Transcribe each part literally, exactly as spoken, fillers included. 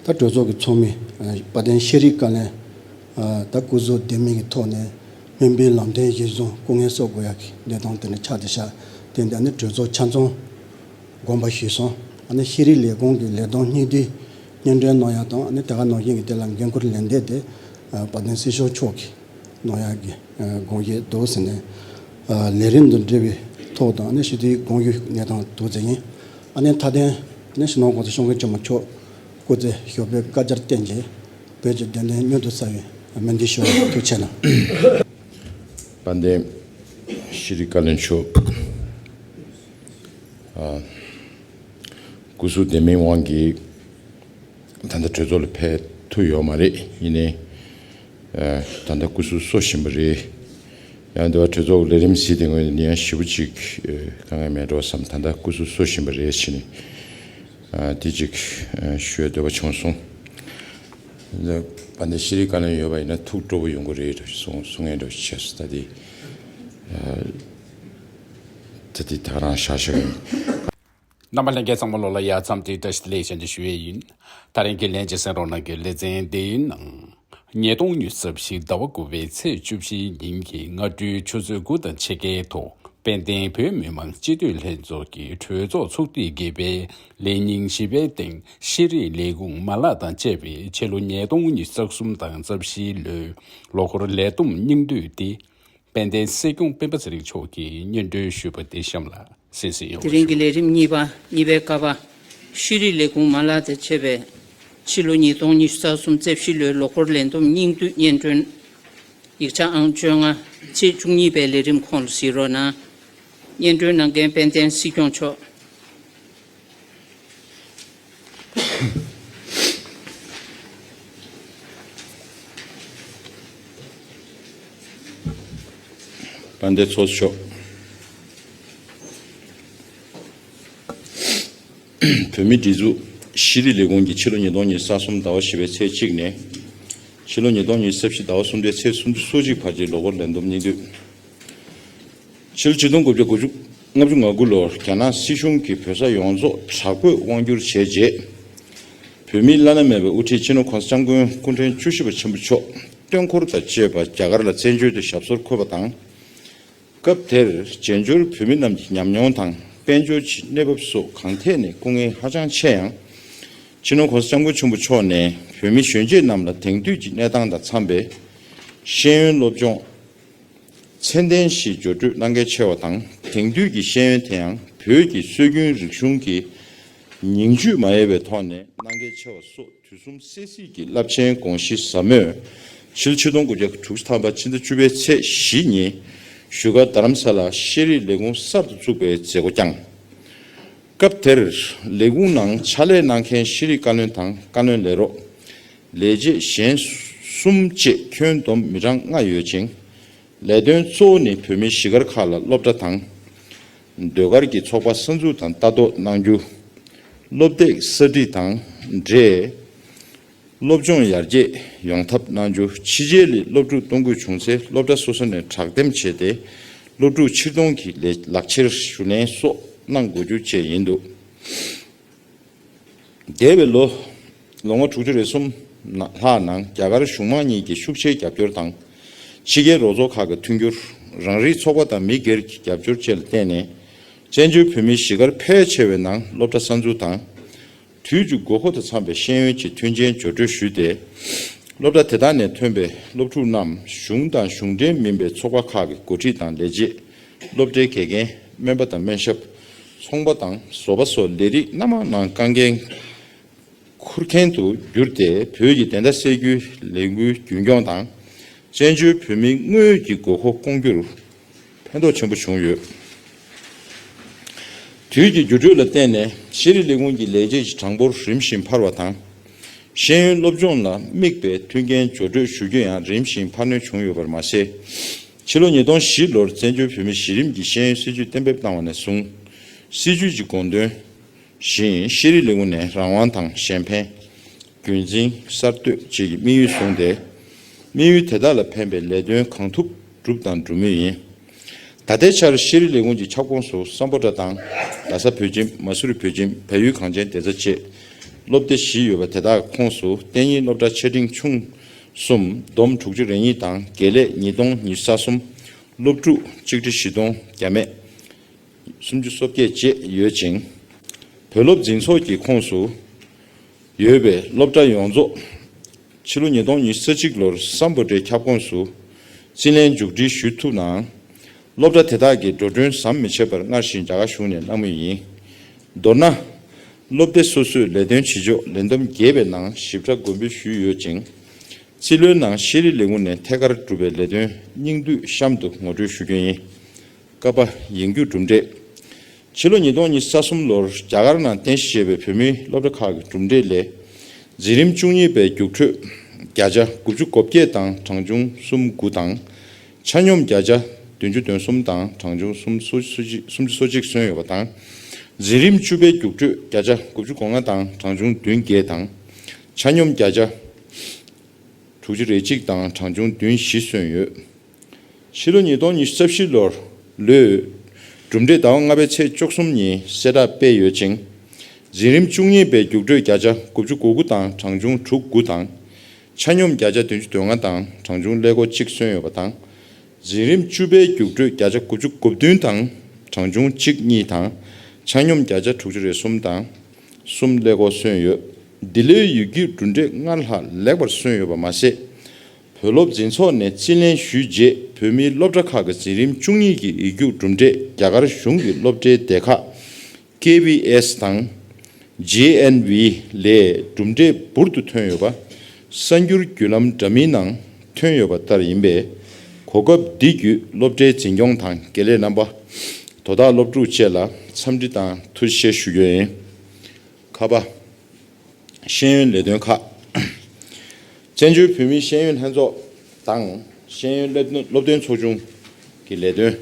ད་གྲོས་ཚོགས་ཀྱི་ཚོགས་མི་དཔལ་ལྡན་ཤེས་རིག་བཀའ་བློན། ད་སྐུ་གཟུགས་ལྡན་མིན་གྱི་ཐོག་ནས་སྨན་པའི་ལམ་སྟོན་གཞིར་བཟུང་སྐུ་ངལ་གསོ་དགོས་ཡག་གི་གནས་སྟངས་དེ་འདྲ་ཆགས་བསྡད་ཤག་དེ་འདི་ནི་གྲོས་ཚོགས་ཆ་ཚང་དགོངས་པ་ཞུས་སོང་། ཨ་ནི་ཤེས་རིག་ལས་ཁུངས་ཀྱི་ལས་དོན་སྙིང་བསྡུས་སྙན་སྒྲོན་གནང་ཡག་དང་། ཨ་ནི་དེ་ག་ནང་བཞིན་གྱི་དེ་ལ་འགན་ཁུར་ལེན་བསྡད་དེ་དཔལ་ལྡན་སྲིད་སྐྱོང་མཆོག་གིས་གནང་ཡག་གི་དགོངས་བཞེས་འདུག་ཟེར་ནས། ལས་རིམ་དང་འབྲེལ་བའི་ཐོག་དང་། ཨ་ནི་ཞུ་དུས་དགོངས་ཞུ་གནས་སྟངས་འདུག་ཟེར་ཡིན། ཨ་ནི་མཐའ་དོན་ཨ་ནི་སྤྱི་ནོར་༸གོང་ས་༸སྐྱབས་མགོན་ཆེན་པོ་མཆོག་སྐུ་ཚེ་ཞབས་པད་བསྐལ་བརྒྱར་བརྟན་ཅིང་བོད་ཀྱི་བདེན་དོན་མྱུར་དུ་གསལ་བའི་སྨོན་འདུན་ཞུ་བ། ཐུགས་རྗེ་གནང་། དཔལ་ལྡན་ཤེས་རིག་བཀའ་བློན་མཆོག་ཨ། སྐུ་གཟུགས་བདེ་མིན་དབང་གིས་ད་ལྟ་གྲོས་ཚོགས་ལ་ཕེབས་ཐུབ་ཡོད་མ་རེད། ཡིན་ནའི་ཨ། ད་ལྟ་སྐུ་གཟུགས་གསོ་བཞིན་པ་རེད། ཡང་འདི་བ་གྲོས་ཚོགས་ལས་རིམ་གཟིགས་དེ་སྔོན་ནས་ཡང་ཞེ་པོ་ཅིག་ཨ། དཀའ་ངལ་མེད་འགྲོ་བསམ། ད་ལྟ་སྐུ་གཟུགས་གསོ་བཞིན་པ་རེད་ཟེར་ནས་ཨ། དེ་ཅིག་ཨ། ཞུ་ཡ་འདོད་པ་བྱུང་སོང་། དཔལ་ལྡན་ཤེས་རིག་བཀའ་བློན་ཡོད་པ་ཡིན་ན་ཐུགས་སྤྲོ་པོ་ཡོང་གི་རེད་གསུང་གསུང་མཁན་འདྲ་བྱས་སོང་། ད་དེ་ཨ། ད་དེ་ད་རང་བཞག་བཞག་ཡིན། རྣམ་པ་ལྷན་རྒྱས་ཚང་མ་ལོ་ལ་ཡ་མཚམས་འདིར་བཀྲ་ཤིས་བདེ་ལེགས་ཞུ་རྒྱུ་ཞུ་ཡས་ཡིན། ད་རིང་གི་ལན་གཅིག་གསན་རོགས་གནང་གི། ལེ་ཚན་འདིའི་ནང་ཉིས་སྟོང་ཉི་ཤུ་རྩ་བཞི་ཟླ་བ་དགུ་པའི་ཚེས་བཅུ་བཞི་ཉིན་གྱི་སྔ་དྲོའི་ཆུ་ཚོད་དགུ་དང་ཕྱེད་ཀའི་ཐོག་དཔལ་ལྡན་བོད་མི་མང་སྤྱི་འཐུས་ལྷན་ཚོགས་ཀྱི་གྲོས་ཚོགས་ཚོགས་དུས་བརྒྱད་པའི་ལས་ཉིན་བཞི་པའི་སྟེང་ཤེས་རིག་ལས་ཁུངས་མ་ལག་དང་བཅས་པའི་ཕྱི་ལོ་ཉིས་སྟོང་ཉི་ཤུ་རྩ་གསུམ་དང་རྩ་བཞིའི་ལོའི་ལོ་འཁོར་ལས་བསྡོམས་སྙིང་བསྡུས་ཏེ། དཔལ་ལྡན་སྲིད་སྐྱོང་སྤེན་པ་ཚེ་རིང་མཆོག་གིས་སྙན་སྒྲོན་ཞུས་པ་དེ་གཤམ་ལ་གསན་གཟིགས་ཡོད། དེ་རིང་གི་ལས་རིམ་གཉིས་པ། གཉིས་པའི་ཀ་པ། ཤེས་རིག་ལས་ཁུངས་མ་ལག་དང་བཅས་པའི་ཕྱི་ལོ་ཉིས་སྟོང་ཉི་ཤུ་རྩ་གསུམ་རྩ་བཞི་ལོའི་ལོ་འཁོར་ལས་བསྡོམས་སྙིང་བསྡུས་སྙན་སྒྲོན། ཡིག་ཆ་ཨང་བཅོ་ལྔ། ཚེས་བཅུ་གཉིས་པའི་ལས་རིམ་ཁོངས་ལ་གཟིགས་རོགས་གནང་། སྙན་སྒྲོན་གནང་མཁན་དཔལ་ལྡན་སྲིད་སྐྱོང་མཆོག་དཔལ་ལྡན་ཚོགས་གཙོ་མཆོག་བོད་མིའི་སྒྲིག་འཛུགས་ཤེས་རིག་ལས་ཁུངས་ཀྱིས་ཕྱི་ལོ་ཉིས་སྟོང་ཉི་ཤུ་རྩ་གསུམ་ཟླ་བ་བཞི་པའི་ཚེས་གཅིག་ནས་ཕྱི་ལོ་ཉིས་སྟོང་ཉི་ཤུ་རྩ་བཞི་ཟླ་བ་གསུམ་པའི་ཚེས་སུམ་ཅུ་སོ་གཅིག་བར་གྱི་ལོ་འཁོར་ལས་བསྡོམས་སྙིང་བསྡུས། ཕྱི་ལོ་ཆིག་སྟོང་དགུ་བརྒྱ་ལྔ་བཅུ་ང་དགུ་ལོར་རྒྱ་ནག་སྲིད་གཞུང་གིས་བོད་ས་ཡོངས་རྫོགས་དྲག་པོས་དབང་བསྒྱུར་བྱས་རྗེས། བོད་མིའི་བླ་ན་མེད་པའི་དབུ་ཁྲིད་སྤྱི་ནོར་༸གོང་ས་༸སྐྱབས་མགོན་སྐུ་ཕྲེང་བཅུ་བཞི་པ་ཆེན་པོ་མཆོག་སྟོན་འཁོར་དང་བཅས་པ་རྒྱ་གར་ལ་བཙན་བྱོལ་དུ་ཞབས་སོར་འཁོད་པ་དང་། སྐབས་དེར་བཙན་བྱོལ་བོད་མི་རྣམས་ཀྱི་ཉམས་མྱོང་དང་དཔལ་འབྱོར་གྱི་གནས་བབ་སོགས་གང་ཐད་ནས་སྐུ་ངལ་ཧ་ཅང་ཆེ་ཡང་། སྤྱི་ནོར་༸གོང་ས་༸སྐྱབས་མགོན་ཆེན་པོ་མཆོག་ནས་བོད་མི་གཞོན་སྐྱེས་རྣམས་ལ་དེང་དུས་ཀྱི་གནས་སྟངས་དང་འཚམས་པའི་ཤེས་ཡོན་སློབ་སྦྱོང་ཚད་ལྡན་ཞིག་སྦྱོར་སྤྲོད་གནང་གལ་ཆེ་བ་དང་། དེང་དུས་ཀྱི་ཤེས་ཡོན་དེ་ཡང་བོད་ཀྱི་སྲོལ་རྒྱུན་རིག་གཞུང་གི་ཉིང་བཅུད་མ་ཡལ་བའི་ཐོག་ནས་གནང་གལ་ཆེ་བ་སོགས་དུས་གསུམ་གསལ་གཟིགས་ཀྱི་རླབས་ཆེན་དགོངས་གཞི་ཟབ་མོས་ཕྱི་ལོ་ཆིག་སྟོང་དགུ་བརྒྱ་དྲུག་ཅུ་ཐམ་པ་ཕྱི་ཟླ་བཅུ་པའི་ཚེས་བཞི་ཉིན་བཞུགས་སྒར་རྡ་རམ་ས་ལར་ཤེས་རིག་ལས་ཁུངས་གསར་དུ་བཙུགས་པའི་མཛད་སྒོ་བསྐྱངས། སྐབས་དེར་ལས་ཁུངས་ནང་ཕྱག་ལས་གནང་མཁན་ཤེས་རིག་བཀའ་བློན་དང་བཀའ་བློན་ལས་རོགས། ལས་བྱེད་གཞན་གསུམ་བཅས་ཁྱོན་བསྡོམས་མི་གྲངས་ལྔ་ཡོད་ཅིང་། ལས་དོན་གཙོ་བོ་ནི་བོད་མིའི་གཞིས་སྒར་ཁག་ལ་སློབ་གྲྭ་དང་། ཟློས་གར་གྱི་ཚོགས་པ་གསར་འཛུགས་དང་ལྟ་རྟོག་གནང་རྒྱུ། སློབ་སྟེགས་གསར་སྒྲིག་དང་འབྲེལ། སློབ་སྦྱོང་ཡར་རྒྱས་ཡོང་ཐབས་གནང་རྒྱུ། ཕྱི་རྒྱལ་ལ་སློབ་ཕྲུག་གཏོང་དགོས་བྱུང་ཚེ་སློབ་གྲྭ་སོ་སོ་ནས་དྲག་འདེམས་བྱས་ཏེ་སློབ་ཕྲུག་ཕྱིར་གཏོང་གི་ལས་ལག་ཁྱེར་ཞུ་ལེན་སོགས་གནང་དགོས་རྒྱུ་བཅས་ཡིན་འདུག། འདས་པའི་ལོ་ལོ་ངོ་དྲུག་ཅུ་རེ་གསུམ་ལྷག་ནང་རྒྱ་གར་གཞུང་མང་གཉིས་ཀྱི་ཤུགས་ཆེའི་རྒྱབ་སྐྱོར་དང་། ཕྱི་རྒྱལ་རོགས་ཚོགས་ཁག་གི་མཐུན་འགྱུར། རང་རིགས་ཚོགས་པ་དང་མི་སྒེར་གྱི་རྒྱབ་སྐྱོར་བཅས་ལ་བརྟེན་ནས། བཙན་བྱོལ་བོད་མིའི་གཞིས་སྒར་ཕལ་ཆེ་བའི་ནང་སློབ་གྲྭ་གསར་འཛུགས་དང་། དུས་ཀྱི་དགོས་མཁོ་དང་འཚམས་པའི་ཤེས་ཡོན་གྱི་མཐུན་རྐྱེན་སྦྱོར་སྤྲོད་ཞུས་ཏེ། སློབ་གྲྭ་དེ་དག་ནས་ཐོན་པའི་སློབ་ཕྲུག་རྣམས་གཞུང་དང་གཞུང་འབྲེལ་མིན་པའི་ཚོགས་པ་ཁག་གི་འགོ་ཁྲིད་དང་ལས་བྱེད། སློབ་གྲྭའི་དགེ་རྒན། སྨན་པ་དང་སྨན་ཞབས། ཚོང་པ་དང་བཟོ་པ་སོགས་ལས་རིགས་སྣ་མང་ནང་དཀའ་འགན་འཁུར་མཁན་དུ་གྱུར་ཏེ། བོད་ཀྱི་བདེན་མཐའ་གསལ་རྒྱུའི་ལས་འགུལ་རྒྱུན་སྐྱོང་དང་། བཙན་བྱོལ་བོད་མིའི་དངོས་ཀྱི་དགོས་མཁོ་སྐོང་རྒྱུར་ཕན་ཐོགས་ཆེན་པོ་བྱུང་ཡོད། དུས་ཀྱི་འགྱུར་འགྲོས་ལ་བརྟེན་ནས་ཤེས་རིག་ལས་ཁུངས་ཀྱི་ལས་བྱེད་ཀྱི་གྲངས་འབོར་རིམ་བཞིན་འཕར་བ་དང་། ཤེས་ཡོན་སློབ་སྦྱོང་ལ་དམིགས་པའི་མཐུན་རྐྱེན་སྦྱོར་སྤྲོད་ཞུ་རྒྱུ་ཡང་རིམ་བཞིན་འཕར་སྣོན་བྱུང་ཡོད་པར་མ་ཟད། ཕྱི་ལོ་ཉིས་སྟོང་བཞི་ལོར་བཙན་བྱོལ་བོད་མིའི་གཞི་རིམ་གྱི་ཤེས་ཡོན་སྲིད་བྱུས་གཏན་འབེབས་གནང་བ་ནས་བཟུང་། སྲིད་བྱུས་ཀྱི་དགོངས་དོན་བཞིན་ཤེས་རིག་ལས་ཁུངས་ནས་རང་དབང་དང་གཞན་ཕན། རྒྱུན་འཛིན། གསར་གཏོད་བཅས་ཀྱི་དམིགས་ཡུལ་བཟུང་སྟེ། དམིགས་ཡུལ་དེ་དག་ལ་ཕན་པའི་ལས་དོན་གང་ཐུབ་བསྒྲུབས་དང་སྒྲུབ་མུས་ཡིན། ད་ལྟའི་ཆར་ཤེས་རིག་ལས་ཁུངས་ཀྱི་ཁྱབ་ཁོངས་སུ་སམ་བྷོ་ཊ་དང་། ལྷ་ས་བོད་ཁྱིམ། མ་སུ་རི་བོད་ཁྱིམ། བལ་ཡུལ་གངས་ཅན་བདེ་རྩ་བཅས་ སློབ་སྡེ་བཞི་ཡོད་པ་དེ་དག་ཁོངས་སུ་གཏན་ཉིན་སློབ་གྲྭ་ཆེ་འབྲིང་ཆུང་གསུམ། བསྡོམས་དྲུག་ཅུ་རེ་གཉིས་དང་། དགེ་ལས་ཉིས་སྟོང་ཉི་ཤུ་རྩ་གསུམ། སློབ་ཕྲུག་ཆིག་ཁྲི་བཞི་སྟོང་བརྒྱ་མེད་སུམ་ཅུ་སོ་བརྒྱད་བཅས་ཡོད་ཅིང་། བུ་སློབ་འཛིན་ཚོགས་ཀྱི་ཁོངས་སུ་ཡོད་པའི་སློབ་གྲྭ་ཡོངས་རྫོགས་ཕྱི་ལོ་ཉིས་སྟོང་ཉི་ཤུ་རྩ་གཅིག་ལོར་སམ་བྷོ་ཊའི་ཁྱབ་ཁོངས་སུ་རྩིས་ལེན་མཇུག་སྒྲིལ་ཞུ་ཐུབ་ནའང་། སློབ་གྲྭ་དེ་དག་གིས་འགྲོ་གྲོན་ཟམ་མི་ཆད་པར་སྔར་བཞིན་རྒྱ་གར་གཞུང་ནས་གནང་མུས་ཡིན། མདོར་ན། སློབ་སྡེ་སོ་སོས་ལས་དོན་བྱེད་ཕྱོགས་ལས་བསྡོམས་རྒྱས་པའི་ནང་ཞིབ་ཕྲ་དགོངས་འབུལ་ཞུས་ཡོད་ཅིང་། རྩིས་ལོའི་ནང་ཤེས་རིག་ལས་ཁུངས་ནས་ཐད་ཀར་བསྒྲུབས་པའི་ལས་དོན་སྙིང་བསྡུས་གཤམ་དུ་ངོ་སྤྲོད་ཞུ་རྒྱུ་ཡིན། ཀ་པ། ཡིག་རྒྱུགས་གྲུབ་འབྲས། ཕྱི་ལོ་ཉིས་སྟོང་ཉི་ཤུ་རྩ་གསུམ་ལོར་རྒྱ་གར་ནང་རྟེན་གཞི་བྱས་པའི་བོད་མིའི་སློབ་གྲྭ་ཁག་གི་གྲུབ་འབྲས་ལས། འཛིན་རིམ་བཅུ་གཉིས་པའི་རྒྱུགས་སྤྲོད་བརྒྱ་ཆ་དགུ་བཅུ་གོ་བརྒྱད་དང་གྲངས་ཆུང་སུམ་དགུ་དང་། ཆ་སྙོམས་བརྒྱ་ཆ་བདུན་ཅུ་དོན་གསུམ་དང་གྲངས་ཆུང་སུམ་ཅུ་སོ་གཅིག་སོན་ཡོད་པ་དང་། འཛིན་རིམ་བཅུ་པའི་རྒྱུགས་སྤྲོད་བརྒྱ་ཆ་དགུ་བཅུ་གོ་ལྔ་དང་གྲངས་ཆུང་བདུན་བརྒྱད་དང་། ཆ་སྙོམས་བརྒྱ་ཆ་དྲུག་ཅུ་རེ་གཅིག་དང་གྲངས་ཆུང་བདུན་བཞི་སོན་ཡོད། ཕྱི་ལོ་ཉིས་སྟོང་ཉི་ཤུ་རྩ་བཞི་ལོར་ལོའི་གྲུབ་འབྲས་ཟླ་བ་ལྔ་པའི་ཚེས་བཅུ་གསུམ་ཉིན་གསལ་བསྒྲགས་སྤེལ་ཡོད་ཅིང་། འཛིན་རིམ་བཅུ་གཉིས་པའི་རྒྱུགས་སྤྲོད་བརྒྱ་ཆ་དགུ་བཅུ་གོ་དགུ་དང་གྲངས་ཆུང་དྲུག་དགུ་དང་། ཆ་སྙོམས་བརྒྱ་ཆ་བདུན་ཅུ་དོན་ལྔ་དང་གྲངས་ཆུང་ཀླད་ཀོར་གཅིག་སོན་ཡོད་པ་དང་། འཛིན་རིམ་བཅུ་པའི་རྒྱུགས་སྤྲོད་བརྒྱ་ཆ་དགུ་བཅུ་གོ་བདུན་དང་གྲངས་ཆུང་གཅིག་གཉིས་དང་། ཆ་སྙོམས་བརྒྱ་ཆ་དྲུག་ཅུ་རེ་གསུམ་དང་གསུམ་ཀླད་ཀོར་སོན་ཡོད། འདི་ལོའི་ཡིག་རྒྱུགས་གྲུབ་འབྲས་སྔར་ལྷག་ལེགས་པར་སོན་ཡོད་པ་མ་ཟད། བོད་སློབ་འཛིན་ཚོགས་ནས་རྩིས་ལེན་ཞུས་རྗེས་བོད་མིའི་སློབ་གྲྭ་ཁག་གི་འཛིན་རིམ་བཅུ་གཉིས་ཀྱི་ཡིག་རྒྱུགས་གྲུབ་འབྲས་རྒྱ་གར་གཞུང་གི་སློབ་གྲྭའི་སྡེ་ཁག་ཀེ་བི་ཨེས་དང་ཇེ་ཨེན་ཝི་ལས་གྲུབ་འབྲས་འབུར་དུ་ཐོན་ཡོད་པ། གསར་འགྱུར་བརྒྱུད་ལམ་འདྲ་མིན་ནང་ཐོན་ཡོད་པ་ལྟར་ཡིན་པས། གོ་སྐབས་འདི་བརྒྱུད་སློབ་གྲྭའི་འཛིན་སྐྱོང་དང་དགེ་ལས་རྣམ་པ། དོ་བདག་སློབ་ཕྲུག་བཅས་ལ་འཚམས་འདྲི་དང་ཐུགས་རྗེ་ཆེ་ཞུ་རྒྱུ་ཡིན། ཁ་པ། ཤེས་ཡོན་ལས་དོན་ཁག་བཙན་བྱོལ་བོད་མིའི་ཤེས་ཡོན་ལྷན་ཚོགས་དང་ཤེས་ཡོན་སློབ་སློབ་སྟོན་ཚོགས་ཆུང་གི་ལས་དོན།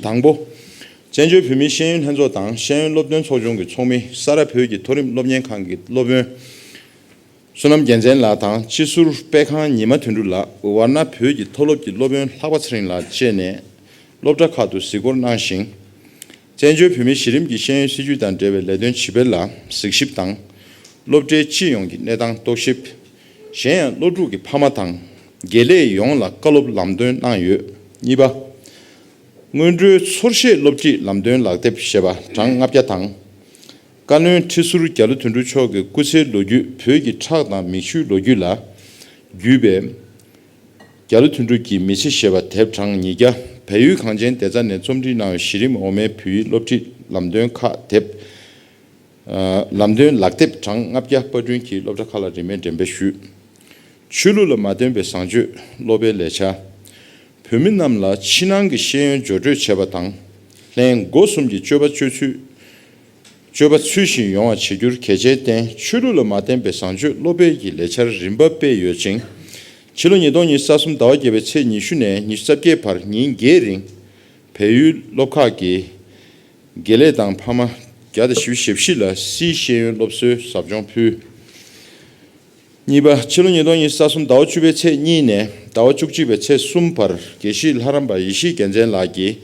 དང་པོ། བཙན་བྱོལ་བོད་མིའི་ཤེས་ཡོན་ལྷན་ཚོགས་དང་ཤེས་ཡོན་སློབ་སྟོན་ཚོགས་ཆུང་གི་ཚོགས་མི་ས་རཱ་བོད་ཀྱི་མཐོ་རིམ་སློབ་གཉེར་ཁང་གི་སློབ་དཔོན་བསོད་ནམས་རྒྱལ་མཚན་ལགས་དང་སྤྱི་ཟུར་པད་ཁང་ཉི་མ་དོན་གྲུབ་ལགས། ཝཱ་ཎ་བོད་ཀྱི་མཐོ་སློབ་ཀྱི་སློབ་དཔོན་ལྷག་པ་ཚེ་རིང་ལགས་བཅས་ནས་སློབ་གྲྭ་ཁག་ཏུ་གཟིགས་སྐོར་གནང་ཞིང་། བཙན་བྱོལ་བོད་མིའི་གཞི་རིམ་གྱི་ཤེས་ཡོན་སྲིད་བྱུས་དང་འབྲེལ་བའི་ལས་དོན་ཇི་སྤེལ་ལ་གཟིགས་ཞིབ་དང་། སློབ་གྲྭའི་སྤྱི་ཡོངས་ཀྱི་གནས་སྟངས་རྟོག་ཞིབ། གཞན་ཡང་སློབ་ཕྲུག་གི་ཕ་མ་དང་། དགེ་ལས་ཡོངས་ལ་བཀའ་སློབ་ལམ་སྟོན་གནང་ཡོད། གཉིས་པ། སྔོན་འགྲོའི་ཚོར་ཤེས་སློབ་ཁྲིད་ལམ་སྟོན་ལག་དེབ་ཞེས་པ་གྲངས་ལྔ་བརྒྱ་དང་། བཀའ་བློན་ཁྲི་ཟུར་རྒྱ་ལོ་དོན་གྲུབ་མཆོག་གི་སྐུ་ཚེའི་ལོ་རྒྱུས་བོད་ཀྱི་ཁྲག་དང་མིག་ཆུའི་ལོ་རྒྱུས་ལ་བརྒྱུད་པའི་རྒྱ་ལོ་དོན་གྲུབ་ཀྱི་མི་ཚེ་ཞེས་པ་དེབ་གྲངས་ཉིས་བརྒྱ། བལ་ཡུལ་གངས་ཅན་བདེ་རྩ་ནས་རྩོམ་སྒྲིག་གནང་བའི་གཞི་རིམ་འོག་མའི་བོད་ཡིག་སློབ་ཁྲིད་ལམ་སྟོན་ཁག་དེབ། ལམ་སྟོན་ལག་དེབ་གྲངས་ལྔ་བརྒྱ་པར་སྐྲུན་གྱིས་སློབ་གྲྭ་ཁག་ལ་རིན་མེད་འགྲེམས་སྤེལ་ཞུས། ཆོས་ལུགས་ལ་མ་བརྟེན་པའི་བཟང་སྤྱོད་སློབ་པའི་ལས་འཆར། བོད་མི་རྣམས་ལ་ཕྱི་ནང་གི་ཤེས་ཡོན་སྦྱོར་སྤྲོད་བྱེད་པ་དང་། ལྷན་སྒོ་གསུམ་གྱི་སྤྱོད་པ་སྤྱོད་ཚུལ། སྤྱོད་པ་ཚུལ་བཞིན་ཡོང་བ་བྱེད་རྒྱུར་གལ་ཆེན་བསྟན། ཆོས་ལུགས་ལ་མ་བརྟེན་པའི་བཟང་སྤྱོད་སློབ་སྤེལ་གྱི་ལས་འཆར་རིམ་པ་སྤེལ་ཡོད་ཅིང་། ཕྱི་ལོ་ཉིས་སྟོང་ཉི་ཤུ་རྩ་གསུམ་ཟླ་བ་བརྒྱད་པའི་ཚེས་ཉི་ཤུ་ནས་ཉི་ཤུ་རྩ་བརྒྱད་བར་ཉིན་བརྒྱད་རིང་། བལ་ཡུལ་སློབ་ཁག་གི་དགེ་ལས་དང་ཕ་མ་བརྒྱ་དང་བཞི་བཅུ་ཞེ་བཞི་ལ་སིའི་ཤེས་ཡོན་སློབ་གསོའི་ཟབ་སྦྱོང་ཕུལ། གཉིས་པ། ཕྱི་ལོ་ཉིས་སྟོང་ཉི་ཤུ་རྩ་གསུམ་ཟླ་བ་བཅུ་པའི་ཚེས་གཉིས་ནས་ཟླ་བ་བཅུ་གཅིག་པའི་ཚེས་གསུམ་བར་དགེ་བཤེས་ལྷ་རམས་པ་ཡེ་ཤེས་རྒྱལ་མཚན་ལགས་ཀྱིས་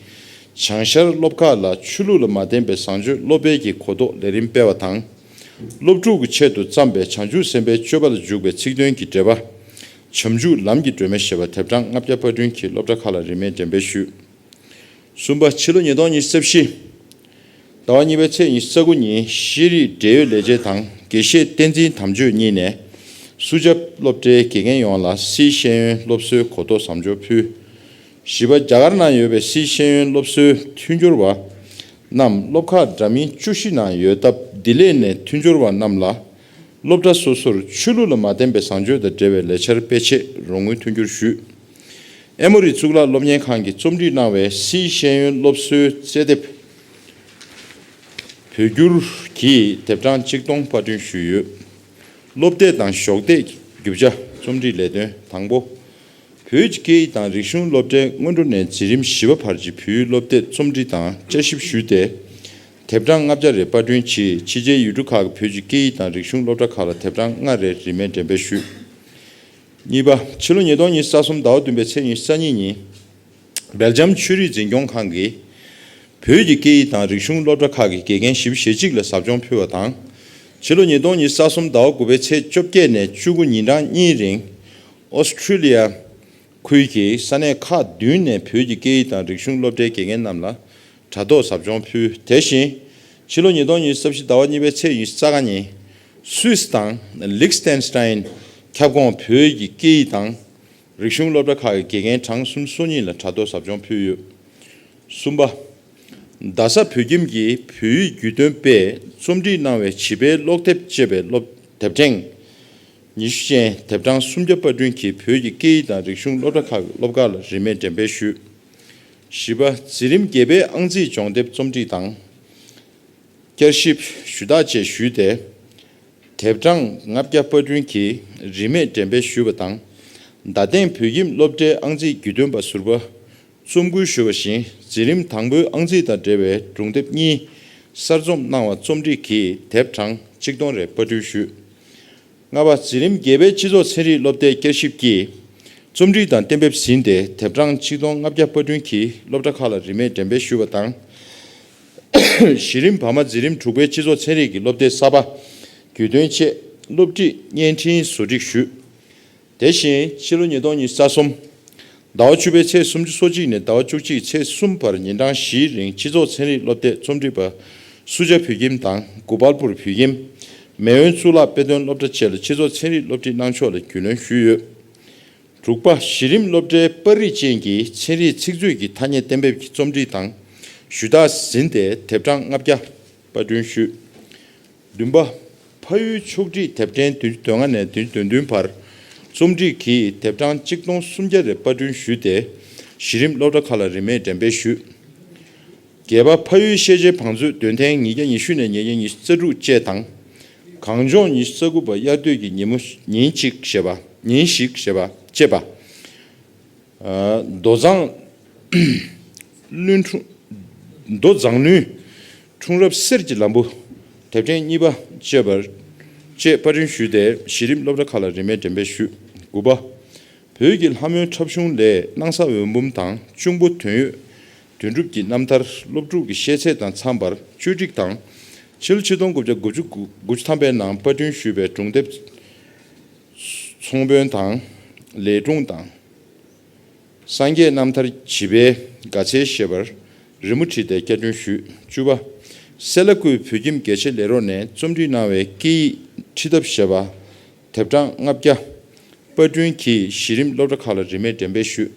བྱང་ཤར་སློབ་ཁག་ལ་ཆོས་ལུགས་ལ་མ་བརྟེན་པའི་བཟང་སྤྱོད་སློབ་སྤེལ་གྱི་གོ་རྟོགས་ལས་རིམ་སྤེལ་བ་དང་། སློབ་ཕྲུག་གི་ཆེད་དུ་བརྩམས་པའི་བྱང་ཆུབ་སེམས་དཔའི་སྤྱོད་པ་ལ་འཇུག་པའི་ཚིག་དོན་གྱི་འགྲེལ་པ། བྱང་ཆུབ་ལམ་གྱི་སྒྲོན་མེ་ཞེས་པ་དེབ་གྲངས་ལྔ་བརྒྱ་པར་སྐྲུན་གྱིས་སློབ་གྲྭ་ཁག་ལ་རིན་མེད་འགྲེམས་སྤེལ་ཞུས། གསུམ་པ། ཕྱི་ལོ་ཉིས་སྟོང་ཉི་ཤུ་རྩ་བཞི་ཟླ་བ་གཉིས་པའི་ཚེས་ཉི་ཤུ་རྩ་དགུ་ཉིན་ཤེས་རིག་འབྲེལ་ཡོད་ལས་བྱེད་དང་དགེ་བཤེས་བསྟན་འཛིན་དམ་ཆོས་གཉིས་ནས་སུ་ཇཱབ་སློབ་གྲྭའི་དགེ་རྒན་ཡོངས་ལ་སིའི་ཤེས་ཡོན་སློབ་གསོའི་གོ་རྟོགས་ཟབ་སྦྱོང་ཕུལ། བཞི་པ། རྒྱ་གར་ནང་ཡོད་པའི་སིའི་ཤེས་ཡོན་སློབ་གསོའི་མཐུན་སྦྱོར་བ་རྣམས་སློབ་ཁག་འདྲ་མིན་བཅུ་བཞི་ནང་ཡོད་སྟབས། འདི་ལས་ནས་མཐུན་སྦྱོར་བ་རྣམས་ལ་སློབ་གྲྭ་སོ་སོར་ཆོས་ལུགས་ལ་མ་བརྟེན་པའི་བཟང་སྤྱོད་དང་འབྲེལ་བའི་ལས་འཆར་སྤེལ་ཆེད་རོགས་དངུལ་མཐུན་འགྱུར་ཞུས། ཨེ་མོ་རི་གཙུག་ལག་སློབ་གཉེར་ཁང་གིས་རྩོམ་སྒྲིག་གནང་བའི་སིའི་ཤེས་ཡོན་སློབ་གསོའི་རྩེད་དེབ་བོད་བསྒྱུར་གྱིས་དེབ་གྲངས་གཅིག་སྟོང་པར་སྐྲུན་ཞུས་ཡོད། སློབ་དེབ་དང་ཞོགས་དེབ་རྒྱུ་ཆ། རྩོམ་སྒྲིག་ལས་དོན། དང་པོ། བོད་ཀྱི་སྐད་ཡིག་དང་རིག་གཞུང་སློབ་གྲྭའི་སྔོན་འགྲོ་ནས་འཛིན་རིམ་བཞི་པ་བར་གྱི་བོད་ཡིག་སློབ་དེབ་རྩོམ་སྒྲིག་དང་དཔྱད་ཞིབ་ཞུས་ཏེ། དེབ་གྲངས་ལྔ་བརྒྱ་རེ་པར་སྐྲུན་གྱིས་ཕྱི་རྒྱལ་ཡུལ་གྲུ་ཁག་གི་བོད་ཀྱི་སྐད་ཡིག་དང་རིག་གཞུང་སློབ་གྲྭ་ཁག་ལ་དེབ་གྲངས་ལྔ་རེ་རིན་མེད་འགྲེམས་སྤེལ་ཞུས། གཉིས་པ། ཕྱི་ལོ་ཉིས་སྟོང་ཉི་ཤུ་རྩ་གསུམ་ཟླ་བ་བདུན་པའི་ཚེས་ཉི་ཤུ་རྩ་གཉིས་ཉིན། སྦེལ་ཇམ་ཆོས་རིག་འཛིན་སྐྱོང་ཁང་གིས་ བོད་ཀྱི་སྐད་ཡིག་དང་རིག་གཞུང་སློབ་གྲྭ་ཁག་གི་དགེ་རྒན་ཞེ་གཅིག་ལ་ཟབ་སྦྱོང་ཕུལ་བ་དང་། ཕྱི་ལོ་ཉིས་སྟོང་ཉི་ཤུ་རྩ་གསུམ་ཟླ་བ་དགུ་པའི་ཚེས་བཅོ་བརྒྱད་ནས་བཅུ་དགུ་ཉིན་གྲངས་གཉིས་རིང་། ཨོ་སི་ཁྲུ་ལི་ཡ་ཁུལ་གྱི་ས་གནས་ཁག་བདུན་ནས་བོད་ཀྱི་སྐད་ཡིག་དང་རིག་གཞུང་སློབ་གྲྭའི་དགེ་རྒན་རྣམས་ལ་དྲ་ཐོག་ཟབ་སྦྱོང་ཕུལ། དེ་བཞིན་ཕྱི་ལོ་ཉིས་སྟོང་ཉི་ཤུ་རྩ་བཞི་ཟླ་བ་གཉིས་པའི་ཚེས་ཉི་ཤུ་རྩ་ལྔ་ཉིན། སུད་སི་དང་ལིག་སི་ཏན་སི་ཏན་ཁྱབ་ཁོངས་བོད་ཀྱི་སྐད་ཡིག་དང་རིག་གཞུང་སློབ་གྲྭ་ཁག་གི་དགེ་རྒན་གྲངས་སུམ་ཅུ་སོ་གཉིས་ལ་དྲ་ཐོག་ཟབ་སྦྱོང་ཕུལ་ཡོད། གསུམ་པ། རྡ་ས་བོད་ཁྱིམ་གྱི་བོད་ཡིག་བརྒྱུད་སྟོན་པས་རྩོམ་སྒྲིག་གནང་བའི་བྱིས་པའི་ཀློག་དེབ་ཅེས་པའི་སློབ་དེབ་ཕྲེང་ཉི་ཤུ་ཅན་དེབ་གྲངས་སུམ་བརྒྱ་པར་སྐྲུན་གྱིས་བོད་ཀྱི་སྐད་ཡིག་དང་རིག་གཞུང་སློབ་གྲྭ་ཁག་གི་སློབ་ཁག་ལ་རིན་མེད་འགྲེམས་སྤེལ་ཞུས། བཞི་པ། འཛིན་རིམ་བརྒྱད་པའི་ཨང་རྩིས་སྦྱོང་དེབ་རྩོམ་སྒྲིག་དང་བསྐྱར་ཞིབ་ཞུ་དག་བཅས་ཞུས་ཏེ། དེབ་གྲངས་ལྔ་བརྒྱ་པར་སྐྲུན་གྱིས་རིན་མེད་འགྲེམས་སྤེལ་ཞུས་པ་དང་། རྡ་སྟེང་བོད་ཁྱིམ་སློབ་གྲྭའི་ཨང་རྩིས་བརྒྱུད་སྟོན་པ་ཟུར་པ་རྩོམ་སྐུལ་ཞུ་བ་བཞིན་འཛིན་རིམ་དང་པོའི་ཨང་རྩིས་དང་འབྲེལ་བའི་སྒྲུང་དེབ་གཉིས་གསར་རྩོམ་གནང་བ་རྩོམ་སྒྲིག་གིས་དེབ་གྲངས་གཅིག་སྟོང་རེ་པར་སྐྲུན་ཞུས། ལྔ་པ། འཛིན་རིམ་བརྒྱད་པའི་སྤྱི་ཚོགས་ཚན་རིག་སློབ་དེབ་བསྐྱར་ཞིབ་ཀྱིས་རྩོམ་སྒྲིག་དང་གཏན་འབེབས་ཟིན་ཏེ་དེབ་གྲངས་གཅིག་སྟོང་ལྔ་བརྒྱ་པར་སྐྲུན་གྱིས་སློབ་གྲྭ་ཁག་ལ་རིན་མེད་འགྲེམས་སྤེལ་ཞུས་པ་དང་། གཞི་རིམ་བར་མ་འཛིན་རིམ་དྲུག་པའི་སྤྱི་ཚོགས་ཚན་རིག་གི་སློབ་དེབ་གསར་པ་བརྒྱུད་སྟོན་ཆེད་སློབ་ཁྲིད་བརྙན་འཕྲིན་བཟོ་སྒྲིག་ཞུས། དེ་བཞིན་ཕྱི་ལོ་ཉིས་སྟོང་ཉི་ཤུ་རྩ་གསུམ་ཟླ་བ་བཅུ་པའི་ཚེས་སུམ་ཅུ་སོ་གཅིག་ནས་ཟླ་བ་བཅུ་གཅིག་ཚེས་གསུམ་བར་ཉིན་གྲངས་བཞིའི་རིང་སྤྱི་ཚོགས་ཚན་རིག་སློབ་དེབ་རྩོམ་སྒྲིག་པ་སུ་ཇཱ་བོད་ཁྱིམ་དང་གུ་པལ་པུར་བོད་ཁྱིམ། མེས་དབོན་གཙུག་ལག་དཔེ་སྟོན་སློབ་གྲྭ་བཅས་ལ་སྤྱི་ཚོགས་ཚན་རིག་སློབ་ཁྲིད་གནང་ཕྱོགས་ལ་རྒྱུས་ལོན་ཞུས་ཡོད། དྲུག་པ། གཞི་རིམ་སློབ་གྲྭའི་པར་རིས་ཅན་གྱི་ཚན་རིག་ཚིག་མཛོད་ཀྱི་ཐ་སྙད་གཏན་འབེབས་ཀྱི་རྩོམ་སྒྲིག་དང་ཞུ་དག་ཟིན་ཏེ་དེབ་གྲངས་ལྔ་བརྒྱ་པར་སྐྲུན་ཞུས། བདུན་པ། ཕ་ཡུལ་ཕྱོགས་བསྒྲིགས་དེབ་ཕྲེང་བདུན་ཅུ་དོན་ལྔ་ནས་བདུན་ཅུ་དོན་བདུན་བར་རྩོམ་སྒྲིག་གིས་དེབ་གྲངས་གཅིག་སྟོང་སུམ་བརྒྱ་རེ་པར་སྐྲུན་ཞུས་ཏེ་གཞི་རིམ་སློབ་གྲྭ་ཁག་ལ་རིན་མེད་འགྲེམས་སྤེལ་ཞུས། བརྒྱད་པ། ཕ་ཡུལ་ཤེས་བྱའི་བང་མཛོད་འདོན་ཐེངས་ཉིས་བརྒྱ་ཉི་ཤུ་ནས་ཉིས་བརྒྱ་ཉི་ཤུ་རྩ་དྲུག་བཅས་དང་། གངས་ལྗོངས་ཉི་ཤུ་རྩ་དགུ་པ་དབྱར་སྟོད་ཀྱི་ཉིན་མོ་ཉིན་གཅིག་ཞེས་པ་ཉིན་ཞིག་ཞེས་པ་བཅས་པ། ཨ། མདོ་མཛངས་བླུན་འཁྲུངས། མདོ་མཛངས་བླུན་འཁྲུངས་རབས་གསེར་གྱི་ལམ་བུ་དེབ་ཕྲེང་གཉིས་པ་བཅས་པར་བཅས་པར་སྐྲུན་ཞུས་ཏེ་གཞི་རིམ་སློབ་གྲྭ་ཁག་ལ་རིན་མེད་འགྲེམས་སྤེལ་ཞུས། དགུ་པ། བོད་ཀྱི་ལྷ་མོའི་འཁྲབ་གཞུང་ལས་སྣང་ས་འོད་འབུམ་དང་གཅུང་པོ་དོན་ཡོད་དོན་གྲུབ་ཀྱི་རྣམ་ཐར་སློབ་ཕྲུག་གི་ཤེས་ཚད་དང་འཚམས་པར་བཅོས་སྒྲིག་དང་། ཕྱི་ལོ་ཆིག་སྟོང་དགུ་བརྒྱ་དགུ་བཅུ་དགུ་དགུ་བཅུ་ཐམ་པའི་ནང་པར་སྐྲུན་ཞུས་པའི་སྒྲུང་དེབ་ཚོང་དཔོན་དང་ལས་སྒྲུང་དང་། སངས་རྒྱས་རྣམ་ཐར་བྱིས་པའི་དགའ་ཚལ་ཞེས་པར་རི་མོ་བྲིས་ཏེ་བསྐྱར་སྐྲུན་ཞུས། བཅུ་པ། སེ་ལ་ཀུའི་བོད་ཁྱིམ་རྒྱལ་ཆེ་ལས་རོགས་ནས་རྩོམ་སྒྲིག་གནང་བའི་སྐད་ཡིག་ཁྲིད་ཐབས་ཞེས་པ་དེབ་གྲངས་ལྔ་བརྒྱ་པར་སྐྲུན་གྱིས་གཞི་རིམ་སློབ་གྲྭ་ཁག་ལ་རིན་མེད་འགྲེམས་སྤེལ་ཞུས།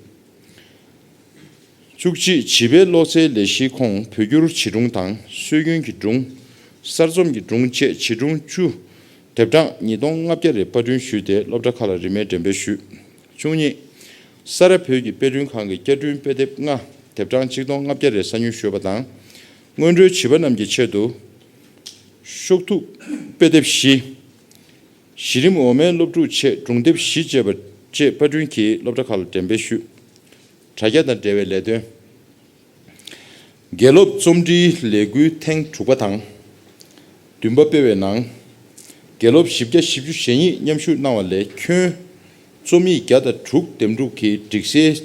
བཅུ་གཅིག་བྱིས་པའི་ཀློག་རྩལ་ལས་གཞིའི་ཁོངས་བོད་སྒྱུར་བྱིས་སྒྲུང་དང་སྲོལ་རྒྱུན་གྱི་སྒྲུང་། གསར་རྩོམ་གྱི་སྒྲུང་བཅས་བྱིས་སྒྲུང་བཅུ། དེབ་གྲངས་ཉིས་སྟོང་ལྔ་བརྒྱ་རེ་པར་སྐྲུན་ཞུས་ཏེ་སློབ་གྲྭ་ཁག་ལ་རིན་མེད་འགྲེམས་སྤེལ་ཞུས། བཅུ་གཉིས། ས་རཱ་བོད་ཀྱི་དཔེ་སྐྲུན་ཁང་གིས་བསྐྱར་སྐྲུན་དཔེ་དེབ་ལྔ། དེབ་གྲངས་ཆིག་སྟོང་ལྔ་བརྒྱ་རེ་གསར་ཉོ་ཞུས་པ་དང་། སྔོན་འགྲོའི་བྱིས་པ་རྣམས་ཀྱི་ཆེད་དུ་ཤོག་ཐུག་དཔེ་དེབ་བཞི། གཞི་རིམ་འོག་མའི་སློབ་ཕྲུག་ཆེད་སྒྲུང་དེབ་བཞི་བཅས་པ་བཅས་པར་སྐྲུན་གྱིས་སློབ་གྲྭ་ཁག་ལ་འགྲེམས་སྤེལ་ཞུས། དྲ་རྒྱ་དང་འབྲེལ་བའི་ལས་དོན། དགེ་སློབ་རྩོམ་འབྲིའི་ལས་འགུལ་ཐེངས་དྲུག་པ་དང་། བདུན་པ་སྤེལ་བའི་ནང་། དགེ་སློབ་བཞི་བརྒྱ་བཞི་བཅུ་ཞེ་གཉིས་མཉམ་ཞུགས་གནང་བ་ལས་ཁྱོན་རྩོམ་ཡིག་བརྒྱ་དང་དྲུག་འདེམས་སྒྲུག་གིས་སྒྲིག་གསལ་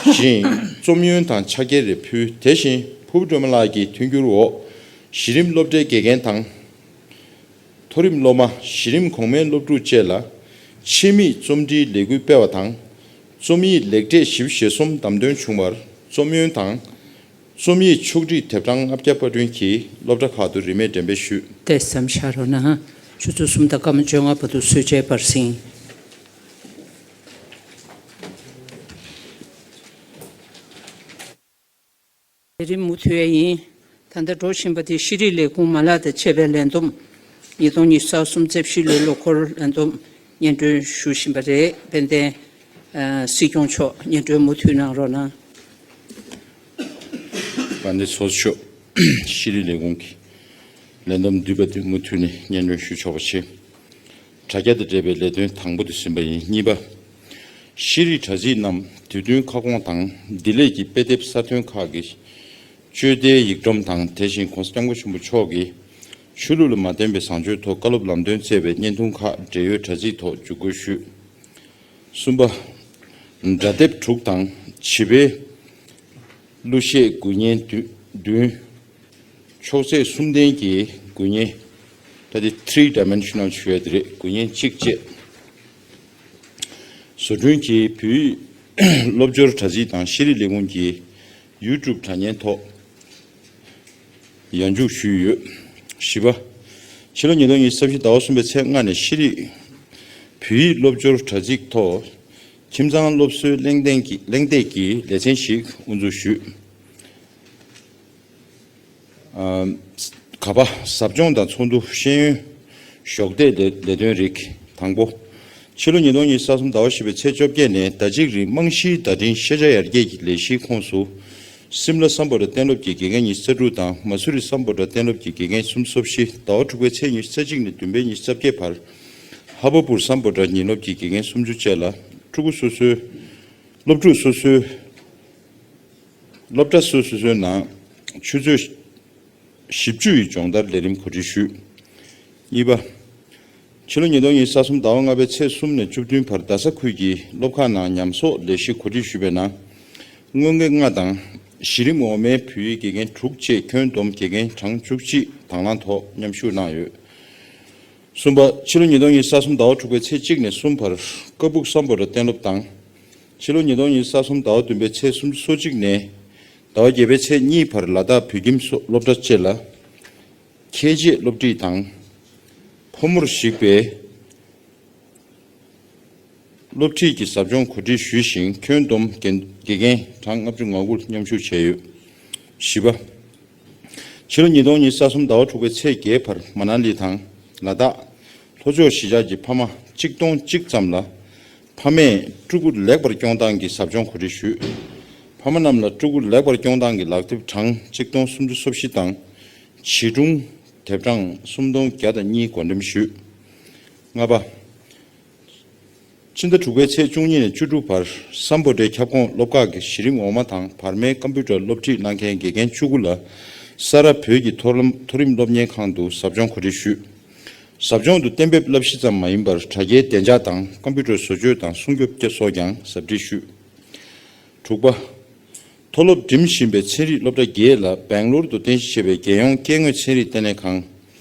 བཞིན་རྩོམ་ཡོན་དང་ཕྱག་འཁྱེར་རེ་ཕུལ། དེ་བཞིན་ཕུར་བུ་སྒྲོལ་མ་ལགས་ཀྱི་མཐུན་འགྱུར་འོག་གཞི་རིམ་སློབ་གྲྭའི་དགེ་རྒན་དང་། མཐོ་རིམ་སློབ་མ་གཞི་རིམ་གོང་མའི་སློབ་ཕྲུག་བཅས་ལ་ཆེད་དམིགས་རྩོམ་འབྲིའི་ལས་འགུལ་སྤེལ་བ་དང་། རྩོམ་ཡིག་ལེགས་གྲས་བཞི་བཅུ་ཞེ་གསུམ་བདམས་ཐོན་བྱུང་བར་རྩོམ་ཡོན་དང་། རྩོམ་ཡིག་ཕྱོགས་སྒྲིག་དེབ་གྲངས་ལྔ་བརྒྱ་པར་སྐྲུན་གྱིས་སློབ་གྲྭ་ཁག་ཏུ་རིན་མེད་འགྲེམས་སྤེལ་ཞུས། ཏེ་བསམ་ཤར་རོ་ན། ཆུ་ཚོད་གསུམ་དང་སྐར་མ་བཅོ་ལྔ་བར་དུ་གསོལ་ཇའི་བར་ཟིན། ལས་རིམ་མུ་མཐུད་ཡིན། ད་ལྟ་འགྲོ་བཞིན་པ་དེ་ཤེས་རིག་ལས་ཁུངས་མ་ལག་དང་བཅས་པའི་ལས་བསྡོམས། ཉིས་སྟོང་ཉི་ཤུ་རྩ་གསུམ་རྩ་བཞི་ལོའི་ལོ་འཁོར་ལས་བསྡོམས་སྙན་སྒྲོན་ཞུ་བཞིན་པ་རེད། དཔལ་ལྡན་ཨ་སྲིད་སྐྱོང་མཆོག་སྙན་སྒྲོན་མུ་མཐུད་གནང་རོགས་གནང་། དཔལ་ལྡན་ཚོགས་གཙོ་མཆོག་ཤེས་རིག་ལས་ཁུངས་ཀྱི་ལས་བསྡོམས་བསྡུས་པ་དེ་མུ་མཐུད་ནས་སྙན་སྒྲོན་ཞུ་ཆོག་པ་བྱས། དྲ་རྒྱ་དང་འབྲེལ་བའི་ལས་དོན་དང་པོ་དེ་ཟིན་པ་ཡིན། གཉིས་པ། ཤེས་རིག་དྲ་ཚིགས་རྣམས་དུས་བསྟུན་ཁ་སྐོང་དང་བདེ་ལེགས་ཀྱི་དཔེ་དེབ་གསར་ཐོན་ཁག་གི་སྤྱོད་བདེའི་ཡིག་སྒྲོམ་དང་། དེ་བཞིན་༸གོང་ས་༸སྐྱབས་མགོན་ཆེན་པོ་མཆོག་གིས་ཆོས་ལུགས་ལ་མ་བརྟེན་པའི་བཟང་སྤྱོད་ཐོག་བཀའ་སློབ་ལམ་སྟོན་བསྩལ་བའི་བརྙན་ཐུང་ཁག་འབྲེལ་ཡོད་དྲ་ཚིགས་ཐོག་འཇུག་སྒོ་ཞུས། གསུམ་པ། སྒྲ་དེབ་དྲུག་དང་བྱིས་པའི་གླུ་གཞས་འགུལ་བརྙན་བསྡུས། བདུན། ཕྱོགས་ཚད་གསུམ་ལྡན་གྱི་འགུལ་བརྙན། ད་དེ་three dimensional ཞུ་ཡ་དེ་རེད། འགུལ་བརྙན་གཅིག་བཅས། བཟོ་སྐྲུན་གྱིས་བོད་ཡིག་སློབ་སྦྱོར་དྲ་ཚིགས་དང་ཤེས་རིག་ལས་ཁུངས་ཀྱི་YouTube དྲ་བརྙན་ཐོག་ཡར་འཇུག་ཞུས་ཡོད། བཞི་པ། ཕྱི་ལོ་ཉིས་སྟོང་ཉི་ཤུ་རྩ་བཞི་ཟླ་བ་གསུམ་པའི་ཚེས་ལྔ་ནས་ཤེས་རིག་བོད་ཡིག་སློབ་སྦྱོར་དྲ་ཚིགས་ཐོག་ཁྱིམ་ཚང་སློབ་གསོའི་གླེང་སྟེགས་ཀྱི་གླེང་སྟེགས་ཀྱི་ལེ་ཚན་ཞིག་དབུ་འཛུགས་ཞུས། ཨ། ག་པ། ཟབ་སྦྱོང་དང་ཚོགས་འདུ། ཤེས་ཡོན་གཞོགས་འདེགས་ལས་ལས་དོན་རིགས། དང་པོ། ཕྱི་ལོ་ཉིས་སྟོང་ཉི་ཤུ་རྩ་གསུམ་ཟླ་བ་བཞི་པའི་ཚེས་བཅོ་བརྒྱད་ནས་ཟླ་གཅིག་རིང་རྨང་གཞིའི་བརྡ་འཕྲིན་ཤེས་བྱ་ཡར་རྒྱས་ཀྱི་ལས་གཞིའི་ཁོངས་སུ། སིམ་ལ་སམ་བྷོ་ཊ་གཏན་སློབ་ཀྱི་དགེ་རྒན་ཉི་ཤུ་རྩ་དྲུག་དང་མ་སུ་རི་སམ་བྷོ་ཊ་གཏན་སློབ་ཀྱི་དགེ་རྒན་སུམ་ཅུ་སོ་བཞི། ཟླ་བ་དྲུག་པའི་ཚེས་ཉི་ཤུ་རྩ་གཅིག་ནས་བདུན་པའི་ཉི་ཤུ་རྩ་བརྒྱད་བར། ཧ་བ་པུར་སམ་བྷོ་ཊ་ཉིན་སློབ་ཀྱི་དགེ་རྒན་སུམ་ཅུ་བཅས་ལ་ཕྲུ་གུ་སོ་སོའི། སློབ་ཕྲུག་སོ་སོའི། སློབ་གྲྭ་སོ་སོ་སོའི་ནང་ཆུ་ཚོད་བཞི་བཅུ་ཡི་སྦྱོང་བརྡར་ལས་རིམ་གོ་སྒྲིག་ཞུས། གཉིས་པ། ཕྱི་ལོ་ཉིས་སྟོང་ཉི་ཤུ་རྩ་གསུམ་ཟླ་བ་ལྔ་པའི་ཚེས་གསུམ་ནས་བཅུ་བདུན་བར་རྡ་ས་ཁུལ་གྱི་སློབ་ཁག་ནང་ཉམས་གསོག་ལས་གཞི་གོ་སྒྲིག་ཞུས་པའི་ནང་། སྔོན་དགེ་ལྔ་དང་གཞི་རིམ་འོག་མའི་བོད་ཡིག་དགེ་རྒན་དྲུག་བཅས་ཁྱོན་བསྡོམས་དགེ་རྒན་གྲངས་བཅུ་གཅིག་དང་བླངས་ཐོག་མཉམ་ཞུགས་གནང་ཡོད། གསུམ་པ། ཕྱི་ལོ་ཉིས་སྟོང་ཉི་ཤུ་རྩ་གསུམ་ཟླ་བ་དྲུག་པའི་ཚེས་གཅིག་ནས་གསུམ་བར་ཀ་སྦུག་སམ་བྷོ་ཊ་གཏན་སློབ་དང་། ཕྱི་ལོ་ཉིས་སྟོང་ཉི་ཤུ་རྩ་གསུམ་ཟླ་བ་བདུན་པའི་ཚེས་སུམ་ཅུ་སོ་གཅིག་ནས་ཟླ་བ་བརྒྱད་པའི་ཚེས་གཉིས་བར་ལ་དྭགས་བོད་ཁྱིམ་སོགས་སློབ་གྲྭ་བཅས་ལ་ཁྱད་ཆོས་སློབ་ཁྲིད་དང་། ཕོ་མོར་གཞིགས་པའི་སློབ་ཁྲིད་ཀྱི་ཟབ་སྦྱོང་གོ་སྒྲིག་ཞུས་ཤིང་ཁྱོན་བསྡོམས་དགེ་དགེ་རྒན་གྲངས་ལྔ་བཅུ་ང་དགུ་མཉམ་ཞུགས་བྱས་ཡོད། བཞི་པ། ཕྱི་ལོ་ཉིས་སྟོང་ཉི་ཤུ་རྩ་གསུམ་ཟླ་བ་དྲུག་པའི་ཚེས་བརྒྱད་བར་མ་ན་ལི་དང་ལ་དྭགས་ལྷོ་ཕྱོགས་གཞིས་ཆགས་ཀྱི་ཕ་མ་གཅིག་སྟོང་གཅིག་ཙམ་ལ་ཕ་མས་ཕྲུ་གུ་ལེགས་པར་སྐྱོང་སྟངས་ཀྱི་ཟབ་སྦྱོང་གོ་སྒྲིག་ཞུས། ཕ་མ་རྣམས་ལ་ཕྲུ་གུ་ལེགས་པར་སྐྱོང་སྟངས་ཀྱི་ལག་དེབ་གྲངས་གཅིག་སྟོང་སུམ་ཅུ་སོ་བཞི་དང་། བྱིས་སྒྲུང་དེབ་གྲངས་སུམ་སྟོང་བརྒྱ་དང་གཉིས་བགོ་འགྲེམས་ཞུས། ལྔ་པ། ཕྱི་ཟླ་དྲུག་པའི་ཚེས་བཅུ་གཉིས་ནས་བཅུ་དྲུག་བར་སམ་བྷོ་ཊའི་ཁྱབ་ཁོངས་སློབ་ཁག་གི་གཞི་རིམ་འོག་མ་དང་བར་མའི་ཀམ་པུ་ཊར་སློབ་ཁྲིད་གནང་མཁན་དགེ་རྒན་བཅུ་དགུ་ལ་ས་རཱ་བོད་ཀྱི་མཐོ་ལམ་མཐོ་རིམ་སློབ་གཉེར་ཁང་དུ་ཟབ་སྦྱོང་གོ་སྒྲིག་ཞུས། ཟབ་སྦྱོང་དུ་གཏན་འབེབས་བསླབ་གཞི་ཙམ་མ་ཡིན་པར་དྲ་རྒྱའི་བདེ་འཇགས་དང་ཀམ་པུ་ཊར་བཟོ་བཅོས་དང་སྲུང་སྐྱོབ་སོགས་ཀྱང་ཟབ་ཁྲིད་ཞུས། དྲུག་པ། མཐོ་སློབ་འགྲིམ་བཞིན་པའི་ཚན་རིག་སློབ་གྲྭ་བརྒྱད་ལ་སྦེང་ལོར་དུ་རྟེན་གཞི་བྱས་པའི་རྒྱལ་ཡོངས་སྐྱེ་དངོས་ཚན་རིག་ལྟེ་གནས་ཁང་།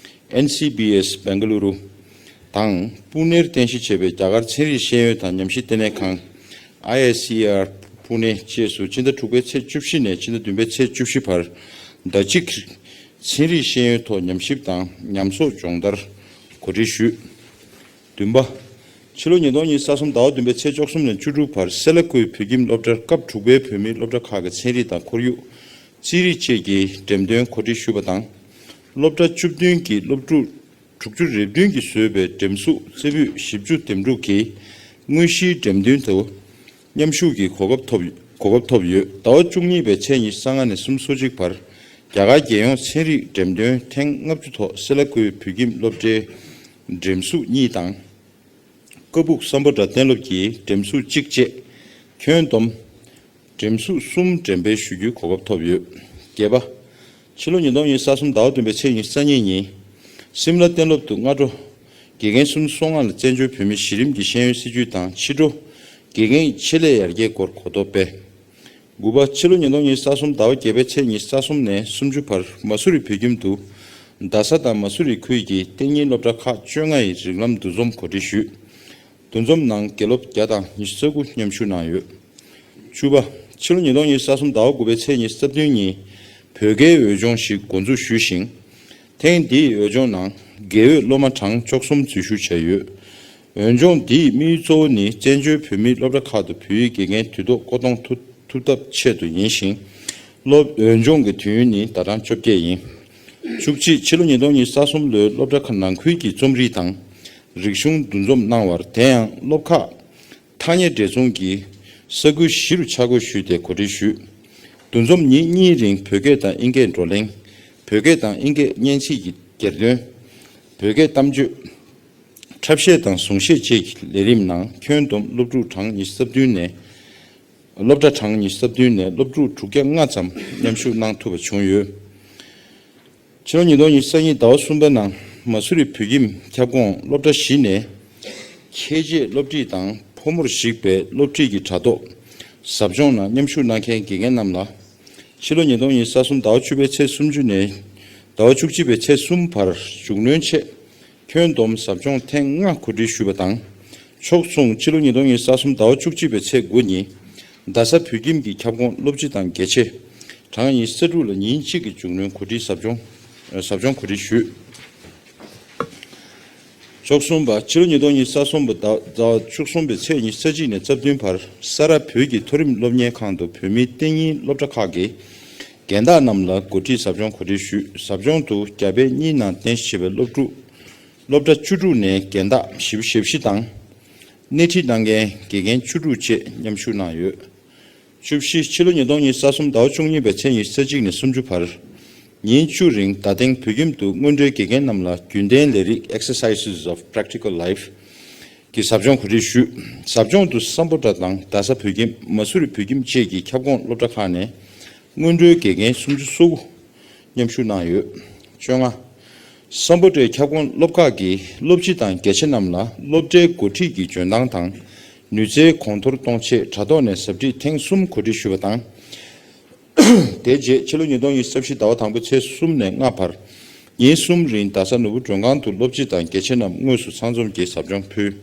ཨེན་སི་བི་ཨེས་སྦེང་ག་ལུ་རུ། དང་པུ་ནེར་རྟེན་གཞི་བྱས་པའི་རྒྱ་གར་ཚན་རིག་ཤེས་ཡོན་དང་ཉམས་ཞིབ་ལྟེ་གནས་ཁང་། ཨའི་ཨའི་སི་ཨར་པུ་ནེ་བཅས་སུ་ཕྱི་ཟླ་དྲུག་པའི་ཚེས་བཅུ་བཞི་ནས་ཕྱི་ཟླ་བདུན་པའི་ཚེས་བཅུ་བཞི་བར་ཟླ་གཅིག་ཚན་རིག་ཤེས་ཡོན་ཐོག་ཉམས་ཞིབ་དང་ཉམས་གསོག་སྦྱོང་བརྡར་གོ་སྒྲིག་ཞུས། བདུན་པ། ཕྱི་ལོ་ཉིས་སྟོང་ཉི་ཤུ་རྩ་གསུམ་ཟླ་བ་བདུན་པའི་ཚེས་བཅུ་གསུམ་ནས་བཅུ་དྲུག་བར་སེ་ལ་ཀུའི་བོད་ཁྱིམ་སློབ་གྲྭར་སྐབས་དྲུག་པའི་བོད་མིའི་སློབ་གྲྭ་ཁག་གི་ཚན་རིག་དང་ཁོར་ཡུག་རྩིས་རིག་བཅས་ཀྱི་འགྲེམས་སྟོན་གོ་སྒྲིག་ཞུས་པ་དང་། སློབ་གྲྭ་བཅུ་བདུན་གྱི་སློབ་ཕྲུག་དྲུག་ཅུ་རེ་བདུན་གྱིས་བཟོས་པའི་འགྲེམས་གཟུགས་རྩེ་ཕུད་བཞི་བཅུ་དེབ་དྲུག་གི་དངོས་གཞིའི་འགྲེམས་སྟོན་དུ་མཉམ་ཞུགས་ཀྱི་གོ་སྐབས་ཐོབ་གོ་སྐབས་ཐོབ་ཡོད། ཟླ་བ་བཅུ་གཉིས་པའི་ཚེས་ཉི་ཤུ་རྩ་ལྔ་ནས་སུམ་ཅུ་སོ་གཅིག་བར་རྒྱ་གར་རྒྱལ་ཡོངས་ཚན་རིག་འགྲེམས་སྟོན་ཐེངས་ལྔ་བཅུ་ཐོག་སེ་ལ་ཀུའི་བོད་ཁྱིམ་སློབ་གྲྭའི་འགྲེམས་གཟུགས་གཉིས་དང་། ཀ་སྦུག་སམ་བྷོ་ཊ་གཏན་སློབ་ཀྱི་འགྲེམས་གཟུགས་གཅིག་བཅས་ཁྱོན་བསྡོམས་འགྲེམས་གཟུགས་གསུམ་འགྲེམས་སྤེལ་ཞུ་རྒྱུའི་གོ་སྐབས་ཐོབ་ཡོད། བརྒྱད་པ། ཕྱི་ལོ་ཉིས་སྟོང་ཉི་ཤུ་རྩ་གསུམ་ཟླ་བ་བདུན་པའི་ཚེས་ཉི་ཤུ་རྩ་གཉིས་ཉིན། སིམ་ལ་གཏན་སློབ་ཏུ་སྔ་དྲོ་དགེ་རྒན་སུམ་ཅུ་སོ་ལྔ་ལ་བཙན་བྱོལ་བོད་མིའི་གཞི་རིམ་གྱི་ཤེས་ཡོན་སྲིད་བྱུས་དང་ཕྱི་དྲོ་དགེ་རྒན་ཡི་ཆེད་ལས་ཡར་རྒྱས་སྐོར་གོ་རྟོགས་སྤེལ། དགུ་པ། ཕྱི་ལོ་ཉིས་སྟོང་ཉི་ཤུ་རྩ་གསུམ་ཟླ་བ་བརྒྱད་པའི་ཚེས་ཉི་ཤུ་རྩ་གསུམ་ནས་སུམ་ཅུ་བར་མ་སུ་རི་བོད་ཁྱིམ་དུ་རྡ་ས་དང་མ་སུ་རི་ཁུལ་གྱི་གཏན་ཉིན་སློབ་གྲྭ་ཁག་བཅོ་ལྔ་ཡི་རིགས་ལམ་འདུ་འཛོམས་གོ་སྒྲིག་ཞུས། འདུ་འཛོམས་ནང་དགེ་སློབ་བརྒྱ་དང་ཉི་ཤུ་རྩ་དགུ་མཉམ་ཞུགས་གནང་ཡོད། བཅུ་པ། ཕྱི་ལོ་ཉིས་སྟོང་ཉི་ཤུ་རྩ་གསུམ་ཟླ་བ་དགུ་པའི་ཚེས་ཉི་ཤུ་རྩ་བདུན་ཉིན་བོད་དགེའི་འོས་སྦྱོང་ཞིག་འགོ་འཛུགས་ཞུས་ཤིང་། ཐེངས་འདིའི་འོས་སྦྱོང་ནང་དགེ་འོས་སློབ་མ་གྲངས་བཅུ་གསུམ་འཛུལ་ཞུགས་བྱས་ཡོད། འོས་སྦྱོང་འདིའི་དམིགས་ཡུལ་གཙོ་བོ་ནི་བཙན་བྱོལ་བོད་མིའི་སློབ་གྲྭ་ཁག་ཏུ་བོད་ཡིག་དགེ་རྒན་དུས་ཐོག་བསྐོ་གཏོང་ཐུབ་ཐུབ་ཐབས་ཆེད་དུ་ཡིན་ཞིང་། སློབ་འོས་སྦྱོང་གི་དུས་ཡུན་ནི་ཟླ་གྲངས་བཅོ་བརྒྱད་ཡིན། བཅུ་གཅིག་ཕྱི་ལོ་ཉིས་སྟོང་ཉི་ཤུ་རྩ་གསུམ་ལོའི་སློབ་གྲྭ་ཁག་ནང་ཁུལ་གྱི་རྩོམ་རིག་དང་རིག་གཞུང་འདུ་འཛོམས་གནང་བར། དེ་ཡང་སློབ་ཁག་ཐ་སྙད་འདྲེས་མཚུངས་ཀྱི་ས་ཁུལ་བཞི་རུ་ཆ་བགོས་ཞུས་ཏེ་གོ་སྒྲིག་ཞུས། འདུ་འཛོམས་ཉིན་གཉིས་རིང་བོད་སྐད་དང་དབྱིན་སྐད་བགྲོ་གླེང་། བོད་སྐད་དང་དབྱིན་སྐད་སྙན་ཚིག་གི་གྱེར་འདོན། བོད་སྐད་གཏམ་བརྗོད། འཁྲབ་གཞས་དང་གཟུངས་གཞས་བཅས་ཀྱི་ལས་རིམ་ནང་ཁྱོན་བསྡོམས་སློབ་ཕྲུག་གྲངས་ཉི་ཤུ་རྩ་བདུན་ནས། སློབ་གྲྭ་གྲངས་ཉི་ཤུ་རྩ་བདུན་ནས་སློབ་ཕྲུག་དྲུག་བརྒྱ་ལྔ་ཙམ་མཉམ་ཞུགས་གནང་ཐུབ་པ་བྱུང་ཡོད། ཕྱི་ལོ་ཉིས་སྟོང་ཉི་ཤུ་རྩ་གཉིས་ཟླ་བ་གསུམ་པའི་ནང་མ་སུ་རི་བོད་ཁྱིམ་ཁྱབ་ཁོངས་སློབ་གྲྭ་བཞི་ནས་ཁྱད་ཆོས་སློབ་ཁྲིད་དང་ཕོ་མོར་གཞིགས་པའི་སློབ་ཁྲིད་ཀྱི་དྲ་ཐོག་ཟབ་སྦྱོང་ནང་མཉམ་ཞུགས་གནང་མཁན་དགེ་རྒན་རྣམས་ལ་ ཕྱི་ལོ་ཉིས་སྟོང་ཉི་ཤུ་རྩ་གསུམ་ཟླ་བ་བཅུ་པའི་ཚེས་སུམ་ཅུ་ནས་ཟླ་བ་བཅུ་གཅིག་པའི་ཚེས་གསུམ་བར་མཇུག་གནོན་ཆེད་ཁྱོན་བསྡོམས་ཟབ་སྦྱོང་ཐེངས་ལྔ་གོ་སྒྲིག་ཞུས་པ་དང་། ཕྱོགས་མཚུངས་ཕྱི་ལོ་ཉིས་སྟོང་ཉི་ཤུ་རྩ་གསུམ་ཟླ་བ་བཅུ་གཅིག་པའི་ཚེས་དགུ་ཉིན་རྡ་ས་བོད་ཁྱིམ་གྱི་ཁྱབ་ཁོངས་སློབ་སྤྱི་དང་དགེ་ཆེ་གྲངས་ཉི་ཤུ་རྩ་དྲུག་ལ་ཉིན་གཅིག་གི་མཇུག་གནོན་གོ་སྒྲིག་ཟབ་སྦྱོང་ཟབ་སྦྱོང་གོ་སྒྲིག་ཞུས། ཕྱོགས་གསུམ་པ། ཕྱི་ལོ་ཉིས་སྟོང་ཉི་ཤུ་རྩ་གསུམ་པ་ཟླ་ཟླ་བཅུ་གསུམ་པའི་ཚེས་ཉི་ཤུ་རྩ་གཅིག་ནས་རྩ་བདུན་བར་ས་རཱ་བོད་ཀྱི་མཐོ་རིམ་སློབ་གཉེར་ཁང་དུ་བོད་མིའི་གཏན་ཉིན་སློབ་གྲྭ་ཁག་གི་རྒན་བདག་རྣམས་ལ་གོ་སྒྲིག་ཟབ་སྦྱོང་གོ་སྒྲིག་ཞུས། ཟབ་སྦྱོང་དུ་རྒྱ་བལ་གཉིས་ནང་རྟེན་གཞི་བྱས་པའི་སློབ་ཕྲུག་སློབ་གྲྭ་བཅུ་དྲུག་ནས་རྒན་བདག་བཞི་བཅུ་ཞེ་བཞི་དང་། སྣེ་ཁྲིད་གནང་མཁན་དགེ་རྒན་བཅུ་དྲུག་བཅས་མཉམ་ཞུགས་གནང་ཡོད། བཅུ་བཞི། ཕྱི་ལོ་ཉིས་སྟོང་ཉི་ཤུ་རྩ་གསུམ་ཟླ་བ་བཅུ་གཉིས་པའི་ཚེས་ཉི་ཤུ་རྩ་གཅིག་ནས་སུམ་ཅུ་བར། ཉིན་བཅུ་རིང་རྡ་སྟེང་བོད་ཁྱིམ་དུ་སྔོན་འགྲོའི་དགེ་རྒན་རྣམས་ལ་རྒྱུན་ལྡན་ལས་རིགས་Exercises of Practical Life གི་ཟབ་སྦྱོང་གོ་སྒྲིག་ཞུས། ཟབ་སྦྱོང་དུ་སམ་བྷོ་ཊ་དང་རྡ་ས་བོད་ཁྱིམ། མ་སུ་རི་བོད་ཁྱིམ་བཅས་ཀྱི་ཁྱབ་ཁོངས་སློབ་གྲྭ་ཁག་ནས་སྔོན་འགྲོའི་དགེ་རྒན་སུམ་ཅུ་སོ་དགུ་མཉམ་ཞུགས་གནང་ཡོད། བཅོ་ལྔ། སམ་བྷོ་ཊའི་ཁྱབ་ཁོངས་སློབ་ཁག་གི་སློབ་སྤྱི་དང་དགེ་ཆེ་རྣམས་ལ་སློབ་གྲྭའི་འགོ་ཁྲིད་ཀྱི་འཇོན་ཐང་དང་ནུས་རྩལ་གོང་མཐོར་གཏོང་ཆེད་དྲ་ཐོག་ནས་ཟབ་ཁྲིད་ཐེངས་གསུམ་གོ་སྒྲིག་ཞུས་པ་དང་། དེ་རྗེས་ཕྱི་ལོ་ཉིས་སྟོང་ཉི་ཤུ་རྩ་བཞི་ཟླ་བ་དང་པོའི་ཚེས་གསུམ་ནས་ལྔ་བར་ཉིན་གསུམ་རིང་རྡ་ས་ནོར་བུ་མགྲོན་ཁང་དུ་སློབ་སྤྱི་དང་དགེ་ཆེ་རྣམས་དངོས་སུ་ཚང་འཛོམས་ཀྱིས་ཟབ་སྦྱོང་ཕུལ།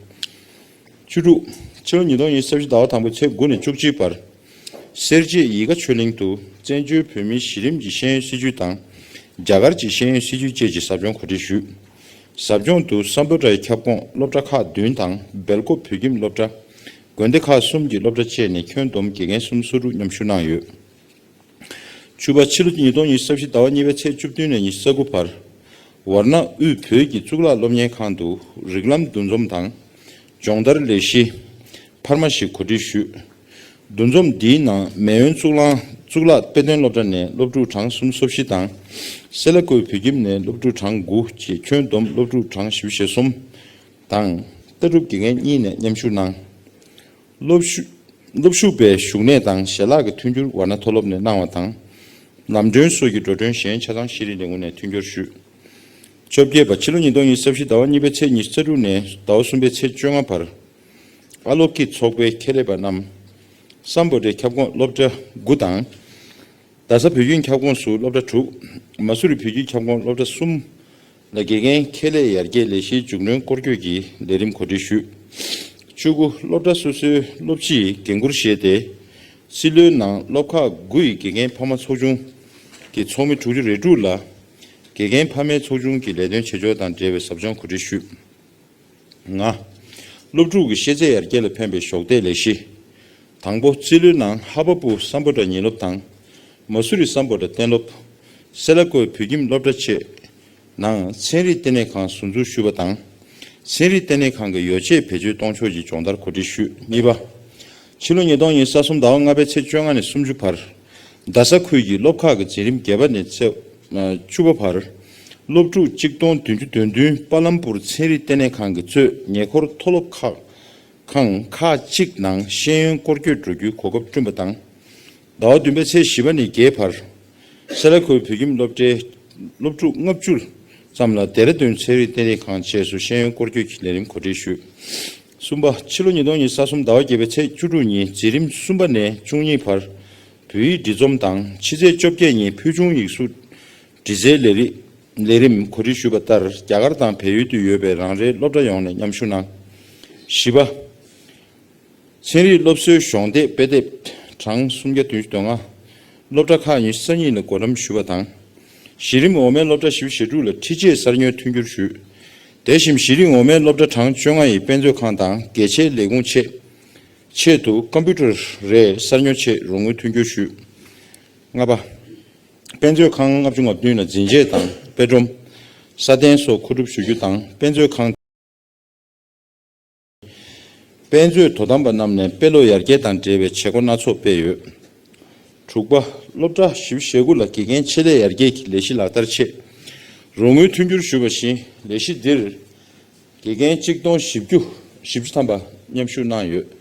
བཅུ་དྲུག། ཕྱི་ལོ་ཉིས་སྟོང་ཉི་ཤུ་རྩ་བཞི་ཟླ་བ་དང་པོའི་ཚེས་དགུ་ནས་བཅུ་གཅིག་བར། སེར་བྱེས་ཡིད་དགའ་ཆོས་གླིང་དུ་བཙན་བྱོལ་བོད་མིའི་གཞི་རིམ་གྱི་ཤེས་ཡོན་སྲིད་བྱུས་དང་། རྒྱ་གར་གྱི་ཤེས་ཡོན་སྲིད་བྱུས་བཅས་ཀྱི་ཟབ་སྦྱོང་གོ་སྒྲིག་ཞུས། ཟབ་སྦྱོང་དུ་སམ་བྷོ་ཊའི་ཁྱབ་ཁོངས་སློབ་གྲྭ་ཁག་བདུན་དང་སྦེལ་ཀོབ་བོད་ཁྱིམ་སློབ་གྲྭ། དགོན་སྡེ་ཁག་གསུམ་གྱི་སློབ་གྲྭ་བཅས་ནས་ཁྱོན་བསྡོམས་དགེ་རྒན་སུམ་ཅུ་སོ་དྲུག་མཉམ་ཞུགས་གནང་ཡོད། བཅུ་པ། ཕྱི་ལོ་ཉིས་སྟོང་ཉི་ཤུ་རྩ་བཞི་ཟླ་བ་གཉིས་པའི་ཚེས་བཅུ་བདུན་ནས་ཉི་ཤུ་རྩ་དགུ་བར། ཝར་ན་དབུས་བོད་ཀྱི་གཙུག་ལག་སློབ་གཉེར་ཁང་དུ་རིགས་ལམ་འདུ་འཛོམས་དང་། སྦྱོང་བརྡར་ལས་གཞི་འཕར་མ་ཞིག་གོ་སྒྲིག་ཞུས། འདུ་འཛོམས་འདིའི་ནང་མེས་དབོན་གཙུག་ལག་གཙུག་ལག་དཔེ་སྟོན་སློབ་གྲྭ་ནས་སློབ་ཕྲུག་གྲངས་སུམ་ཅུ་སོ་བཞི་དང་། སེ་ལ་ཀོའི་བོད་ཁྱིམ་ནས་སློབ་ཕྲུག་གྲངས་དགུ་བཅས་ཁྱོན་བསྡོམས་སློབ་ཕྲུག་གྲངས་བཞི་བཅུ་ཞེ་གསུམ་དང་། ལྟ་གྲུབ་དགེ་རྒན་གཉིས་ནས་མཉམ་ཞུགས་གནང་། སློབ་ཞུ། སློབ་ཞུགས་པའི་བཞུགས་གནས་དང་ཞལ་ལག་གི་མཐུན་འགྱུར་ཝར་ན་མཐོ་སློབ་ནས་གནང་བ་དང་། ལམ་གྲོན་སོགས་ཀྱི་འགྲོ་གྲོན་གཞན་ཆ་ཚང་ཤེས་རིག་ལས་ཁུངས་ནས་མཐུན་འགྱུར་ཞུས། བཅོ་བརྒྱད་པ། ཕྱི་ལོ་ཉིས་སྟོང་ཉི་ཤུ་རྩ་བཞི་ཟླ་བ་གཉིས་པའི་ཚེས་ཉི་ཤུ་རྩ་དྲུག་ནས་ཟླ་བ་གསུམ་པའི་ཚེས་བཅོ་ལྔ་བར། ཨ་ལོ་ཀི་ཚོགས་པའི་ཁེ་ལས་པ་རྣམས། སམ་བྷོ་ཊའི་ཁྱབ་ཁོངས་སློབ་གྲྭ་དགུ་དང་། རྡ་ས་བོད་ཁྱིམ་ཁྱབ་ཁོངས་སུ་སློབ་གྲྭ་དྲུག། མ་སུ་རི་བོད་ཁྱིམ་ཁྱབ་ཁོངས་སློབ་གྲྭ་གསུམ་ལ་དགེ་རྒན་ཁེ་ལས་ཡར་རྒྱས་ལས་གཞིའི་མཇུག་གནོན་སྐོར་སྐྱོད་ཀྱི་ལས་རིམ་གོ་སྒྲིག་ཞུས། བཅུ་དགུ། སློབ་གྲྭ་སོ་སོའི་སློབ་སྤྱིས་འགན་འཁུར་བཞེས་ཏེ། སྲིད་བློན་ནང་སློབ་ཁག་དགུ་ཡི་དགེ་རྒན་ཕ་མ་ཚོགས་ཆུང་གི་ཚོགས་མི་དྲུག་ཅུ་རེ་དྲུག་ལ། དགེ་རྒན་ཕ་མའི་ཚོགས་ཆུང་གི་ལས་དོན་བྱེད་ཕྱོགས་དང་འབྲེལ་བའི་ཟབ་སྦྱོང་གོ་སྒྲིག་ཞུས། ལྔ། སློབ་ཕྲུག་གི་ཤེས་ཚད་ཡར་རྒྱས་ལ་ཕན་པའི་གཞོགས་འདེགས་ལས་གཞི། དང་པོ། རྩིས་ལོའི་ནང་ཧ་པ་པུ་སམ་བྷོ་ཊ་ཉིན་སློབ་དང་། མ་སུ་རི་སམ་བྷོ་ཊ་གཏན་སློབ། སེ་ལ་ཀོའི་བོད་ཁྱིམ་སློབ་གྲྭ་བཅས་ནང་ཚན་རིག་ལྟེ་གནས་ཁང་ཟུར་འཛུགས་ཞུས་པ་དང་། ཚན་རིག་ལྟེ་གནས་ཁང་གི་ཡོ་བྱད་བེད་སྤྱོད་གཏོང་ཕྱོགས་ཀྱི་སྦྱོང་བརྡར་གོ་སྒྲིག་ཞུས། གཉིས་པ། ཕྱི་ལོ་ཉིས་སྟོང་ཉི་ཤུ་རྩ་གསུམ་ཟླ་བ་ལྔ་པའི་ཚེས་བཅོ་ལྔ་ནས་སུམ་ཅུ་བར། རྡ་ས་ཁུལ་གྱི་སློབ་ཁག་གི་འཛིན་རིམ་བརྒྱད་པ་ནས་ཚེས་བཅུ་པ་བར། སློབ་ཕྲུག་གཅིག་སྟོང་བདུན་ཅུ་དོན་བདུན་པ་ལམ་པུར་ཚན་རིག་ལྟེ་གནས་ཁང་གིས་གཙོས་ཉེ་འཁོར་མཐོ་སློབ་ཁག་ཁང་ཁག་ཅིག་ནང་ཤེས་ཡོན་སྐོར་སྐྱོད་འགྲོ་རྒྱུའི་གོ་སྐབས་བསྐྲུན་པ་དང་། ཟླ་བ་བདུན་པའི་ཚེས་བཞི་པ་ནས་བརྒྱད་བར། སེ་ལ་ཀོའི་བོད་ཁྱིམ་སློབ་གྲྭའི་སློབ་ཕྲུག་ལྔ་བཅུ་ཙམ་ལ་ལྡེ་ར་ལྡུན་ཚན་རིག་ལྟེ་གནས་ཁང་བཅས་སུ་ཤེས་ཡོན་སྐོར་སྐྱོད་ཀྱི་ལས་རིམ་གོ་སྒྲིག་ཞུས། གསུམ་པ། ཕྱི་ལོ་ཉིས་སྟོང་ཉི་ཤུ་རྩ་གསུམ་ཟླ་བ་བརྒྱད་པའི་ཚེས་བཅུ་དྲུག་ཉིན་འཛིན་རིམ་གསུམ་པ་ནས་བཅུ་གཉིས་བར། བོད་ཡིག་འབྲི་རྩོམ་དང་ཕྱི་ཚེས་བཅོ་བརྒྱད་ཉིན་ཕུལ་བྱུང་ཡིག་གཟུགས་འབྲི་རྩལ་ལས་རིགས་ལས་རིམ་གོ་སྒྲིག་ཞུས་པ་ལྟར། རྒྱ་གར་དང་བལ་ཡུལ་དུ་ཡོད་པའི་རང་རེའི་སློབ་གྲྭ་ཡོངས་ནས་མཉམ་ཞུགས་གནང་། བཞི་པ། ཚན་རིག་སློབ་གསོའི་གཞོགས་འདེགས་དཔེ་དེབ་གྲངས་སུམ་བརྒྱ་བདུན་ཅུ་དོན་ལྔ། སློབ་གྲྭ་ཁག་ཉི་ཤུ་རྩ་གཉིས་ལ་བགོ་འགྲེམས་ཞུས་པ་དང་། གཞི་རིམ་འོག་མའི་སློབ་གྲྭ་བཞི་བཅུ་ཞེ་དྲུག་ལ་ཁྲིད་ཆས་གསར་ཉོའི་མཐུན་འགྱུར་ཞུས། དེ་བཞིན་གཞི་རིམ་འོག་མའི་སློབ་གྲྭ་གྲངས་བཅོ་ལྔ་ཡི་དཔེ་མཛོད་ཁང་དང་དགེ་ཆེའི་ལས་ཁུངས་ཆེད་ཆེད་དུ་ཀམ་པུ་ཊར་རེ་གསར་ཉོ་ཆེད་རོགས་དངུལ་མཐུན་འགྱུར་ཞུས། ལྔ་པ། དཔེ་མཛོད་ཁང་ལྔ་བཅུ་ང་བདུན་ལ་འཛིན་ཆས་དང་དཔེ་སྒྲོམ། ས་གདན་སོགས་མཁོ་སྒྲུབ་ཞུ་རྒྱུ་དང་། དཔེ་མཛོད་ཁང་། དཔེ་མཛོད་དོ་དམ་པ་རྣམས་ནས་དཔེ་ཀློག་ཡར་རྒྱས་དང་འབྲེལ་བའི་བྱེད་སྒོ་སྣ་ཚོགས་སྤེལ་ཡོད། དྲུག་པ། སློབ་གྲྭ་བཞི་བཅུ་ཞེ་དགུ་ལ་དགེ་རྒན་ཆེད་ལས་ཡར་རྒྱས་ཀྱི་ལས་གཞི་ལག་བསྟར་ཆེད་རོགས་དངུལ་མཐུན་འགྱུར་ཞུས་པ་བཞིན། ལས་གཞི་འདིར་དགེ་རྒན་གཅིག་སྟོང་བཞི་བཅུ་བཞི་བཅུ་ཐམ་པ་མཉམ་ཞུགས་གནང་ཡོད།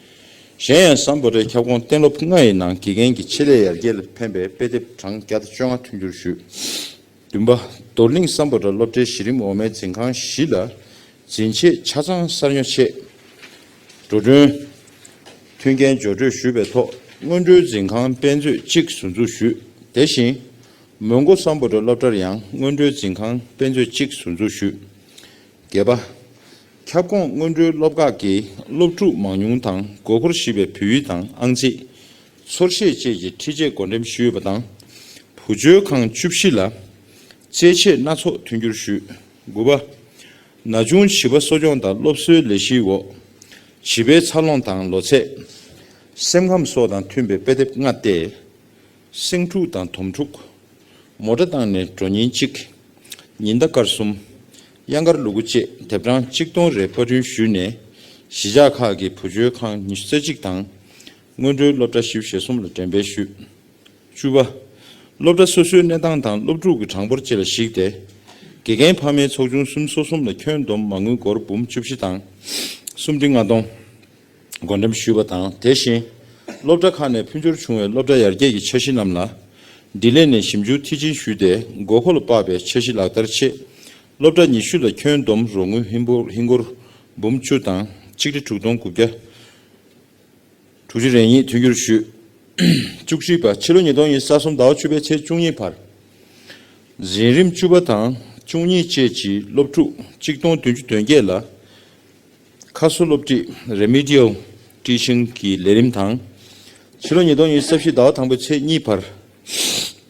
གཞན་ཡང་སམ་བྷོ་ཊའི་ཁྱབ་ཁོངས་གཏན་སློབ་ལྔ་ཡི་ནང་དགེ་རྒན་གྱི་ཆེད་ལས་ཡར་རྒྱས་ལ་ཕན་པའི་དཔེ་དེབ་གྲངས་བརྒྱ་དང་བཅོ་ལྔ་མཐུན་འགྱུར་ཞུས། བདུན་པ། རྡོར་གླིང་སམ་བྷོ་ཊ་སློབ་གྲྭའི་གཞི་རིམ་འོག་མའི་འཛིན་ཁང་བཞི་ལ་འཛིན་ཆས་ཆ་ཚང་གསར་ཉོ་ཆེད་འགྲོ་གྲོན་མཐུན་རྐྱེན་སྦྱོར་སྤྲོད་ཞུས་པའི་ཐོག་སྔོན་འགྲོའི་འཛིན་ཁང་དཔེ་མཛོད་གཅིག་ཟུར་འཛུགས་ཞུས། དེ་བཞིན་མོན་གྷོ་སམ་བྷོ་ཊ་སློབ་གྲྭར་ཡང་སྔོན་འགྲོའི་འཛིན་ཁང་དཔེ་མཛོད་གཅིག་ཟུར་འཛུགས་ཞུས། བརྒྱད་པ། ཁྱབ་ཁོངས་སྔོན་འགྲོའི་སློབ་ཁག་གི་སློབ་ཕྲུག་མང་ཉུང་དང་མགོ་སྐོར་ཞེས་པའི་བོད་ཡིག་དང་ཨང་རྩིས། ཚོར་ཤེས་བཅས་ཀྱི་ཁྲིད་ཆས་བགོ་འགྲེམས་ཞུས་ཡོད་པ་དང་། བུ་བཅོལ་ཁང་བཅུ་བཞི་ལ་རྩེད་ཆས་སྣ་ཚོགས་མཐུན་འགྱུར་ཞུས། དགུ་པ། ན་ཆུང་བྱིས་པ་གསོ་སྐྱོང་དང་སློབ་གསོའི་ལས་གཞིའི་འོག་བྱིས་པའི་འཚར་ལོངས་དང་ལོ་ཚད། སེམས་ཁམས་སོགས་དང་མཐུན་པའི་དཔེ་དེབ་ལྔ་སྟེ། སེང་ཕྲུག་དང་དོམ་ཕྲུག་མོ་ཊ་བཏང་ནས་འགྲོ་ཉིན་གཅིག་ཉི་ཟླ་སྐར་གསུམ། གཡང་དཀར་ལུ་གུ་བཅས་དེབ་གྲངས་གཅིག་སྟོང་རེ་པར་སྐྲུན་ཞུས་ནས། གཞིས་ཆགས་ཁག་གི་བུ་བཅོལ་ཁང་ཉི་ཤུ་རྩ་གཅིག་དང་། སྔོན་འགྲོའི་སློབ་གྲྭ་བཞི་བཅུ་ཞེ་གསུམ་ལ་འགྲེམས་སྤེལ་ཞུས། བཅུ་པ། སློབ་གྲྭ་སོ་སོའི་གནས་སྟངས་དང་སློབ་ཕྲུག་གི་གྲངས་འབོར་བཅས་ལ་གཞིགས་ཏེ། དགེ་རྒན་ཕ་མའི་ཚོགས་ཆུང་གསུམ་སོ་གསུམ་ལ་ཁྱོན་བསྡོམས་མ་དངུལ་སྒོར་འབུམ་བཅུ་བཞི་དང་། སུམ་ཁྲི་ལྔ་སྟོང་། བགོ་འགྲེམས་ཞུས་པ་དང་། དེ་བཞིན་སློབ་གྲྭ་ཁག་ནས་ཕུལ་འབྱོར་བྱུང་བའི་སློབ་གྲྭ་ཡར་རྒྱས་ཀྱི་འཆར་གཞི་རྣམས་ལ་འབྲི་ལྷད་ནས་ཞིབ་འཇུག་མཐིལ་ཕྱིན་ཞུས་ཏེ། དགོས་མཁོ་ལ་དཔག་པའི་འཆར་གཞི་ལག་བསྟར་ཆེད། སློབ་གྲྭ་ཉི་ཤུ་ལ་ཁྱོན་བསྡོམས་རོགས་དངུལ་ཧིན་སྒོར་ཧིན་སྒོར་འབུམ་བཅུ་དང་ཆིག་ཁྲི་དྲུག་སྟོང་དགུ་བརྒྱ་དྲུག་ཅུ་རེ་གཉིས་མཐུན་འགྱུར་ཞུས། བཅུ་གཅིག་པ། ཕྱི་ལོ་ཉིས་སྟོང་ཉི་ཤུ་རྩ་གསུམ་ཟླ་བ་བཅུ་པའི་ཚེས་བཅུ་གཉིས་བར། འཛིན་རིམ་བཅུ་པ་དང་བཅུ་གཉིས་བཅས་ཀྱི་སློབ་ཕྲུག་གཅིག་སྟོང་བདུན་ཅུ་དོན་བརྒྱད་ལ། ཁ་གསོ་སློབ་ཁྲིད། Remedial Teaching གི་ལས་རིམ་དང་། ཕྱི་ལོ་ཉིས་སྟོང་ཉི་ཤུ་རྩ་བཞི་ཟླ་བ་དང་པོའི་ཚེས་གཉིས་བར།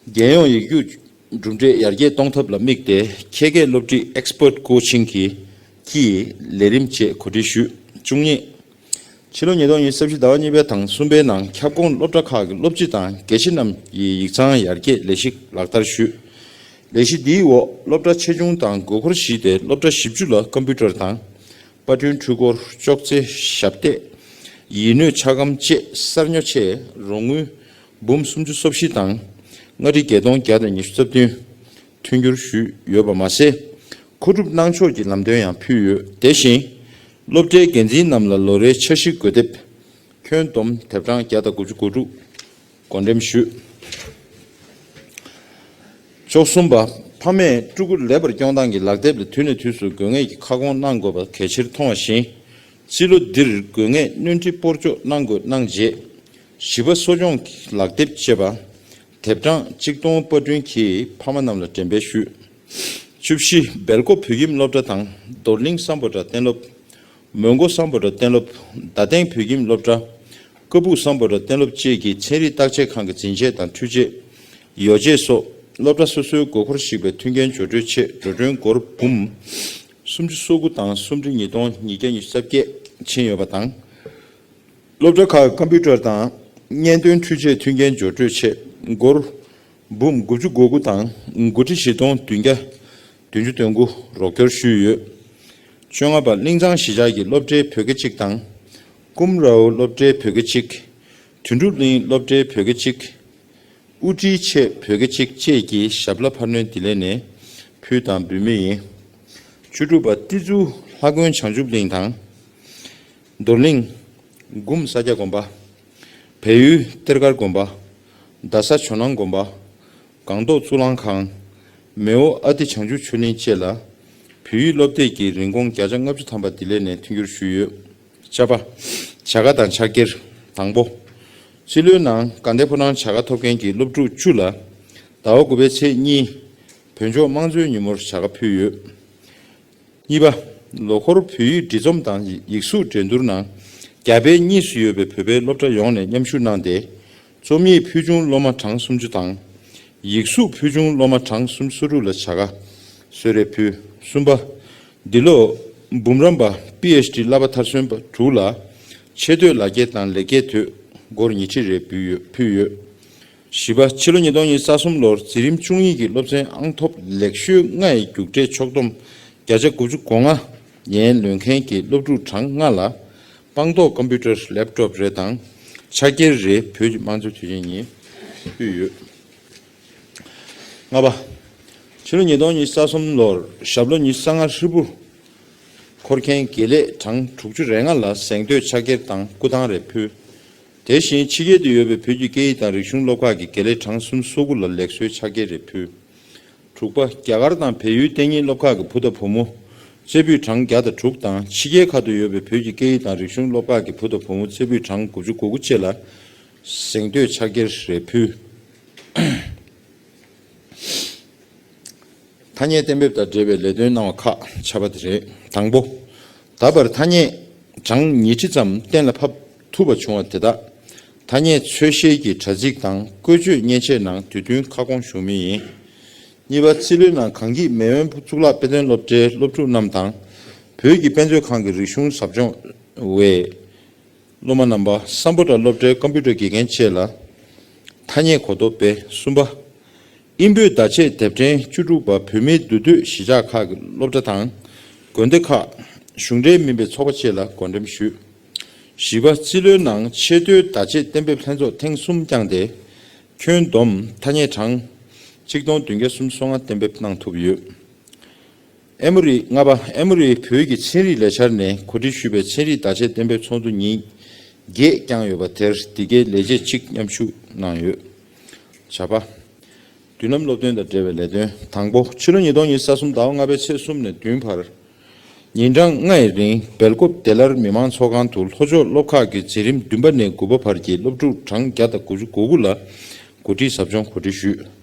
རྒྱལ་ཡོངས་ཡིག་རྒྱུགས་གྲུབ་འབྲས་ཡར་རྒྱས་གཏོང་ཐབས་ལ་དམིགས་ཏེ། ཁྱད་བརྒལ་སློབ་ཁྲིད། Expert Coaching གི་གི་ལས་རིམ་བཅས་གོ་སྒྲིག་ཞུས། བཅུ་གཉིས། ཕྱི་ལོ་ཉིས་སྟོང་ཉི་ཤུ་རྩ་བཞི་ཟླ་བ་གཉིས་པའི་དང་གསུམ་པའི་ནང་ཁྱབ་ཁོངས་སློབ་གྲྭ་ཁག་གི་སློབ་སྤྱི་དང་དགེ་ཆེ་རྣམས་ཀྱི་ཡིག་ཚང་ཡར་རྒྱས་ལས་གཞི་ལག་བསྟར་ཞུས། ལས་གཞི་འདིའི་འོག་སློབ་གྲྭ་ཆེ་ཆུང་དང་དགོས་མཁོར་གཞིགས་ཏེ་སློབ་གྲྭ་བཞི་བཅུ་ལ་ཀམ་པུ་ཊར་དང་། པར་སྐྲུན་འཕྲུལ་འཁོར། ཅོག་ཙེ། ཞབས་སྟེགས། ཡིག་སྣོད་ཆ་སྒམ་བཅས་གསར་ཉོ་ཆེད་རོགས་དངུལ་འབུམ་སུམ་ཅུ་སོ་བཞི་དང་། ལྔ་ཁྲི་བརྒྱད་སྟོང་བརྒྱ་དང་ཉི་ཤུ་རྩ་བདུན་མཐུན་འགྱུར་ཞུས་ཡོད་པ་མ་ཟད། མཁོ་སྒྲུབ་གནང་ཕྱོགས་ཀྱི་ལམ་སྟོན་ཡང་ཕུལ་ཡོད། དེ་བཞིན་སློབ་གྲྭའི་འགན་འཛིན་རྣམས་ལ་ལོ་རེའི་འཆར་གཞི་བགོ་དེབ་ཁྱོན་བསྡོམས་དེབ་གྲངས་བརྒྱ་དང་དགུ་བཅུ་གོ་དྲུག་བགོ་འགྲེམས་ཞུས། བཅུ་གསུམ་པ། ཕ་མས་ཕྲུ་གུ་ལེགས་པར་སྐྱོང་སྟངས་ཀྱི་ལག་དེབ་ལ་དུས་ནས་དུས་སུ་དགོས་ངེས་ཀྱི་ཁ་སྐོང་གནང་དགོས་པ་གལ་ཆེར་མཐོང་བ་བཞིན། རྩིས་ལོ་འདིར་དགོས་ངེས་སྣོན་འཕྲི་སྤོར་གཅོག་གནང་དགོས་གནང་རྗེས། བྱིས་པ་གསོ་སྐྱོང་གི་ལག་དེབ་ཅེས་པ། དེབ་གྲངས་གཅིག་སྟོང་པར་སྐྲུན་གྱིས་ཕ་མ་རྣམས་ལ་འགྲེམས་སྤེལ་ཞུས། བཅུ་བཞི། སྦེལ་ཀོབ་བོད་ཁྱིམ་སློབ་གྲྭ་དང་རྡོར་གླིང་སམ་བྷོ་ཊ་གཏན་སློབ། མོན་གྷོ་སམ་བྷོ་ཊ་གཏན་སློབ། རྡ་སྟེང་བོད་ཁྱིམ་སློབ་གྲྭ། ཀ་སྦུག་སམ་བྷོ་ཊ་གཏན་སློབ་བཅས་ཀྱི་ཚན་རིག་བརྟག་དཔྱད་ཁང་གི་འཛིན་ཆས་དང་འཕྲུལ་ཆས། ཡོ་བྱད་སོགས་སློབ་གྲྭ་སོ་སོའི་དགོས་མཁོར་གཞིགས་པའི་མཐུན་རྐྱེན་སྦྱོར་སྤྲོད་ཆེད་འགྲོ་གྲོན་སྒོར་འབུམ་སུམ་ཅུ་སོ་དགུ་དང་སུམ་ཁྲི་ཉིས་སྟོང་ཉིས་བརྒྱ་ཉི་ཤུ་རྩ་བརྒྱད་ཕྱིན་ཡོད་པ་དང་། སློབ་གྲྭ་ཁག་ཀམ་པུ་ཊར་དང་བརྙན་སྟོན་འཕྲུལ་ཆས་མཐུན་རྐྱེན་སྦྱོར་སྤྲོད་ཆེད་སྒོར་འབུམ་དགུ་བཅུ་གོ་དགུ་དང་དགུ་ཁྲི་བཞི་སྟོང་བདུན་བརྒྱ་བདུན་ཅུ་དོན་དགུ་རོགས་སྐྱོར་ཞུས་ཡོད། བཅོ་ལྔ་པ། གླིང་ཚང་གཞིས་ཆགས་ཀྱི་སློབ་གྲྭའི་བོད་སྐད་གཅིག་དང་། ཀུམ་རའོ་སློབ་གྲྭའི་བོད་སྐད་གཅིག་དོན་གྲུབ་གླིང་སློབ་གྲྭའི་བོད་སྐད་གཅིག་དབུ་ཁྲིད་ཆེད་བོད་སྐད་གཅིག་བཅས་ཀྱི་ཞབས་ལ་འཕར་སྣོན་བདེ་ལེགས་ནས་ཕུལ་དང་འབུལ་མུས་ཡིན། བཅུ་དྲུག་པ། ཏི་ཛུ་ལྷ་དགོན་བྱང་ཆུབ་གླིང་དང་། རྡོར་གླིང་། གུམ་ས་སྐྱ་དགོན་པ། བལ་ཡུལ་གཏེར་སྒར་དགོན་པ། རྡ་ས་ཇོ་ནང་དགོན་པ། སྒང་ཏོག་གཙུག་ལག་ཁང་། མེའོ་ཨ་ཏི་བྱང་ཆུབ་ཆོས་གླིང་བཅས་ལ། བོད་ཡིག་སློབ་དེབ་ཀྱི་རིན་གོང་བརྒྱ་ཆ་ལྔ་བཅུ་ཐམ་པ་བདེ་ལེགས་ནས་མཐུན་འགྱུར་ཞུས་ཡོད། ཅ་པ། བྱ་དགའ་དང་ཕྱག་འཁྱེར། དང་པོ། རྩིས་ལོའི་ནང་དགའ་ལྡན་ཕོ་བྲང་བྱ་དགའ་ཐོབ་མཁན་གྱི་སློབ་ཕྲུག་བཅུ་ལ། ཟླ་བ་དགུ་པའི་ཚེས་གཉིས། བོད་ལྗོངས་དམངས་གཙོའི་ཉིན་མོར་བྱ་དགའ་ཕུལ་ཡོད། གཉིས་པ། ལོ་འཁོར་བོད་ཡིག་འབྲི་རྩོམ་དང་ཡིག་གཟུགས་འགྲན་བསྡུར་ནང་རྒྱ་བལ་གཉིས་སུ་ཡོད་པའི་བོད་པའི་སློབ་གྲྭ་ཡོངས་ནས་མཉམ་ཞུགས་གནང་སྟེ། རྩོམ་ཡིག་ཕུལ་བྱུང་སློབ་མ་གྲངས་སུམ་ཅུ་དང་། ཡིག་གཟུགས་ཕུལ་བྱུང་སློབ་མ་གྲངས་སུམ་ཅུ་སོ་དྲུག་ལ་བྱ་དགའ་གསོལ་རས་ཕུལ། གསུམ་པ། འདི་ལོ་འབུམ་རམས་པ་པི་ཨེཆ་ཌི་བསླབ་པ་མཐར་སོན་པ་དྲུག་ལ་ཆེད་བསྟོད་ལག་འཁྱེར་དང་ལེགས་སྐྱེས་དོད་སྒོར་ཉི་ཁྲི་རེ་འབུལ་ཡོད་ཕུལ་ཡོད། བཞི་པ། ཕྱི་ལོ་ཉིས་སྟོང་ཉི་ཤུ་རྩ་གསུམ་ལོར་འཛིན་རིམ་བཅུ་གཉིས་ཀྱི་སློབ་ཚན་ཨང་ཐོབ་ལེགས་ཤོས་ལྔ་ཡི་རྒྱུགས་སྤྲོད་ཕྱོགས་བསྡོམས་བརྒྱ་ཆ་དགུ་བཅུ་གོ་ལྔ་ཡན་ལོན་མཁན་གྱི་སློབ་ཕྲུག་གྲངས་ལྔ་ལ་སྤངས་རྟོགས་ཀམ་པུ་ཊར་ལེབ་ཊོབ་རེ་དང་ཕྱག་འཁྱེར་རེ་བོད་ཀྱི་དམངས་གཙོའི་དུས་ཆེན་ཉིན་ཕུལ་ཡོད། ལྔ་པ། ཕྱི་ལོ་ཉིས་སྟོང་ཉི་ཤུ་རྩ་གསུམ་ལོར་ཞབས་ལོ་ཉི་ཤུ་རྩ་ལྔ་ཧྲིལ་པོ་འཁོར་མཁན་དགེ་ལས་གྲངས་དྲུག་ཅུ་རེ་ལྔ་ལ་གཟེངས་བསྟོད་ཕྱག་འཁྱེར་དང་སྐུ་ཐང་རེ་ཕུལ། དེ་བཞིན་ཕྱི་རྒྱལ་དུ་ཡོད་པའི་བོད་ཀྱི་སྐད་ཡིག་དང་རིག་གཞུང་སློབ་ཁག་གི་དགེ་ལས་གྲངས་སུམ་ཅུ་སོ་དགུ་ལ་ལེགས་གསོའི་ཕྱག་འཁྱེར་རེ་ཕུལ། དྲུག་པ། རྒྱ་གར་དང་བལ་ཡུལ་གཏན་ཉིན་སློབ་ཁག་གི་བུ་དང་བུ་མོ་རྩེ་ཕུད་གྲངས་བརྒྱ་དང་དྲུག་དང་ཕྱི་རྒྱལ་ཁག་ཏུ་ཡོད་པའི་བོད་ཀྱི་སྐད་ཡིག་དང་རིག་གཞུང་སློབ་ཁག་གི་བུ་དང་བུ་མོ་རྩེ་ཕུད་གྲངས་དགུ་བཅུ་གོ་དགུ་བཅས་ལ་གཟེངས་བསྟོད་ཕྱག་འཁྱེར་རེ་ཕུལ། ཐ་སྙད་གཏན་འབེབས་དང་འབྲེལ་བའི་ལས་དོན་གནང་བ་ཁག་ཆ་བ་དེ་རེད། དང་པོ། ད་བར་ཐ་སྙད་གྲངས་ཉིས་ཁྲི་ཙམ་གཏན་ལ་ཕབ་ཐུབ་པ་བྱུང་བ་དེ་དག་ཐ་སྙད་འཚོལ་ཞིབ་ཀྱི་དྲ་ཚིགས་དང་བཀོལ་སྤྱོད་མཉེན་ཆས་ནང་དུས་རྒྱུན་ཁ་སྐོང་ཞུ་མུས་ཡིན། གཉིས་པ། རྩིས་ལོའི་ནང་གངས་སྐྱིད་མེས་དབོན་གཙུག་ལག་དཔེ་སྟོན་སློབ་གྲྭའི་སློབ་ཕྲུག་རྣམས་དང་། བོད་ཀྱི་དཔེ་མཛོད་ཁང་གི་རིག་གཞུང་ཟབ་སྦྱོང་བའི་སློབ་མ་རྣམ་པ། སམ་བྷོ་ཊ་སློབ་གྲྭའི་ཀམ་པུ་ཊར་དགེ་རྒན་བཅས་ལ་ཐ་སྙད་གོ་རྟོགས་སྤེལ། གསུམ་པ། དབྱིན་བོད་བརྡ་ཆད་དེབ་ཕྲེང་བཅུ་དྲུག་པ་བོད་མིའི་འདུས་སྡོད་གཞིས་ཆགས་ཁག་གི་སློབ་གྲྭ་དང་། དགོན་སྡེ་ཁག་གཞུང་འབྲེལ་མིན་པའི་ཚོགས་པ་བཅས་ལ་བགོ་འགྲེམས་ཞུས། བཞི་པ། རྩིས་ལོའི་ནང་ཆེས་མཐོའི་བརྡ་ཆད་གཏན་འབེབས་ལྷན་ཚོགས་ཐེངས་གསུམ་བསྐྱངས་ཏེ། ཁྱོན་བསྡོམས་ཐ་སྙད་གྲངས་གཅིག་སྟོང་བདུན་བརྒྱ་སུམ་ཅུ་སོ་ལྔ་གཏན་འབེབས་གནང་ཐུབ་ཡོད། ཨེ་མོ་རི། ལྔ་པ། ཨེ་མོ་རི་བོད་ཀྱི་ཚན་རིག་ལས་འཆར་ནས་གོ་སྒྲིག་ཞུས་པའི་ཚན་རིག་བརྡ་ཆད་གཏན་འབེབས་ཚོགས་འདུ་ཉིན་བརྒྱད་བསྐྱངས་ཡོད་པ་དེར་འདི་གའི་ལས་བྱེད་གཅིག་མཉམ་ཞུགས་གནང་ཡོད། བྱ་བ། མདུན་ལམ་སློབ་སྟོན་དང་འབྲེལ་བའི་ལས་དོན། དང་པོ། ཕྱི་ལོ་ཉིས་སྟོང་ཉི་ཤུ་རྩ་གསུམ་ཟླ་བ་ལྔ་པའི་ཚེས་གསུམ་ནས་བདུན་བར། ཉིན་གྲངས་ལྔ་ཡི་རིང་སྦེལ་ཀོབ་བདེ་སླར་མི་མང་ཚོགས་ཁང་དུ་ལྷོ་ཕྱོགས་སློབ་ཁག་གི་འཛིན་རིམ་བདུན་པ་ནས་དགུ་པ་བར་གྱི་སློབ་ཕྲུག་གྲངས་བརྒྱ་དང་དགུ་བཅུ་གོ་དགུ་ལ་གོ་སྒྲིག་ཟབ་སྦྱོང་གོ་སྒྲིག་ཞུས།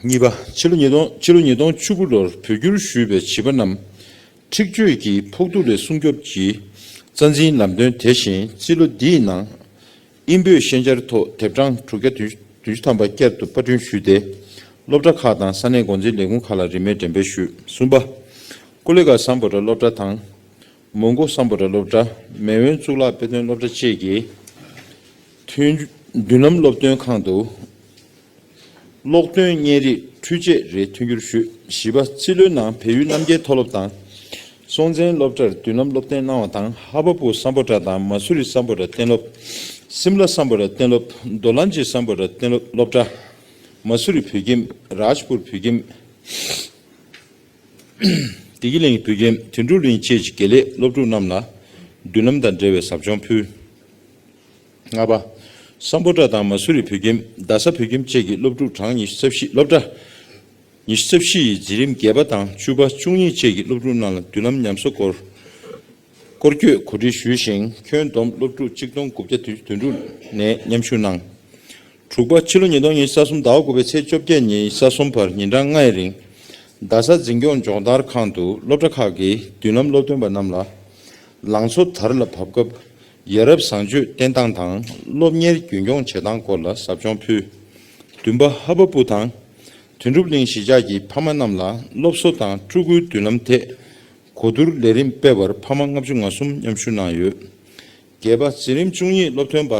གཉིས་པ། ཕྱི་ལོ་ཉིས་སྟོང་ཕྱི་ལོ་ཉིས་སྟོང་བཅུ་དགུ་ལོར་བོད་བསྒྱུར་ཞུས་པའི་བྱིས་པ་རྣམས་འཁྲིག་སྤྱོད་ཀྱི་ཕོག་ཐུག་ལས་སྲུང་སྐྱོབ་ཀྱི་རྩ་འཛིན་ལམ་སྟོན་དེ་བཞིན་རྩིས་ལོ་འདིའི་ནང་དབྱིན་བོད་ཤན་སྦྱར་ཐོག་དེབ་གྲངས་དྲུག་བརྒྱ་བདུན་ཅུ་ཐམ་པ་བསྐྱར་དུ་པར་སྐྲུན་ཞུས་ཏེ། སློབ་གྲྭ་ཁག་དང་ས་གནས་འགོ་འཛིན་ལས་ཁུངས་ཁག་ལ་རིན་མེད་འགྲེམས་སྤེལ་ཞུས། གསུམ་པ། ཀུ་ལེ་གྷལ་སམ་བྷོ་ཊ་སློབ་གྲྭ་དང་། མོན་གྷོ་སམ་བྷོ་ཊ་སློབ་གྲྭ། མེས་དབོན་གཙུག་ལག་དཔེ་སྟོན་སློབ་གྲྭ་བཅས་ཀྱིས་མཐུན་མདུན་ལམ་སློབ་སྟོན་ཁང་དུ་ཀློག་འདོན་བརྙན་རིས་འཕྲུལ་ཆས་རེ་མཐུན་འགྱུར་ཞུས། བཞི་པ། རྩིས་ལོའི་ནང་བལ་ཡུལ་རྣམ་རྒྱལ་མཐོ་སློབ་དང་། སྲོང་བཙན་སློབ་གྲྭར་མདུན་ལམ་སློབ་སྟོན་གནང་བ་དང་། ཧ་བ་པུར་སམ་བྷོ་ཊ་དང་མ་སུ་རི་སམ་བྷོ་ཊ་གཏན་སློབ། སིམ་ལ་སམ་བྷོ་ཊ་གཏན་སློབ། རྡོ་ལན་ཇི་སམ་བྷོ་ཊ་གཏན་སློབ་སློབ་གྲྭ། མ་སུ་རི་བོད་ཁྱིམ། རཱཇ་པུར་བོད་ཁྱིམ། བདེ་སྐྱིད་གླིང་བོད་ཁྱིམ། དོན་གྲུབ་གླིང་བཅས་ཀྱི་དགེ་ལས་སློབ་ཕྲུག་རྣམས་ལ་མདུན་ལམ་དང་འབྲེལ་བའི་ཟབ་སྦྱོང་ཕུལ། ལྔ་པ། སམ་བྷོ་ཊ་དང་མ་སུ་རི་བོད་ཁྱིམ། རྡ་ས་བོད་ཁྱིམ་བཅས་ཀྱི་སློབ་ཕྲུག་གྲངས་ཉི་ཤུ་རྩ་བཞི། སློབ་གྲྭ་ཉི་ཤུ་རྩ་བཞི་ཡི་འཛིན་རིམ་བརྒྱད་པ་དང་བཅུ་པ། བཅུ་གཉིས་བཅས་ཀྱི་སློབ་ཕྲུག་རྣམས་ལ་མདུན་ལམ་ཉམས་གསོ་སྐོར་སྐོར་སྐྱོད་གོ་སྒྲིག་ཞུས་ཤིང་། ཁྱོན་བསྡོམས་སློབ་ཕྲུག་གཅིག་སྟོང་དགུ་བརྒྱ་དོན་གྲུབ་ནས་མཉམ་ཞུགས་གནང་། དྲུག་པ། ཕྱི་ལོ་ཉིས་སྟོང་ཉི་ཤུ་རྩ་གསུམ་ཟླ་བ་དགུ་པའི་ཚེས་བཅོ་བརྒྱད་ཉིན་རྩ་གསུམ་བར་ཉིན་གྲངས་ལྔ་ཡི་རིང་རྡ་ས་འཛིན་སྐྱོང་སྦྱོང་བརྡར་ཁང་དུ་སློབ་གྲྭ་ཁག་གི་མདུན་ལམ་སློབ་སྟོན་པ་རྣམས་ལ་ལང་ཚོ་དར་ལ་བབས་སྐབས་ཡ་རབས་བཟང་སྤྱོད་བསྟེན་སྟངས་དང་སློབ་གཉེར་རྒྱུན་འཁྱོངས་བྱེད་སྟངས་སྐོར་ལ་ཟབ་སྦྱོང་ཕུལ། བདུན་པ། ཧ་བ་པུ་དང་དོན་གྲུབ་གླིང་གཞིས་ཆགས་ཀྱི་ཕ་མ་རྣམས་ལ་སློབ་གསོ་དང་ཕྲུ་གུའི་མདུན་ལམ་ཐད་གོ་བསྡུར་ལས་རིམ་སྤེལ་བར་ཕ་མ་ལྔ་བཅུ་ང་གསུམ་མཉམ་ཞུགས་གནང་ཡོད། བརྒྱད་པ། འཛིན་རིམ་བཅུ་གཉིས་སློབ་ཐོན་པ་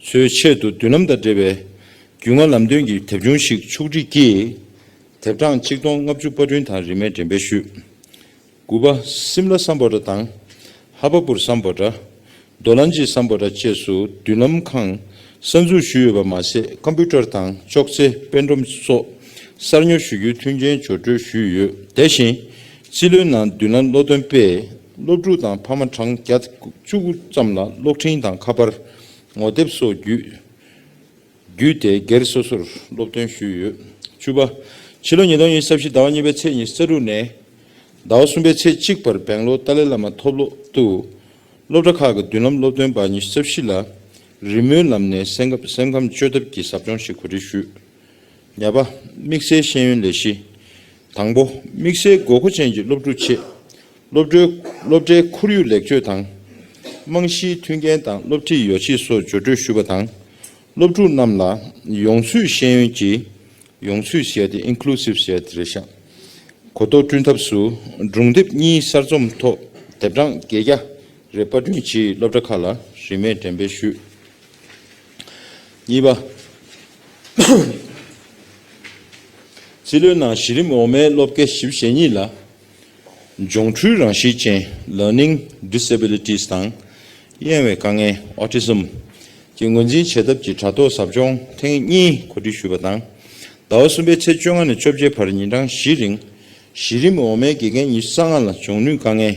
ཚོའི་ཆེད་དུ་མདུན་ལམ་དང་འབྲེལ་བའི་རྒྱུས་མངའ་ལམ་སྟོན་གྱི་དེབ་ཆུང་ཞིག་ཕྱོགས་སྒྲིག་གིས་དེབ་གྲངས་གཅིག་སྟོང་ལྔ་བཅུ་པར་སྐྲུན་དང་རིན་མེད་འགྲེམས་སྤེལ་ཞུས། དགུ་པ། སིམ་ལ་སམ་བྷོ་ཊ་དང་། ཧ་བ་པུར་སམ་བྷོ་ཊ། རྡོ་ལན་ཇི་སམ་བྷོ་ཊ་བཅས་སུ་མདུན་ལམ་ཁང་གསར་འཛུགས་ཞུས་ཡོད་པ་མ་ཟད། ཀམ་པུ་ཊར་དང་ཅོག་ཙེ། པད་སྒྲོམ་སོགས་གསར་ཉོ་ཞུ་རྒྱུའི་མཐུན་རྐྱེན་སྦྱོར་སྤྲོད་ཞུས་ཡོད། དེ་བཞིན་རྩིས་ལོའི་ནང་མདུན་ལམ་སློབ་སྟོན་པས་སློབ་ཕྲུག་དང་ཕ་མ་གྲངས་བརྒྱ་བཅུ་དགུ་ཙམ་ལ་གློག་འཕྲིན་དང་ཁ་པར། ངོ་དེབ་སོགས་བརྒྱུད་བརྒྱུད་དེ་སྒེར་སོ་སོར་སློབ་སྟོན་ཞུས་ཡོད། བཅུ་པ། ཕྱི་ལོ་ཉིས་སྟོང་ཉི་ཤུ་རྩ་བཞི་ཟླ་བ་གཉིས་པའི་ཚེས་ཉི་ཤུ་རྩ་དྲུག་ནས་ཟླ་བ་གསུམ་པའི་ཚེས་གཅིག་བར་སྦེང་ལོར་ཏཱ་ལའི་བླ་མ་མཐོ་སློབ་ཏུ་སློབ་གྲྭ་ཁག་གི་མདུན་ལམ་སློབ་སྟོན་པ་ཉི་ཤུ་རྩ་བཞི་ལ་རི་མོའི་ལམ་ནས་སེམས་ཁམས་སེམས་ཁམས་བཅོས་ཐབས་ཀྱི་ཟབ་སྦྱོང་ཞིག་གོ་སྒྲིག་ཞུས། ཉ་པ། དམིགས་བསལ་ཤེས་ཡོན་ལས་གཞི། དང་པོ། དམིགས་བསལ་དགོས་མཁོ་ཅན་གྱི་སློབ་ཕྲུག་ཆེད་སློབ་གྲྭའི་སློབ་གྲྭའི་ཁོར་ཡུག་ལེགས་བཅོས་དང་། རྨང་གཞིའི་མཐུན་རྐྱེན་དང་སློབ་ཁྲིད་ཡོ་ཆས་སོགས་སྦྱོར་སྤྲོད་ཞུས་པ་དང་། སློབ་ཕྲུག་རྣམས་ལ་ཡོངས་འཛུགས་ཤེས་ཡོན་གྱི། ཡོངས་འཛུགས་ཟེར་ཏེ་ཨིན་ཀུ་ལུ་སིབ་ཟེར་ཏེ་རེད་ཤག་གོ་རྟོགས་བསྐྲུན་ཐབས་སུ་སྒྲུང་དེབ་གཉིས་གསར་རྩོམ་ཐོག་དེབ་གྲངས་བརྒྱད་བརྒྱ་རེ་པར་སྐྲུན་གྱིས་སློབ་གྲྭ་ཁག་ལ་རིན་མེད་འགྲེམས་སྤེལ་ཞུས། གཉིས་པ། རྩིས་ལོའི་ནང་གཞི་རིམ་འོག་མའི་སློབ་དགེ་བཞི་བཅུ་ཞེ་གཉིས་ལ་སྦྱོང་འཕྲུལ་རང་བཞིན་ཅན། Learning Disabilities དང་གཡེང་བའི་དཀའ་ངལ། Autism གྱི་ངོས་འཛིན་བྱེད་ཐབས་ཀྱི་དྲ་ཐོག་ཟབ་སྦྱོང་ཐེངས་གཉིས་གོ་སྒྲིག་ཞུས་པ་དང་། ཟླ་བ་གསུམ་པའི་ཚེས་བཅོ་ལྔ་ནས་བཅོ་བརྒྱད་བར་ཉིན་གྲངས་བཞིའི་རིང་གཞི་རིམ་འོག་མའི་དགེ་རྒན་ཉི་ཤུ་རྩ་ལྔ་ལ་སྦྱོང་ནུས་དཀའ་ངལ།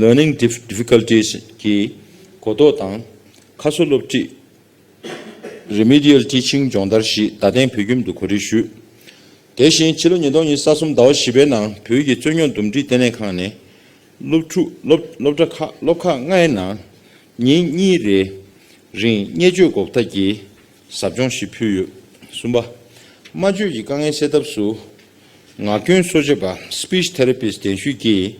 Learning Dif- Difficulties གྱི་གོ་རྟོགས་དང་ཁ་གསོ་སློབ་ཁྲིད། Remedial Teaching སྦྱོང་བརྡར་བཞི་རྡ་སྟེང་བོད་ཁྱིམ་དུ་གོ་སྒྲིག་ཞུས། དེ་བཞིན་ཕྱི་ལོ་ཉིས་སྟོང་ཉི་ཤུ་རྩ་གསུམ་ཟླ་བ་བཞི་པའི་ནང་བོད་ཀྱི་རྩོད་རྙོག་འདུམ་འགྲིག་ལྟེ་གནས་ཁང་ནས་སློབ་ཕྲུག་སློབ་སློབ་གྲྭ་ཁག་སློབ་ཁག་ལྔའི་ནང་ཉིན་གཉིས་རེའི་རིང་བརྙས་བཅོས་འགོག་ཐབས་ཀྱི་ཟབ་སྦྱོང་ཞིག་ཕུལ་ཡོད། གསུམ་པ། སྨྲ་བརྗོད་ཀྱི་དཀའ་ངལ་སེལ་ཐབས་སུ་ ངག་སྐྱོན་གསོ་བྱེད་པ་Speech Therapist གདན་ཞུས་ཀྱིས།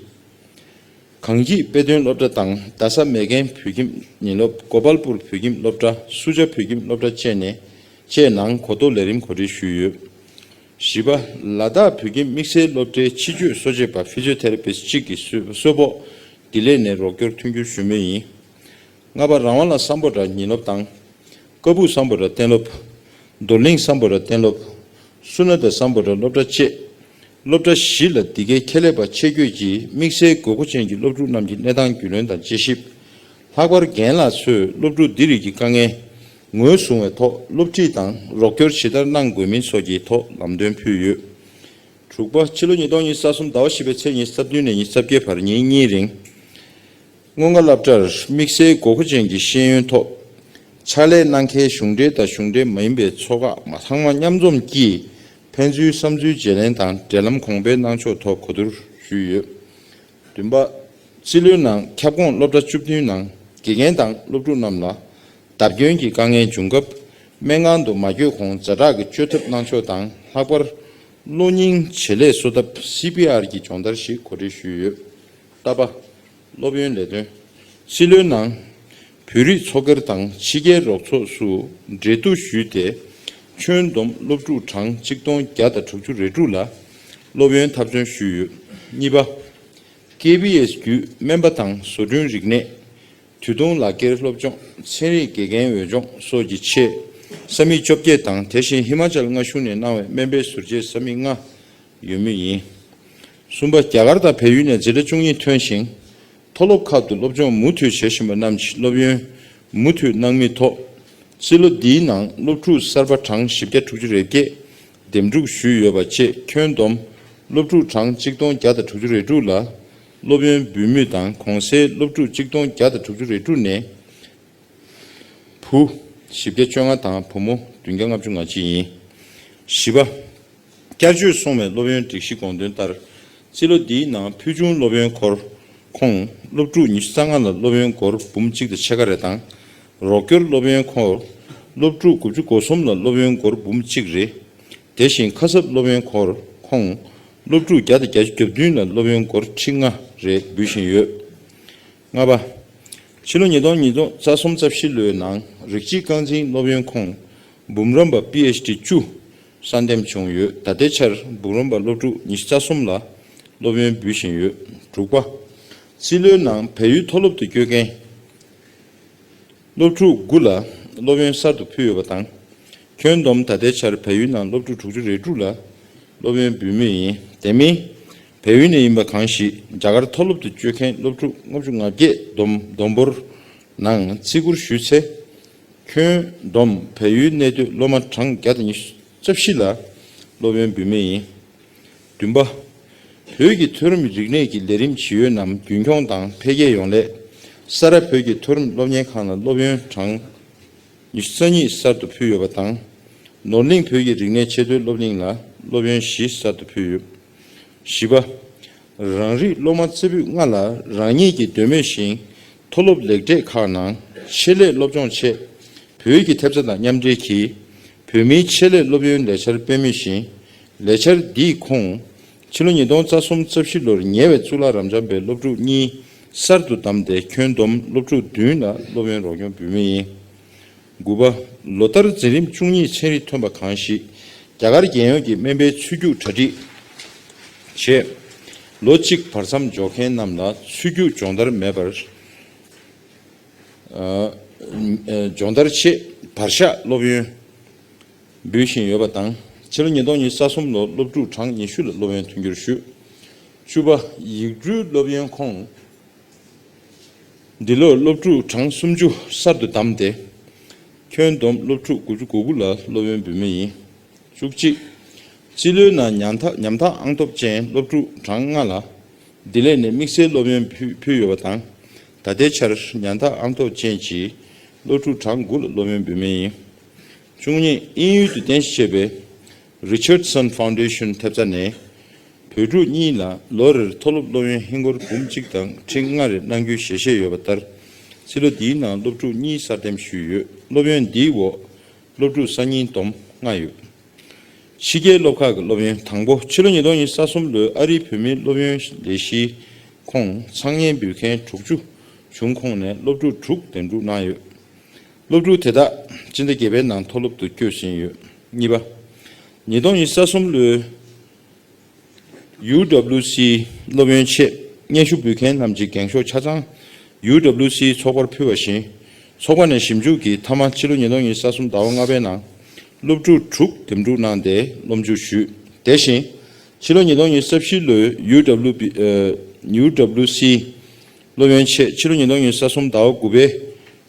གངས་སྐྱིད་དཔེ་སྟོན་སློབ་གྲྭ་དང་རྡ་ས་མེ་རྒན་བོད་ཁྱིམ་ཉིན་སློབ། གོ་པལ་པུར་བོད་ཁྱིམ་སློབ་གྲྭ། སུ་ཇཱ་བོད་ཁྱིམ་སློབ་གྲྭ་བཅས་ནས་བཅས་ནང་གོ་རྟོགས་ལས་རིམ་གོ་སྒྲིག་ཞུས་ཡོད། བཞི་པ། ལ་དྭགས་བོད་ཁྱིམ་དམིགས་བསལ་སློབ་གྲྭའི་ཕྱི་བཅོས་གསོ་བྱེད་པ་Physiotherapist གཅིག་གིས་གསོལ་ཕོགས་ལྡི་ལི་ནས་རོགས་སྐྱོར་མཐུན་འགྱུར་ཞུ་མུས་ཡིན། ལྔ་པ། རང་དབང་ལ་སམ་བྷོ་ཊ་ཉིན་སློབ་དང་། ཀ་སྦུག་སམ་བྷོ་ཊ་གཏན་སློབ། རྡོར་གླིང་སམ་བྷོ་ཊ་གཏན་སློབ། སུ་ན་ད་སམ་བྷོ་ཊ་སློབ་གྲྭ་བཅས། སློབ་གྲྭ་བཞི་ལ་འདི་གའི་ཁྱད་ལས་པ་ཆེད་བསྐོས་ཀྱིས་དམིགས་བསལ་དགོས་མཁོ་ཅན་གྱི་སློབ་ཕྲུག་རྣམས་ཀྱི་གནས་སྟངས་རྒྱུས་ལོན་དང་དཔྱད་ཞིབ། ལྷག་པར་རྒན་ལགས་ཚོས་སློབ་ཕྲུག་འདི་རིགས་ཀྱི་དཀའ་ངལ་ངོས་བཟུང་བའི་ཐོག་སློབ་ཁྲིད་དང་རོགས་སྐྱོར་ཇི་ལྟར་གནང་དགོས་མིན་སོགས་ཀྱི་ཐོག་ལམ་སྟོན་ཕུལ་ཡོད། དྲུག་པ། ཕྱི་ལོ་ཉིས་སྟོང་ཉི་ཤུ་རྩ་གསུམ་ཟླ་བ་བཞི་པའི་ཚེས་ཉི་ཤུ་རྩ་བདུན་ནས་ཉི་ཤུ་རྩ་བརྒྱད་བར་ཉིན་གཉིས་རིང་། སྔོན་འགོག་སློབ་གྲྭར་དམིགས་བསལ་དགོས་མཁོ་ཅན་གྱི་ཤེས་ཡོན་ཐོག་ཕྱག་ལས་གནང་མཁན་གཞུང་འབྲེལ་དང་གཞུང་འབྲེལ་མ་ཡིན་པའི་ཚོགས་ཁག་མ་ཚང་མ་མཉམ་འཛོམས་ཀྱིས་ཕན་ཚུན་བསམ་ཚུལ་བརྗེ་ལེན་དང་འབྲེལ་ལམ་གོང་འཕེལ་གནང་ཕྱོགས་ཐོག་གོ་བསྡུར་ཞུས་ཡོད། བདུན་པ། རྩིས་ལོའི་ནང་ཁྱབ་ཁོངས་སློབ་གྲྭ་བཅུ་བདུན་ནང་དགེ་རྒན་དང་སློབ་ཕྲུག་རྣམས་ལ་བརྡབ་སྐྱོན་གྱི་དཀའ་ངལ་འབྱུང་སྐབས་སྨན་ཁང་དུ་མ་བསྐྱོད་གོང་ཛ་དྲག་གི་བཅོས་ཐབས་གནང་ཕྱོགས་དང་། ལྷག་པར་གློ་སྙིང་བྱེད་ལས་གསོ་ཐབས་སི་པི་ཨར་གྱི་སྦྱོང་བརྡར་ཞིག་གོ་སྒྲིག་ཞུས་ཡོད། ལྟ་བ། སློབ་ཡོན་ལས་དོན། རྩིས་ལོའི་ནང་། བོད་རིགས་ཚོགས་སྒེར་དང་ཕྱི་རྒྱལ་རོགས་ཚོགས་སུ་འབྲེལ་གཏུག་ཞུས་ཏེ། ཁྱོན་བསྡོམས་སློབ་ཕྲུག་གྲངས་གཅིག་སྟོང་བརྒྱ་དང་དྲུག་ཅུ་རེ་དྲུག་ལ་སློབ་ཡོན་ཐབས་འཚོལ་ཞུས་ཡོད། གཉིས་པ། ཀེ་བི་ཨེས་བརྒྱུད་སྨན་པ་དང་བཟོ་སྐྲུན་རིག་གནས། དུས་ཐུང་ལག་འཁྱེར་སློབ་སྦྱོང་། ཚན་རིག་དགེ་རྒན་འོས་སྦྱོང་སོགས་ཀྱི་ཆེད་ས་མིག་བཅོ་བརྒྱད་དང་། དེ་བཞིན་ཧི་མ་ཅལ་མངའ་གཞུང་ནས་གནང་བའི་སྨན་པའི་ཟུར་བཅད་ས་མིག་ལྔ་ཡོད་མུས་ཡིན། གསུམ་པ། རྒྱ་གར་དང་བལ་ཡུལ་ནས་འཛིན་གྲྭ་བཅུ་གཉིས་ཐོན་ཞིང་། མཐོ་སློབ་ཁག་ཏུ་སློབ་སྦྱོང་མུ་མཐུད་བྱེད་བཞིན་པ་རྣམས་ཀྱིས་སློབ་ཡོན་མུ་མཐུད་གནང་མུས་ཐོག་རྩིས་ལོ་འདིའི་ནང་སློབ་ཕྲུག་གསར་པ་གྲངས་བཞི་བརྒྱ་དྲུག་ཅུ་རེ་བརྒྱད་འདེམས་སྒྲུག་ཞུས་ཡོད་པ་བཅས། ཁྱོན་བསྡོམས་སློབ་ཕྲུག་གྲངས་གཅིག་སྟོང་བརྒྱ་དང་དྲུག་ཅུ་རེ་དྲུག་ལ་སློབ་ཡོན་འབུལ་མུས་དང་། གོང་གསལ་སློབ་ཕྲུག་གཅིག་སྟོང་བརྒྱ་དང་དྲུག་ཅུ་རེ་དྲུག་ནས་བུ་བཞི་བརྒྱ་བཅོ་ལྔ་དང་བུ་མོ་བདུན་བརྒྱ་ལྔ་བཅུ་ང་གཅིག་ཡིན། བཞི་པ། བསྐྱར་བཅོས་སོང་བའི་སློབ་ཡོན་སྒྲིག་གཞི་དགོངས་དོན་ལྟར། རྩིས་ལོ་འདིའི་ནང་ཕུལ་བྱུང་སློབ་ཡོན་འཁོར་ཁོངས་སློབ་ཕྲུག་ཉི་ཤུ་རྩ་ལྔ་ལ་སློབ་ཡོན་སྒོར་འབུམ་གཅིག་དང་ཕྱེད་ཀ་རེ་དང་། རོགས་སྐྱོར་སློབ་ཡོན་འཁོར་སློབ་ཕྲུག་དགུ་བཅུ་གོ་གསུམ་ལ་སློབ་ཡོན་སྒོར་འབུམ་གཅིག་རེ། དེ་བཞིན་ཁ་གསབ་སློབ་ཡོན་འཁོར་ཁོངས་སློབ་ཕྲུག་བརྒྱ་དང་བརྒྱད་ཅུ་གྱ་བདུན་ལ་སློབ་ཡོན་སྒོར་ཁྲི་ལྔ་རེ་འབུལ་བཞིན་ཡོད། ལྔ་པ། ཕྱི་ལོ་ཉིས་སྟོང་ཉིས་སྟོང་རྩ་གསུམ་རྩ་བཞི་ལོའི་ནང་རིགས་གཅིག་རྐང་འཛིན་སློབ་ཡོན་ཁོངས་འབུམ་རམས་པ་པི་ཨེཆ་ཌི་བཅུ་གསར་འདེམས་བྱུང་ཡོད། ད་ལྟའི་ཆར་འབུམ་རམས་པ་སློབ་ཕྲུག་ཉི་ཤུ་རྩ་གསུམ་ལ་སློབ་ཡོན་འབུལ་བཞིན་ཡོད། དྲུག་པ། རྩིས་ལོའི་ནང་བལ་ཡུལ་མཐོ་སློབ་ཏུ་བསྐྱོད་མཁན་སློབ་ཕྲུག་དགུ་ལ་སློབ་ཡོན་གསར་དུ་ཕུལ་ཡོད་པ་དང་། ཁྱོན་བསྡོམས་ད་ལྟའི་ཆར་བལ་ཡུལ་ནང་སློབ་ཕྲུག་དྲུག་ཅུ་རེ་དྲུག་ལ་སློབ་ཡོན་འབུལ་མུས་ཡིན། དེ་མིན། བལ་ཡུལ་ནས་ཡིན་པ་གང་ཞིག་རྒྱ་གར་མཐོ་སློབ་ཏུ་བསྐྱོད་མཁན་སློབ་ཕྲུག་ལྔ་བཅུ་ང་བརྒྱད་བསྡོམས་བསྡོམས་འབོར་ནང་བརྩི་བཀུར་ཞུས་ཚེ། ཁྱོན་བསྡོམས་བལ་ཡུལ་གནས་སྡོད་སློབ་མ་གྲངས་བརྒྱ་དང་ཉི་ཤུ་རྩ་བཞི་ལ་སློབ་ཡོན་འབུལ་མུས་ཡིན། བདུན་པ། བོད་ཀྱི་མཐོ་རིམ་རིག་གནས་ཀྱི་ལས་རིམ་ཇི་ཡོད་རྣམས་རྒྱུན་འཁྱོངས་དང་འཕེལ་རྒྱས་ཡོང་སླད། ས་རཱ་བོད་ཀྱི་མཐོ་རིམ་སློབ་གཉེར་ཁང་ལ་སློབ་ཡོན་གྲངས་ཉི་ཤུ་རྩ་གཉིས་གསར་དུ་ཕུལ་ཡོད་པ་དང་། ནོར་གླིང་བོད་ཀྱི་རིག་གནས་ཆེས་མཐོའི་སློབ་གླིང་ལ་སློབ་ཡོན་བཞི་གསར་དུ་ཕུལ་ཡོད། བཞི་པ། རང་རིགས་སློབ་མ་རྩེ་ཕུད་ལྔ་ལ་རང་ཉིད་ཀྱིས་འདོད་མོས་བཞིན་མཐོ་སློབ་ལེགས་གྲས་ཁག་ནང་ཆེད་ལས་སློབ་སྦྱོང་ཆེད་བོད་ཀྱི་ཐེབས་རྩ་དང་མཉམ་འབྲེལ་གྱིས་བོད་མིའི་ཆེད་ལས་སློབ་ཡོན་ལས་འཆར་སྤེལ་མུས་ཤིང་། ལས་འཆར་འདིའི་ཁོངས་ཕྱི་ལོ་ཉིས་སྟོང་རྩ་གསུམ་རྩ་བཞི་ལོར་ཉེ་བའི་གཙུག་ལག་རབ་འབྱམས་པའི་སློབ་ཕྲུག་གཉིས་གསར་དུ་བདམས་ཏེ་ཁྱོན་བསྡོམས་སློབ་ཕྲུག་བདུན་ལ་སློབ་ཡོན་རོགས་སྐྱོར་འབུལ་མུས་ཡིན། དགུ་པ། ལོ་ལྟར་འཛིན་རིམ་བཅུ་གཉིས་ཚན་རིག་ཐོན་པ་གང་ཞིག་རྒྱ་གར་རྒྱལ་ཡོངས་ཀྱི་སྨན་པའི་ཚུད་རྒྱུགས་གྲ་སྒྲིག་བྱས། ལོ་གཅིག་བར་མཚམས་འཇོག་མཁན་རྣམས་ལ་ཚུད་རྒྱུགས་སྦྱོང་བརྡར་མེད་པར། ཨ། ཨ། སྦྱོང་བརྡར་ཆེད་བར་ཤག་སློབ་ཡོན་འབུལ་བཞིན་ཡོད་པ་དང་། ཕྱི་ལོ་ཉིས་སྟོང་ཉི་ཤུ་རྩ་གསུམ་ལོར་སློབ་ཕྲུག་གྲངས་ཉི་ཤུ་ལ་སློབ་ཡོན་མཐུན་འགྱུར་ཞུས། བཅུ་པ། ཡིག་འབྲུའི་སློབ་ཡོན་ཁོངས། འདི་ལོར་སློབ་ཕྲུག་གྲངས་སུམ་ཅུ་གསར་དུ་བདམས་ཏེ། ཁྱོན་བསྡོམས་སློབ་ཕྲུག་དགུ་བཅུ་གོ་དགུ་ལ་སློབ་ཡོན་འབུལ་མུས་ཡིན། བཅུ་གཅིག། རྩིས་ལོའི་ནང་ཉམ་ཐག་ཉམ་ཐག་ཨང་སྟོབས་ཅན་སློབ་ཕྲུག་གྲངས་ལྔ་ལ་ལྡི་ལི་ནས་དམིགས་བསལ་སློབ་ཡོན་ཕུལ་ཕུལ་ཡོད་པ་དང་། ད་ལྟའི་ཆར་ཉམ་ཐག་ཨང་སྟོབས་ཅན་གྱི་སློབ་ཕྲུག་གྲངས་དགུ་ལ་སློབ་ཡོན་འབུལ་མུས་ཡིན། བཅུ་གཉིས། དབྱིན་ཡུལ་དུ་རྟེན་གཞི་བྱས་པའི་Richardson Foundation ཐེབས་རྩ་ནས། བོད་ཕྲུག་གཉིས་ལ་ལོ་རེར་མཐོ་སློབ་སློབ་ཡོན་ཧིན་སྒོར་འབུམ་གཅིག་དང་ཁྲི་ལྔ་རེ་གནང་རྒྱུའི་ཞལ་བཞེས་ཡོད་པ་ལྟར། རྩིས་ལོ་འདིའི་ནང་སློབ་ཕྲུག་གཉིས་གསར་འདེམས་ཞུས་ཡོད། སློབ་ཡོན་འདིའི་འོག་སློབ་ཕྲུག་གསར་རྙིང་བསྡོམས་ལྔ་ཡོད། ཕྱི་རྒྱལ་སློབ་ཁག་གི་སློབ་ཡོན། དང་པོ། ཕྱི་ལོ་ཉིས་སྟོང་ཉི་ཤུ་རྩ་གསུམ་ལོའི་ཨ་རིའི་བོད་མིའི་སློབ་ཡོན་ལས་གཞིའི་ཁོངས་ཚང་མཉེན་འབུལ་མཁན་དྲུག་ཅུ་བྱུང་ཁོངས་ནས་སློབ་ཕྲུག་དྲུག་འདེམས་སྒྲུག་གནང་ཡོད། སློབ་ཕྲུག་དེ་དག་སྤྱི་ཟླ་བརྒྱད་པའི་ནང་མཐོ་སློབ་ཏུ་བསྐྱོད་ཟིན་ཡོད། གཉིས་པ། ཉིས་སྟོང་ཉི་ཤུ་རྩ་གསུམ་ལོའི་ཡུ་ཌབ་ལིའུ་སི་སློབ་ཡོན་ཆེད་སྙན་ཞུ་འབུལ་མཁན་རྣམས་ཀྱི་འགེངས་ཤོག་ཆ་ཚང་ཡུ་ཌབ་ལིའུ་སི་ཚོགས་པར་ཕུལ་བ་བཞིན། ཚོགས་པ་ནས་ཞིབ་འཇུག་གིས་མཐའ་མ་ཕྱི་ལོ་ཉིས་སྟོང་ཉི་ཤུ་རྩ་གསུམ་ཟླ་བ་ལྔ་པའི་ནང་སློབ་ཕྲུག་དྲུག་འདེམས་སྒྲུག་གནང་སྟེ་སློབ་འཇུག་ཞུས། དེ་བཞིན་ཕྱི་ལོ་ཉིས་སྟོང་ཉི་ཤུ་རྩ་བཞི་ལོའི་ཡུ་ཌབ་ལིའུ་བི་ཨ་ཡུ་ཌབ་ལིའུ་སི་སློབ་ཡོན་ཆེད་ཕྱི་ལོ་ཉིས་སྟོང་ཉི་ཤུ་རྩ་གསུམ་ཟླ་བ་དགུ་པའི་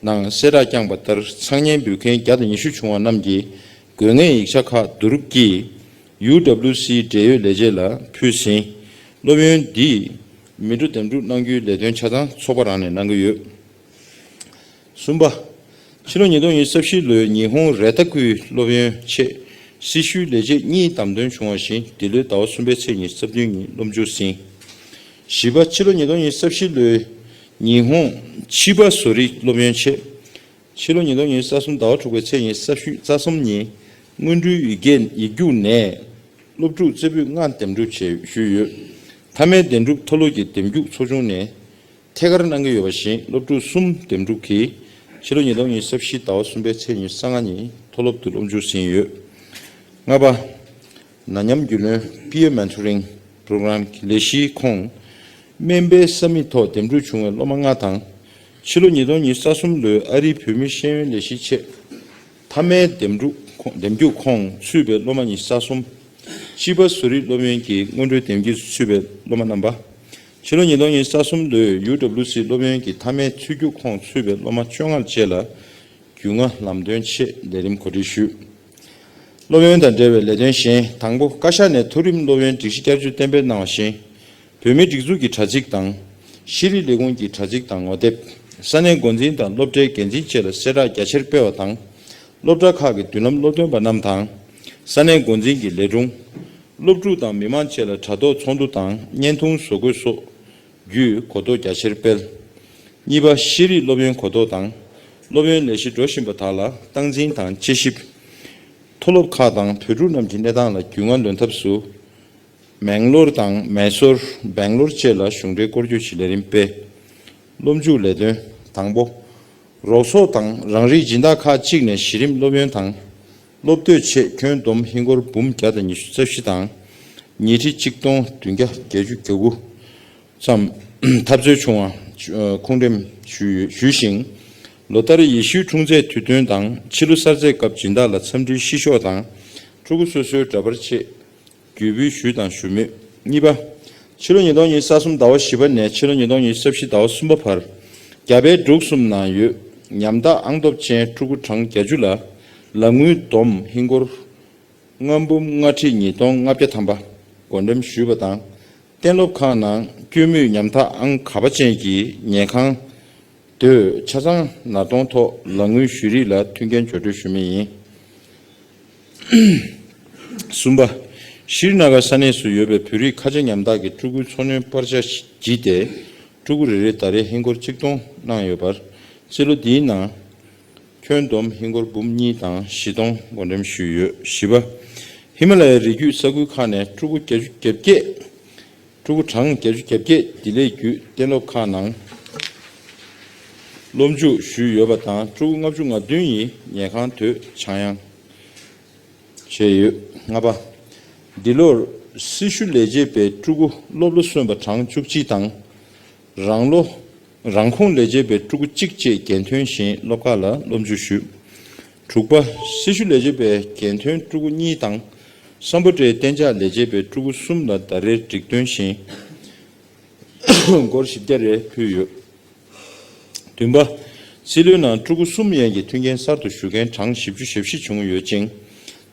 ནང་གསལ་བསྒྲགས་བསྐྱངས་པ་ལྟར། ཚང་མཉེན་འབུལ་མཁན་བརྒྱ་དང་ཉི་ཤུ་བྱུང་བ་རྣམས་ཀྱིས་དགོས་ངེས་ཡིག་ཆ་ཁག་བསྡུ་རུབ་ཀྱིས་ཡུ་ཌབ་ལིའུ་སིའི་འབྲེལ་ཡོད་ལས་བྱེད་ལ་ཕུལ་ཟིན། སློབ་ཡོན་འདིས་མི་འགྲོ་འདེམས་སྒྲུག་གནང་རྒྱུའི་ལས་དོན་ཆ་ཚང་ཚོགས་པ་རང་ནས་གནང་གི་ཡོད། གསུམ་པ། ཕྱི་ལོ་ཉིས་སྟོང་ཉི་ཤུ་རྩ་བཞི་ལོའི་ཉི་ཧོང་རེ་ཏ་ཁུལ་སློབ་ཡོན་ཆེད་སྲི་ཞུའི་ལས་བྱེད་གཉིས་བདམས་ཐོན་བྱུང་བ་བཞིན། འདི་ལོའི་ཟླ་བ་གསུམ་པའི་ཚེས་ཉི་ཤུ་རྩ་བདུན་ཉིན་སློབ་འཇུག་ཟིན། བཞི་པ། ཕྱི་ལོ་ཉིས་སྟོང་ཉི་ཤུ་རྩ་བཞི་ལོའི་ཉི་ཧོང་ཕྱི་པ་བཟོ་རིག་སློབ་ཡོན་ཆེད། ཕྱི་ལོ་ཉིས་སྟོང་ཉི་ཤུ་རྩ་གསུམ་ཟླ་བ་དྲུག་པའི་ཚེས་ཉི་ཤུ་རྩ་གསུམ་ཉིན་སྔོན་འགྲོའི་ཡིག་རྒྱུགས་ནས་སློབ་ཕྲུག་རྩེ་ཕུད་ལྔ་འདེམས་སྒྲུག་བྱས་ཞུས་ཡོད། མཐའ་མའི་འདེམས་སྒྲུག་མཐོ་སློབ་ཀྱི་འདེམས་རྒྱུགས་ཚོགས་ཆུང་ནས་ཐད་ཀར་གནང་གི་ཡོད་པ་བཞིན། སློབ་ཕྲུག་གསུམ་འདེམས་སྒྲུག་གིས་ཕྱི་ལོ་ཉིས་སྟོང་ཉི་ཤུ་རྩ་བཞི་ཟླ་བ་གསུམ་པའི་ཚེས་ཉི་ཤུ་རྩ་ལྔ་ཉིན་མཐོ་སློབ་ཏུ་སློབ་འཇུག་ཟིན་ཡོད། ལྔ་པ། ན་མཉམ་རྒྱུས་ལོན་Peer Mentoring Program གྱི་ལས་གཞིའི་ཁོངས་སྨན་པའི་ས་མིག་ཐོག་འདེམས་སྒྲུག་བྱུང་བའི་སློབ་མ་ལྔ་དང་། ཕྱི་ལོ་ཉིས་སྟོང་ཉི་ཤུ་རྩ་གསུམ་ལོའི་ཨ་རིའི་བོད་མི་ཤེས་ཡོན་ལས་གཞི་ཆེད་མཐའ་མའི་འདེམས་སྒྲུག་ཁོངས་འདེམས་རྒྱུགས་ཁོངས་ཚུད་པའི་སློབ་མ་ཉི་ཤུ་རྩ་གསུམ། ཕྱི་པ་བཟོ་རིག་སློབ་ཡོན་གྱི་སྔོན་འགྲོའི་འདེམས་རྒྱུགས་སུ་ཚུད་པའི་སློབ་མ་རྣམ་པ། ཕྱི་ལོ་ཉིས་སྟོང་ཉི་ཤུ་རྩ་གསུམ་ལོའི་ཡུ་ཌབ་ལིའུ་སི་སློབ་ཡོན་གྱི་མཐའ་མའི་ཚུད་རྒྱུགས་ཁོངས་ཚུད་པའི་སློབ་མ་བཅོ་ལྔ་བཅས་ལ་རྒྱུས་མངའ་ལམ་སྟོན་ཆེད་ལས་རིམ་གོ་སྒྲིག་ཞུས། སློབ་ཡོན་དང་འབྲེལ་བའི་ལས་དོན་གཞན། དང་པོ། བཀའ་ཤག་ནས་མཐོ་རིམ་སློབ་ཡོན་སྒྲིག་གཞི་བསྐྱར་བཅོས་གཏན་འབེབས་གནང་བ་བཞིན། བོད་མིའི་སྒྲིག་འཛུགས་ཀྱི་དྲ་ཚིགས་དང་། ཤེས་རིག་ལས་ཁུངས་ཀྱི་དྲ་ཚིགས་དང་ངོ་དེབ། ས་གནས་འགོ་འཛིན་དང་སློབ་གྲྭའི་འགན་འཛིན་བཅས་ལ་གསལ་བསྒྲགས་རྒྱ་ཆེར་སྤེལ་བ་དང་། སློབ་གྲྭ་ཁག་གི་མདུན་ལམ་སློབ་སྟོན་པ་རྣམས་དང་། ས་གནས་འགོ་འཛིན་གྱི་ལས་དྲུང་། སློབ་ཕྲུག་དང་མི་མང་བཅས་ལ་དྲ་ཐོག་ཚོགས་འདུ་དང་བརྙན་ཐུང་བཟོ་འགོད་སོགས་བརྒྱུད་གོ་རྟོགས་རྒྱ་ཆེར་སྤེལ། གཉིས་པ། ཤེས་རིག་སློབ་ཡོན་གོ་རྟོགས་དང་སློབ་ཡོན་ལས་གཞི་འགྲོ་བཞིན་པ་དག་ལ་སྟངས་འཛིན་དང་དཔྱད་ཞིབ། མཐོ་སློབ་ཁག་དང་བོད་ཕྲུག་རྣམས་ཀྱི་གནས་སྟངས་ལ་རྒྱུས་མངའ་ལོན་ཐབས་སུ། མེང་ལོར་དང་མེ་སོར། སྦེང་ལོར་བཅས་ལ་གཞུང་འབྲེལ་སྐོར་སྐྱོད་ཀྱི་ལས་རིམ་སྤེལ། སློབ་འཇུག་ལས་དོན། དང་པོ། རོགས་ཚོགས་དང་རང་རིགས་སྦྱིན་བདག་ཁག་ཅིག་ནས་གཞི་རིམ་སློབ་ཡོན་དང་སློབ་དེབ་ཆེད་ཁྱོན་བསྡོམས་ཧིན་སྒོར་འབུམ་བརྒྱ་དང་ཉི་ཤུ་རྩ་བཞི་དང་། ཉིས་ཁྲི་གཅིག་སྟོང་བདུན་བརྒྱ་བརྒྱད་ཅུ་གྱ་དགུ་ཙམ་འཐབ་རྩོད་བྱུང་བ་ཁུངས་འདེམས་ཞུས་ཞུས་ཤིང་། ལོ་ལྟར་ཡེ་ཤུའི་འཁྲུངས་ཚེས་དུས་སྟོན་དང་ཕྱི་ལོ་གསར་ཚེས་སྐབས་སྦྱིན་བདག་ལ་འཚམས་འདྲིའི་ཤིས་ཤོག་དང་། ཕྲུ་གུ་སོ་སོའི་འདྲ་པར་ཆེད་བརྒྱུད་འབུལ་ཞུས་དང་ཞུ་མུས། གཉིས་པ། ཕྱི་ལོ་ཉིས་སྟོང་ཉི་ཤུ་རྩ་གསུམ་ཟླ་བ་བཞི་པ་ནས་ཕྱི་ལོ་ཉིས་སྟོང་ཉི་ཤུ་རྩ་བཞི་ཟླ་བ་གསུམ་པ་བར། རྒྱ་བལ་འབྲུག་གསུམ་ནང་ཡོད་ཉམ་ཐག་ཨང་སྟོབས་ཅན་ཕྲུ་གུ་གྲངས་བརྒྱད་ཅུ་ལ་ལག་དངུལ་བསྡོམས་ཧིན་སྒོར་ལྔ་འབུམ་ལྔ་ཁྲི་ཉིས་སྟོང་ལྔ་བརྒྱ་ཐམ་པ་བགོ་འགྲེམས་ཞུས་པ་དང་། གཏན་སློབ་ཁག་ནང་སྐྱོན་མུས་ཉམ་ཐག་ཨང་ག་པ་ཅན་གྱི་ཉལ་ཁང་དུ་ཆ་ཚང་ནར་གཏོང་ཐོག་ལག་དངུལ་ཞུ་རིགས་ལ་མཐུན་རྐྱེན་སྦྱོར་སྤྲོད་ཞུ་མུས་ཡིན། གསུམ་པ། ཤྲི་ན་གར་ས་གནས་སུ་ཡོད་པའི་བོད་རིགས་ཁ་ཆེ་ཉམ་ཐག་གི་ཕྲུ་གུའི་འཚོ་སྣོན་པར་ཆས་བགྱིས་ཏེ། ཕྲུ་གུ་རེ་རེར་ཟླ་རེར་ཧིན་སྒོར་གཅིག་སྟོང་གནང་ཡོད་པར། རྩིས་ལོ་འདིའི་ནང་ཁྱོན་བསྡོམས་ཧིན་སྒོར་འབུམ་གཉིས་དང་བཞི་སྟོང་བགོ་འགྲེམས་ཞུས་ཡོད། བཞི་པ། ཧི་མ་ལ་ཡའི་རི་རྒྱུད་ས་ཁུལ་ཁག་ནས་ཕྲུ་གུ་བརྒྱད་ཅུ་གྱ་བརྒྱད། ཕྲུ་གུ་གྲངས་བརྒྱད་ཅུ་གྱ་བརྒྱད་བདེ་ལེགས་བརྒྱུད་གཏན་སློབ་ཁག་ནང་སློབ་འཇུག་ཞུས་ཡོད་པ་དང་། ཕྲུ་གུ་ལྔ་བཅུ་ང་བདུན་ཡིས་ཉལ་ཁང་དུ་ཆག་ཡང་བྱས་ཡོད། ལྔ་པ། འདི་ལོར་སྲི་ཞུ་ལས་བྱེད་པའི་ཕྲུ་གུ་སློབ་ལོ་སོན་པ་གྲངས་བཅུ་གཅིག་དང་། རང་ལོ། རང་ཁོངས་ལས་བྱེད་པའི་ཕྲུ་གུ་གཅིག་བཅས་འགན་ཐོན་བཞིན་སློབ་ཁག་ལ་སློབ་འཇུག་ཞུས། དྲུག་པ། སྲི་ཞུ་ལས་བྱེད་པའི་འགན་ཐོན་ཕྲུ་གུ་གཉིས་དང་། སམ་བྷོ་ཊའི་གཏན་འཇགས་ལས་བྱེད་པའི་ཕྲུ་གུ་གསུམ་ལ་ཟླ་རེར་འགྲིག་མཐུན་བཞིན་སྒོར་བཞི་བརྒྱ་རེ་ཕུལ་ཡོད། བདུན་པ། རྩིས་ལོའི་ནང་ཕྲུ་གུ་གསུམ་ཡན་གྱི་མཐུན་རྐྱེན་གསར་དུ་ཞུ་མཁན་གྲངས་བཞི་བཅུ་ཞེ་བཞི་བྱུང་ཡོད་ཅིང་།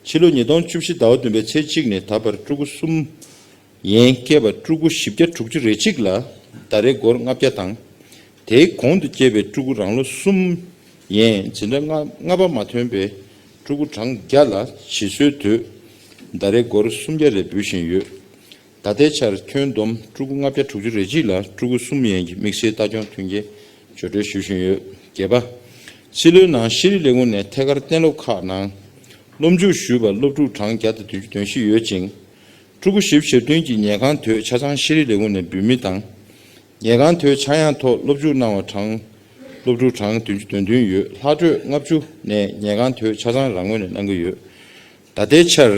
ཕྱི་ལོ་ཉིས་སྟོང་བཅུ་བཞི་ཟླ་བ་བདུན་པའི་ཚེས་གཅིག་ནས་ད་བར་ཕྲུ་གུ་གསུམ་ཡན་སྐྱེས་པ་ཕྲུ་གུ་བཞི་བརྒྱ་དྲུག་ཅུ་རེ་གཅིག་ལ་ཟླ་རེ་སྒོར་ལྔ་བརྒྱ་དང་། དེའི་གོང་དུ་སྐྱེས་པའི་ཕྲུ་གུ་རང་ལོ་གསུམ་ཡན་འཛིན་གྲྭ་ལྔ་ལྔ་པ་མ་ཐོན་པའི་ཕྲུ་གུ་གྲངས་བརྒྱ་ལ་ཕྱིས་སོའི་དུས་ཟླ་རེ་སྒོར་སུམ་བརྒྱ་རེ་འབུལ་བཞིན་ཡོད། ད་ལྟའི་ཆར་ཁྱོན་བསྡོམས་ཕྲུ་གུ་ལྔ་བརྒྱ་དྲུག་ཅུ་རེ་གཅིག་ལ་ཕྲུ་གུ་གསུམ་ཡན་གྱི་དམིགས་བསལ་ལྟ་སྐྱོང་མཐུན་རྐྱེན་སྦྱོར་སྤྲོད་ཞུ་བཞིན་ཡོད། བརྒྱད་པ། སྲིད་བློན་ནང་ཤེས་རིག་ལས་ཁུངས་ནས་ཐད་ཀར་གཏན་སློབ་ཁག་ནང་ སློབ་འཇུག་ཞུས་པར་སློབ་ཕྲུག་གྲངས་བརྒྱ་དང་བདུན་ཅུ་དོན་བཞི་ཡོད་ཅིང་། ཕྲུ་གུ་བཞི་བཅུ་ཞེ་བདུན་གྱིས་ཉལ་ཁང་དོད་ཆ་ཚང་ཤེས་རིག་ལས་ཁུངས་ནས་འབུལ་མི་དང་། ཉལ་ཁང་དོད་ཆག་ཡང་ཐོག་སློབ་འཇུག་གནང་བ་གྲངས་སློབ་ཕྲུག་གྲངས་བདུན་ཅུ་དོན་བདུན་ཡོད། ལྷག་འཕྲོས་ལྔ་བཅུ་ནས་ཉལ་ཁང་དོད་ཆ་ཚང་རང་ངོས་ནས་གནང་གི་ཡོད། ད་ལྟའི་ཆར།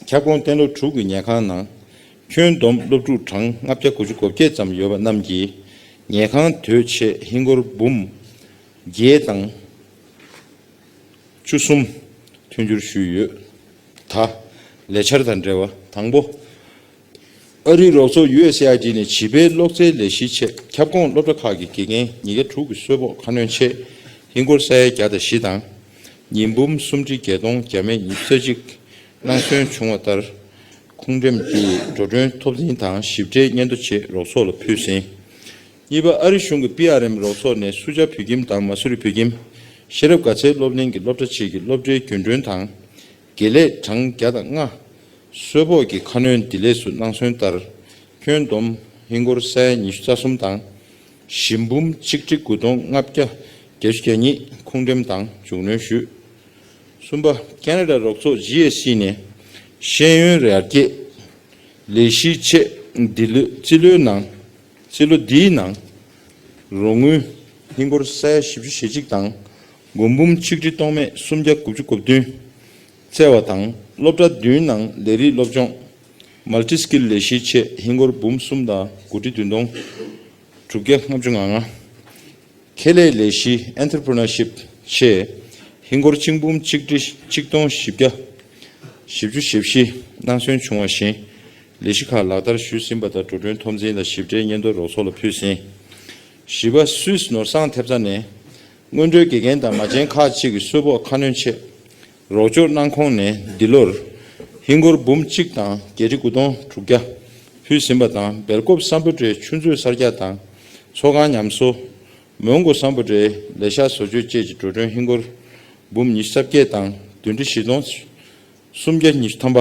ཁྱབ་ཁོངས་གཏན་སློབ་དྲུག་གི་ཉལ་ཁང་ནང་ཁྱོན་བསྡོམས་སློབ་ཕྲུག་གྲངས་ལྔ་བརྒྱ་དགུ་བཅུ་གོ་བརྒྱད་ཙམ་ཡོད་པ་རྣམས་ཀྱིས་ཉལ་ཁང་དོད་ཆེད་ཧིན་སྒོར་འབུམ་བརྒྱད་དང་བཅུ་གསུམ་མཐུན་འགྱུར་ཞུས་ཡོད། ད། ལས་འཆར་དང་འབྲེལ་བ། དང་པོ། ཨ་རིའི་རོགས་ཚོགས་ཡུ་ཨེས་ཨེ་ཨའི་ཌི་ནས་བྱིས་པའི་སློབ་རྩལ་ལས་གཞིའི་ཆེད་ཁྱབ་ཁོངས་སློབ་གྲྭ་ཁག་གི་དགེ་རྒན་ཉིས་བརྒྱ་དྲུག་གི་གསོལ་ཕོགས་ཁ་སྣོན་ཆེད་ཧིན་སྒོར་ས་ཡ་བརྒྱ་དང་བཞི་དང་། ཉིས་འབུམ་སུམ་ཁྲི་བརྒྱད་སྟོང་བརྒྱ་མེད་ཉི་ཤུ་རྩ་གཅིག་གནང་སོན་བྱུང་བ་ལྟར། ཁུངས་འགྲེམས་ཀྱི་འགྲོ་གྲོན་ཐོབ་ཟིན་དང་ཞིབ་ཕྲའི་སྙན་ཐོ་བཅས་རོགས་ཚོགས་ལ་ཕུལ་ཟིན། གཉིས་པ། ཨ་རི་གཞུང་གི་པི་ཨར་ཨེམ་རོགས་ཚོགས་ནས་སུ་ཇཱ་བོད་ཁྱིམ་དང་མ་སུ་རི་བོད་ཁྱིམ་ཤེས་རབ་དགའ་ཚལ་སློབ་གླིང་གི་སློབ་གྲྭ་གཅིག་གི་སློབ་གྲྭའི་རྒྱུན་གྲོན་དང་། དགེ་ལས་གྲངས་བརྒྱ་དང་ལྔ་གསོལ་ཕོགས་ཀྱི་ཁ་སྣོན་བདེ་ལེགས་སུ་གནང་སོན་ལྟར། ཁྱོན་བསྡོམས་ཧིན་སྒོར་ས་ཡ་ཉི་ཤུ་རྩ་གསུམ་དང་། བཞི་འབུམ་ཆིག་ཁྲི་དགུ་སྟོང་ལྔ་བརྒྱ་བརྒྱད་ཅུ་གྱ་གཉིས་ཁུངས་འགྲེམས་དང་མཇུག་སྣོན་ཞུས། གསུམ་པ། ཁེ་ན་ཌ་རོགས་ཚོགས་ཇི་ཨེ་སི་ནས་ཤེས་ཡོན་ཡར་རྒྱས་ལས་གཞིའི་ཆེད་འདི་ལོ་རྩིས་ལོའི་ནང་རྩིས་ལོ་འདིའི་ནང་རོགས་དངུལ་ཧིན་སྒོར་ས་ཡ་བཞི་བཅུ་ཞེ་གཅིག་དང་། སྒོར་འབུམ་ཆིག་ཁྲི་སྟོང་མེད་སུམ་བརྒྱ་དགུ་བཅུ་གོ་བདུན་བསྩལ་བ་དང་། སློབ་གྲྭ་བདུན་ནང་ལས་རིགས་སློབ་སྦྱོང་མལ་ཊི་སི་ཀིལ་ལས་གཞིའི་ཆེད་ཧིན་སྒོར་འབུམ་གསུམ་དང་དགུ་ཁྲི་བདུན་སྟོང་དྲུག་བརྒྱ་ལྔ་བཅུ་ང་ལྔ། ཁེ་ལས་ལས་གཞི་ཨེན་ཊར་པི་རི་ནར་ཤིབ་ཆེད་ཧིན་སྒོར་གཅིག་འབུམ་གཅིག་ཁྲི་གཅིག་སྟོང་བཞི་བརྒྱ་བཞི་བཅུ་ཞེ་བཞི་གནང་སོན་བྱུང་བ་བཞིན། ལས་གཞི་ཁག་ལག་བསྟར་ཞུས་ཟིན་པ་དང་འགྲོ་གྲོན་ཐོབ་ཚན་དང་ཞིབ་ཕྲའི་སྙན་ཐོ་རོགས་ཚོགས་ལ་ཕུལ་ཟིན། བཞི་པ། སུད་སི་ནོར་བཟང་ཐེབས་རྩ་ནས་སྔོན་འགྲོའི་དགེ་རྒན་དང་མ་བྱན་ཁག་ཅིག་གི་གསོལ་ཕོགས་ཁ་སྣོན་ཆེད་རོགས་སྐྱོར་གནང་ཁོངས་ནས་འདི་ལོར་ཧིན་སྒོར་འབུམ་གཅིག་དང་བརྒྱད་ཁྲི་དགུ་སྟོང་དྲུག་བརྒྱ་ཕུལ་ཟིན་པ་དང་། སྦེལ་ཀོབ་སམ་བྷོ་ཊའི་ཆུ་མཛོད་གསར་རྒྱག་དང་ཚོགས་ཁང་ཉམས་གསོ། མོན་གྷོ་སམ་བྷོ་ཊའི་ལས་ཤག་བཟོ་བཅོས་བཅས་ཀྱི་འགྲོ་གྲོན་ཧིན་སྒོར་འབུམ་ཉི་ཤུ་རྩ་བརྒྱད་དང་བདུན་ཁྲི་བཞི་སྟོང་སུམ་བརྒྱ་ཉི་ཤུ་ཐམ་པ་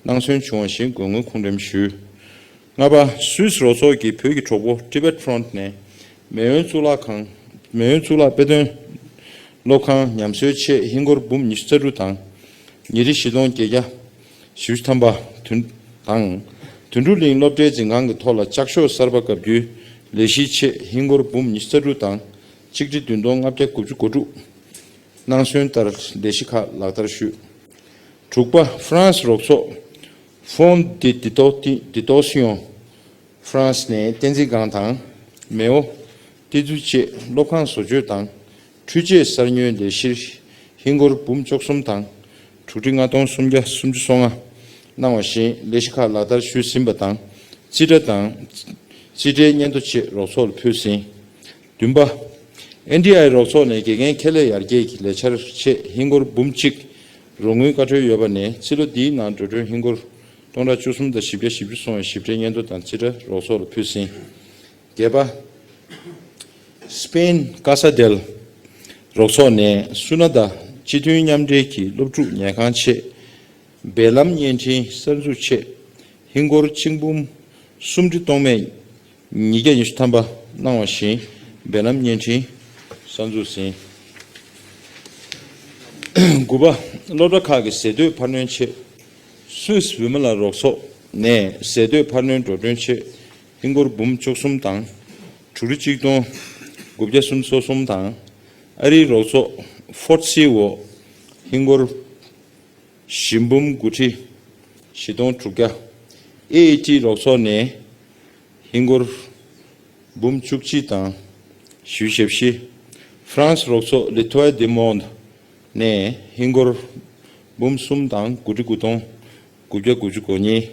གནང་སོན་བྱུང་བ་བཞིན་དགོས་དངུལ་ཁུངས་འགྲེམས་ཞུས། ལྔ་པ། སུད་སི་རོགས་ཚོགས་ཀྱིས་བོད་ཀྱི་གྲོགས་པོ་Tibet Front ནས་མེས་དབོན་གཙུག་ལག་ཁང་། མེས་དབོན་གཙུག་ལག་དཔེ་སྟོན་སློབ་ཁང་ཉམས་གསོའི་ཆེད་ཧིན་སྒོར་འབུམ་ཉི་ཤུ་རྩ་དྲུག་དང་། ཉིས་ཁྲི་བཞི་སྟོང་བརྒྱད་བརྒྱ་བཞི་བཅུ་ཐམ་པ་དོན་དང་། དོན་གྲུབ་གླིང་སློབ་གྲྭའི་འཛིན་ཁང་གི་ཐོག་ལ་ལྕགས་ཤོག་གསར་པ་བཀབ་རྒྱུའི་ལས་གཞིའི་ཆེད་ཧིན་སྒོར་འབུམ་ཉི་ཤུ་རྩ་དྲུག་དང་གཅིག་ཁྲི་བདུན་སྟོང་ལྔ་བརྒྱ་དགུ་བཅུ་གོ་དྲུག་གནང་སོན་ལྟར་ལས་གཞི་ཁག་ལག་བསྟར་ཞུས། དྲུག་པ། ཧྥ་རན་སི་རོགས་ཚོགས་Fonds de Dotation France ནས་བསྟན་འཛིན་སྒང་དང་མེའོ་ཏི་ཙུ་བཅས་སློབ་ཁང་བཟོ་བཅོས་དང་འཕྲུལ་ཆས་གསར་ཉོའི་ལས་གཞིར་ཧིན་སྒོར་འབུམ་བཅུ་གསུམ་དང་དྲུག་ཁྲི་ལྔ་སྟོང་སུམ་བརྒྱ་སུམ་ཅུ་སོ་ལྔ་གནང་བ་བཞིན་ལས་གཞི་ཁག་ལག་བསྟར་ཞུས་ཟིན་པ་དང་རྩིས་ཁྲ་དང་རྩིས་ཁྲའི་སྙན་ཐོ་བཅས་རོགས་ཚོགས་ལ་ཕུལ་ཟིན། བདུན་པ། ཨེན་ཌི་ཨའི་རོགས་ཚོགས་ནས་དགེ་རྒན་ཁེ་ལས་ཡར་རྒྱས་ཀྱི་ལས་འཆར་ཆེད་ཧིན་སྒོར་འབུམ་གཅིག་རོགས་དངུལ་བཀའ་འཁྲོལ་ཡོད་པ་ནས་རྩིས་ལོ་འདིའི་ནང་འགྲོ་གྲོན་ཧིན་སྒོར་སྟོང་ཕྲག་བཅུ་གསུམ་དང་བཞི་བརྒྱ་བཞི་བཅུ་སོང་བའི་ཞིབ་ཕྲའི་སྙན་ཐོ་དང་རྩིས་ཁྲ་རོགས་ཚོགས་ལ་ཕུལ་ཟིན། བརྒྱད་པ། སི་པེན་ཀ་ས་དེལ་རོགས་ཚོགས་ནས་སུ་ན་ད་སྤྱི་མཐུན་མཉམ་འབྲེལ་གྱི་སློབ་ཕྲུག་ཉལ་ཁང་ཆེད་སྦེལ་ལམ་བརྙན་འཕྲིན་གསར་འཛུགས་ཆེད་ཧིན་སྒོར་གཅིག་འབུམ་སུམ་ཁྲི་སྟོང་མེད་ཉིས་བརྒྱ་ཉི་ཤུ་ཐམ་པ་གནང་བ་བཞིན་སྦེལ་ལམ་བརྙན་འཕྲིན་གསར་འཛུགས་ཟིན། དགུ་པ། སློབ་གྲྭ་ཁག་གི་ཟས་དོད་འཕར་སྣོན་ཆེད་སུད་སི་ཝི་མ་ལ་རོགས་ཚོགས་ནས་ཟས་དོད་འཕར་སྣོན་འགྲོ་གྲོན་ཆེད་ཧིན་སྒོར་འབུམ་བཅུ་གསུམ་དང་དྲུག་ཁྲི་གཅིག་སྟོང་དགུ་བརྒྱ་སུམ་ཅུ་སོ་གསུམ་དང་། ཨ་རིའི་རོགས་ཚོགས་ཧྥོར་ཌི་སི་འོག་ཧིན་སྒོར་བཞི་འབུམ་དགུ་ཁྲི་བཞི་སྟོང་དྲུག་བརྒྱ། ཨེ་ཨི་ཊི་རོགས་ཚོགས་ནས་ཧིན་སྒོར་འབུམ་བཅུ་གཅིག་དང་བཞི་བཅུ་ཞེ་བཞི། ཧྥ་རན་སི་རོགས་ཚོགས་Les Toits du Monde ནས་ཧིན་སྒོར་འབུམ་གསུམ་དང་དགུ་ཁྲི་དགུ་སྟོང་དགུ་བརྒྱ་དགུ་བཅུ་གོ་གཉིས།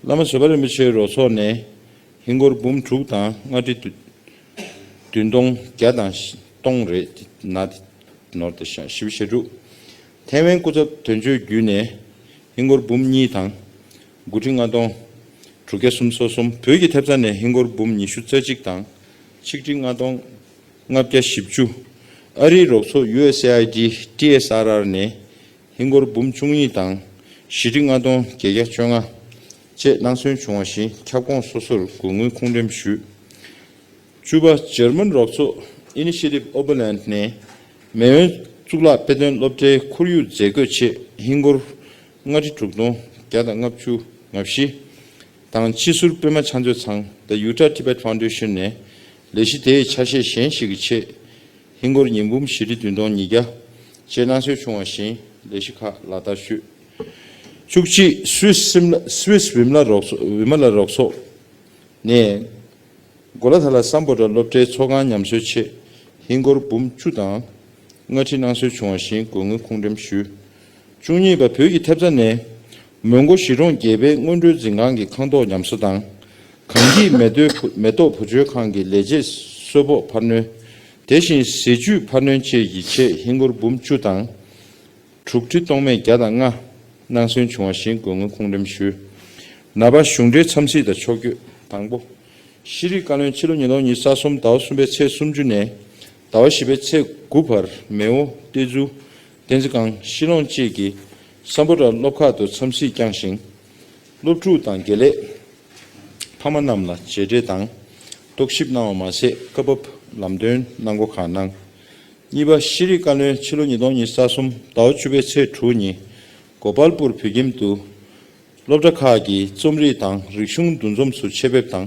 བླ་མ་བཟོད་པ་རིན་པོ་ཆེའི་རོགས་ཚོགས་ནས་ཧིན་སྒོར་འབུམ་དྲུག་དང་ལྔ་ཁྲི་བདུན་སྟོང་བརྒྱ་དང་སྟོང་རེད། ན་ནོར་དེ་བཞག་བཞི་བཅུ་ཞེ་དྲུག། ཐའེ་ཝན་སྐུ་ཚབ་དོན་གཅོད་བརྒྱུད་ནས་ཧིན་སྒོར་འབུམ་གཉིས་དང་དགུ་ཁྲི་ལྔ་སྟོང་དྲུག་བརྒྱ་སུམ་ཅུ་སོ་གསུམ། བོད་ཀྱི་ཐེབས་རྩ་ནས་ཧིན་སྒོར་འབུམ་ཉི་ཤུ་རྩ་གཅིག་དང་ཆིག་ཁྲི་ལྔ་སྟོང་ལྔ་བརྒྱ་བཞི་བཅུ། ཨ་རིའི་རོགས་ཚོགས་ཡུ་ཨེས་ཨེ་ཨའི་ཌི་ཊི་ཨེས་ཨར་ཨར་ནས་ཧིན་སྒོར་འབུམ་བཅུ་གཉིས་དང་བཞི་ཁྲི་ལྔ་སྟོང་བརྒྱད་བརྒྱ་བཅོ་ལྔ་བཅས་གནང་སོན་བྱུང་བ་བཞིན་ཁྱབ་ཁོངས་སོ་སོར་དགོས་དངུལ་ཁུངས་འགྲེམས་ཞུས། བཅུ་པ། འཇར་མན་རོགས་ཚོགས་Initiative Oberland ནས་མེས་དབོན་ གཙུག་ལག་དཔེ་སྟོན་སློབ་གྲྭའི་ཁོར་ཡུག་མཛེས་བཀོད་ཆེད་ཧིན་སྒོར་ལྔ་ཁྲི་དྲུག་སྟོང་བརྒྱ་དང་ལྔ་བཅུ་ང་བཞི་དང་སྤྱི་ཟུར་པད་མ་ཕྱག་མཛོད་ཚང་The Utah Tibet Foundation ནས་ལས་གཞི་དེའི་ཆ་ཤས་གཞན་ཞིག་གི་ཆེད་ཧིན་སྒོར་ཉིས་འབུམ་བཞི་ཁྲི་བདུན་སྟོང་ཉིས་བརྒྱ་བཅས་གནང་སྲོལ་བྱུང་བ་བཞིན་ལས་གཞི་ཁག་ལག་བསྟར་ཞུས། བཅུ་གཅིག་སུད་སི་སིམ་ལ་སུད་སི་བི་མ་ལ་རོགས་ཚོགས་བི་མ་ལ་རོགས་ཚོགས་ནས། གོ་ལ་ཐ་ལ་སམ་བྷོ་ཊ་སློབ་གྲྭའི་ཚོགས་ཁང་ཉམས་གསོའི་ཆེད་ཧིན་སྒོར་འབུམ་བཅུ་དང་ལྔ་ཁྲི་གནང་སྲོལ་བྱུང་བ་བཞིན་དགོས་དངུལ་ཁུངས་འགྲེམས་ཞུས། བཅུ་གཉིས་པ། བོད་ཀྱི་ཐེབས་རྩ་ནས་མོན་གྷོ་གཞིས་གྲོང་བརྒྱད་པའི་སྔོན་འགྲོའི་འཛིན་ཁང་གི་ཁང་ཐོག་ཉམས་གསོ་དང་། གངས་སྐྱིད་མེ་ཏོག་མེ་ཏོག་བུ་བཅོལ་ཁང་གི་ལས་བྱེད་གསོལ་ཕོགས་འཕར་སྣོན། དེ་བཞིན་ཟས་བཅུད་འཕར་སྣོན་བཅས་ཀྱི་ཆེད་ཧིན་སྒོར་འབུམ་བཅུ་དང་། དྲུག་ཁྲི་སྟོང་མེད་བརྒྱ་དང་ལྔ་གནང་སྲོལ་བྱུང་བ་བཞིན་དགོས་དངུལ་ཁུངས་འགྲེམས་ཞུས། ནངས་པ་གཞུང་འབྲེལ་འཚམས་གཟིགས་དང་ཕྱོགས་བསྐྱོད་དང་པོ། ཤེས་རིག་བཀའ་བློན་ཕྱི་ལོ་ཉིས་སྟོང་ཉི་ཤུ་རྩ་གསུམ་ཟླ་བ་གསུམ་པའི་ཚེས་སུམ་ཅུ་ནས་ཟླ་བ་བཞི་པའི་ཚེས་དགུ་བར་མེ་འོ་ཏེ་ཛུ་བསྟན་འཛིན་ཁང་ཤི་ལོང་བཅས་ཀྱི་སམ་བྷོ་ཊ་སློབ་ཁག་ཏུ་འཚམས་གཟིགས་བསྐྱངས་ཤིང་། སློབ་ཕྲུག་དང་དགེ་ལས་ཕ་མ་རྣམས་ལ་མཇལ་འཕྲད་དང་རྟོག་ཞིབ་གནང་བ་མ་ཟད་སྐབས་བབ་ལམ་སྟོན་གནང་སྒོ་ཁག་གནང་། གཉིས་པ། ཤེས་རིག་བཀའ་བློན་ཕྱི་ལོ་ཉིས་སྟོང་ཉི་ཤུ་རྩ་གསུམ་ཟླ་བ་བཅུ་པའི་ཚེས་དྲུག་ཉིན་གོ་པལ་པུར་བོད་ཁྱིམ་དུ་སློབ་གྲྭ་ཁག་གི་རྩོམ་རིག་དང་རིག་གཞུང་འདུ་འཛོམས་སུ་ཆེད་ཕེབས་དང་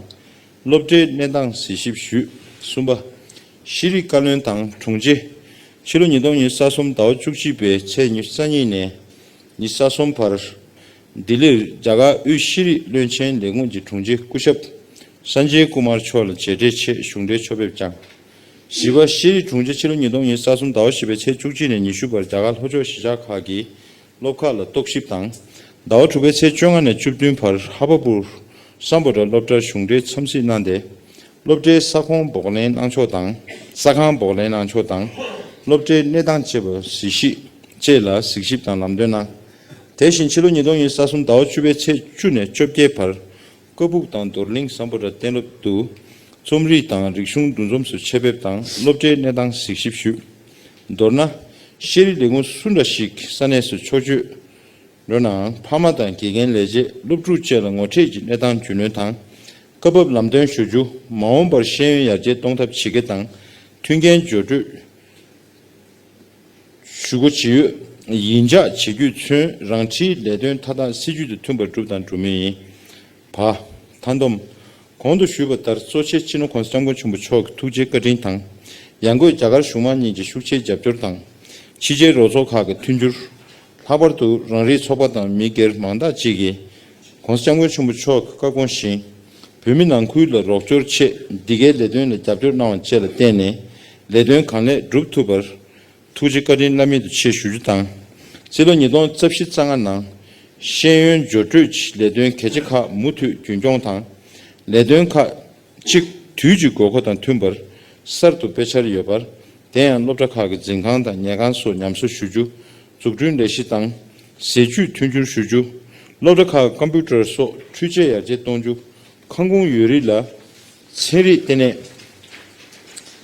སློབ་གྲྭའི་གནས་སྟངས་གཟིགས་ཞིབ་ཞུས། གསུམ་པ། ཤེས་རིག་བཀའ་བློན་དང་དྲུང་ཆེ་ཕྱི་ལོ་ཉིས་སྟོང་ཉི་ཤུ་རྩ་གསུམ་ཟླ་བ་བཅུ་གཅིག་པའི་ཚེས་ཉི་ཤུ་རྩ་གཉིས་ནས་ཉི་ཤུ་རྩ་གསུམ་བར་ལྡི་ལིར་རྒྱ་གར་དབུས་ཤེས་རིག་བློན་ཆེན་ལས་ཁུངས་ཀྱི་དྲུང་ཆེ་སྐུ་ཞབས་སན་ཇེ་ཀུ་མར་མཆོག་ལ་མཇལ་འཕྲད་ཆེད་གཞུང་འབྲེལ་ཕྱོགས་ཕེབས་བསྐྱངས། བཞི་པ། ཤེས་རིག་དྲུང་ཆེ་ཕྱི་ལོ་ཉིས་སྟོང་ཉི་ཤུ་རྩ་གསུམ་ཟླ་བ་བཞི་པའི་ཚེས་བཅུ་གཅིག་ནས་ཉི་ཤུ་བར་རྒྱ་གར་ལྷོ་ཕྱོགས་གཞིས་ཆགས་ཁག་གི་སློབ་ཁག་ལ་རྟོག་ཞིབ་དང་། ཟླ་བ་དྲུག་པའི་ཚེས་བཅོ་ལྔ་ནས་བཅུ་བདུན་བར་ཧ་བ་པུར་སམ་བྷོ་ཊ་སློབ་གྲྭར་གཞུང་འབྲེལ་འཚམས་གཟིགས་གནང་སྟེ། སློབ་གྲྭའི་ས་ཁོངས་བོགས་ལེན་གནང་ཕྱོགས་དང་། ས་ཁང་བོགས་ལེན་གནང་ཕྱོགས་དང་། སློབ་གྲྭའི་གནས་སྟངས་བཅས་པ་གཟིགས་ཞིབ་བཅས་ལ་གཟིགས་ཞིབ་དང་ལམ་སྟོན་གནང་། དེ་བཞིན་ཕྱི་ལོ་ཉིས་སྟོང་ཉི་ཤུ་རྩ་གསུམ་ཟླ་བ་བཅུ་པའི་ཚེས་བཅུ་ནས་བཅོ་བརྒྱད་བར། ཀ་སྦུག་དང་རྡོར་གླིང་སམ་བྷོ་ཊ་གཏན་སློབ་ཏུ། རྩོམ་རིག་དང་རིག་གཞུང་འདུ་འཛོམས་སུ་ཆེད་ཕེབས་དང་སློབ་གྲྭའི་གནས་སྟངས་གཟིགས་ཞིབ་ཞུས། མདོར་ན། ཤེས་རིག་ལས་ཁུངས་སུ་འདྲ་ཞིག་ས་གནས་སུ་ཕྱོགས་བསྐྱོད་འགྲོ་ནའང་ཕ་མ་དང་དགེ་རྒན་ལས་བྱེད་སློབ་ཕྲུག་བཅས་ལ་ངོ་འཕྲད་ཀྱི་གནས་སྟངས་རྒྱུས་ལོན་དང་། སྐབས་བབ་ལམ་སྟོན་ཞུ་རྒྱུ། མ་འོངས་པར་ཤེས་ཡོན་ཡར་རྒྱས་གཏོང་ཐབས་ཇི་དགེ་དང་། མཐུན་རྐྱེན་སྦྱོར་སྤྲོད། ཞུ་སྒོ་ཇི་ཡོད་ཡིད་འཇགས་བྱེད་རྒྱུས་མཚོན་རང་འཁྲིའི་ལས་དོན་མཐའ་དག་སྲིད་ཇུས་དང་མཐུན་པར་བསྒྲུབས་དང་སྒྲུབ་མུས་ཡིན། བ། མཐའ་སྡོམ། གོང་དུ་ཞུས་པ་ལྟར་གཙོ་ཆེ་སྤྱི་ནོར་༸གོང་ས་༸སྐྱབས་མགོན་ཆེན་པོ་མཆོག་གི་ཐུགས་རྗེ་བཀའ་དྲིན་དང་། ཡང་སྒོས་རྒྱ་གར་གཞུང་མང་གཉིས་ཀྱི་ཤུགས་ཆེའི་རྒྱབ་སྐྱོར་དང་། ཕྱི་རྒྱལ་རོགས་ཚོགས་ཁག་གི་མཐུན་འགྱུར། ལྷག་པར་དུ་རང་རེའི་ཚོགས་པ་དང་མི་སྒེར་མང་དག་ཅིག་གིས་༸གོང་ས་༸སྐྱབས་མགོན་ཆེན་པོ་མཆོག་གི་བཀའ་དགོངས་བཞིན། བོད་མི་ནང་ཁུལ་ལ་རོགས་སྐྱོར་ཆེད་འདི་གའི་ལས་དོན་ལ་རྒྱབ་སྐྱོར་གནང་བ་བཅས་ལ་བརྟེན་ནས་ལས་དོན་གང་ལེགས་སྒྲུབ་ཐུབ་པར། ཐུགས་རྗེ་བཀའ་དྲིན་བླ་མེད་དུ་ཆེ་ཞུ་རྒྱུ་དང་། སྤྱི་ལོ་ཉིས་སྟོང་རྩ་བཞི་རྩ་ལྔ་ནང་ཤེས་ཡོན་སྦྱོར་སྤྲོད་ཀྱི་ལས་དོན་གལ་ཆེ་ཁག་མུ་མཐུད་རྒྱུན་འཁྱོངས་དང་། ལས་དོན་ཁག་གཅིག་དུས་ཀྱི་དགོས་མཁོ་དང་མཐུན་པར་གསར་དུ་སྤེལ་འཆར་ཡོད་པར། དེ་ཡང་སློབ་གྲྭ་ཁག་གི་འཛིན་ཁང་དང་ཉལ་ཁང་སོགས་ཉམས་གསོ་ཞུ་རྒྱུ། འཛུགས་སྐྲུན་ལས་གཞི་དང་། ཟས་བཅུད་མཐུན་འགྱུར་ཞུ་རྒྱུ། སློབ་གྲྭ་ཁག་གི་ཀམ་པུ་ཊར་སོགས་འཕྲུལ་ཆས་ཡར་རྒྱས་གཏོང་རྒྱུ། ཁང་ཁོངས་ཡོད་རིགས་ལ་ཚན་རིག་ལྟེ་གནས་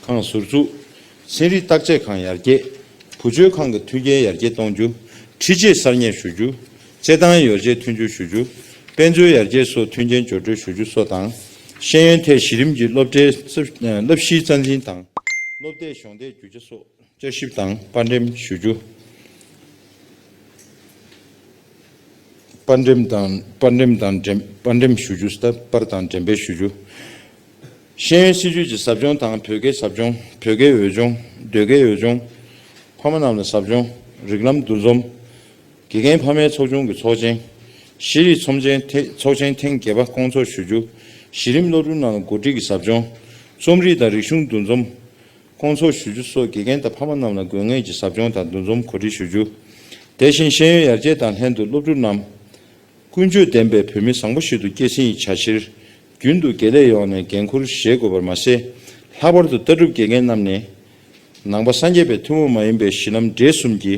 ཁང་ཟུར་འཛུགས། ཚན་རིག་བརྟག་དཔྱད་ཁང་ཡར་རྒྱས། བུ་བཅོལ་ཁང་གི་མཐུན་རྐྱེན་ཡར་རྒྱས་གཏོང་རྒྱུ། འཕྲུལ་ཆས་གསར་རྙེད་ཞུ་རྒྱུ། སྐྱེལ་སྟངས་ཡོ་བྱད་མཐུན་སྦྱོར་ཞུ་རྒྱུ། དཔེ་མཛོད་ཡར་རྒྱས་སོགས་མཐུན་རྐྱེན་སྦྱོར་སྤྲོད་ཞུ་རྒྱུ་སོགས་དང་། ཤེས་ཡོན་ཐད་གཞི་རིམ་གྱི་སློབ་གྲྭའི་རྩ་བསླབ་གཞིའི་རྩ་འཛིན་དང་། སློབ་དེབ་གཞོགས་འདེགས་རྒྱུ་ཆ་སོགས་བསྐྱར་ཞིབ་དང་དཔར་འགྲེམས་ཞུ་རྒྱུ། དཔར་འགྲེམས་དང་དཔར་འགྲེམས་དང་འགྲེམས་དཔར་འགྲེམས་ཞུ་རྒྱུ། ད་པར་དང་འགྲེམས་སྤེལ་ཞུ་རྒྱུ། ཤེས་ཡོན་སྲིད་ཇུས་ཀྱི་ཟབ་སྦྱོང་དང་བོད་སྐད་ཟབ་སྦྱོང་། བོད་སྐད་འོས་སྦྱོང་། ཟློས་སྐད་འོས་སྦྱོང་། ཕ་མ་རྣམས་ལ་ཟབ་སྦྱོང་། རིགས་ལམ་འདུ་འཛོམས། དགེ་རྒན་ཕ་མའི་ཚོགས་ཆུང་གི་ཚོགས་ཆེན། ཤེས་རིག་ཚོམས་ཆེན་ཐེ་ཚོགས་ཆེན་ཐེངས་བརྒྱད་པ་སྐོང་ཚོགས་ཞུ་རྒྱུ། གཞི་རིམ་སློབ་ཕྲུག་རྣམས་ལ་འགོ་ཁྲིད་ཀྱི་ཟབ་སྦྱོང་། རྩོམ་རིག་དང་རིག་གཞུང་འདུ་འཛོམས་སྐོང་ཚོགས་ཞུ་རྒྱུ་སོགས་དགེ་རྒན་དང་ཕ་མ་རྣམས་ལ་དགོས་ངེས་ཀྱི་ཟབ་སྦྱོང་དང་འདུ་འཛོམས་གོ་སྒྲིག་ཞུ་རྒྱུ། དེ་བཞིན་ཤེས་ཡོན་ཡར་རྒྱས་དང་ལྷན་དུ་སློབ་ཕྲུག་རྣམས་ཀུན་སྤྱོད་ལྡན་པའི་བོད་མི་བཟང་པོ་ཞིག་ཏུ་སྐྱེད་སྲིང་གི་བྱ་ཕྱིར། རྒྱུན་དུ་དགེ་ལས་ཡོངས་ནས་འགན་འཁུར་བཞེས་དགོས་པར་མ་ཟད། ལྷག་པར་དུ་ལྟ་གྲུབ་དགེ་རྒན་རྣམས་ནས། ནང་པ་སངས་རྒྱས་པའི་ཐུན་མོང་མ་ཡིན་པའི་གཞི་ལམ་འབྲས་གསུམ་གྱི་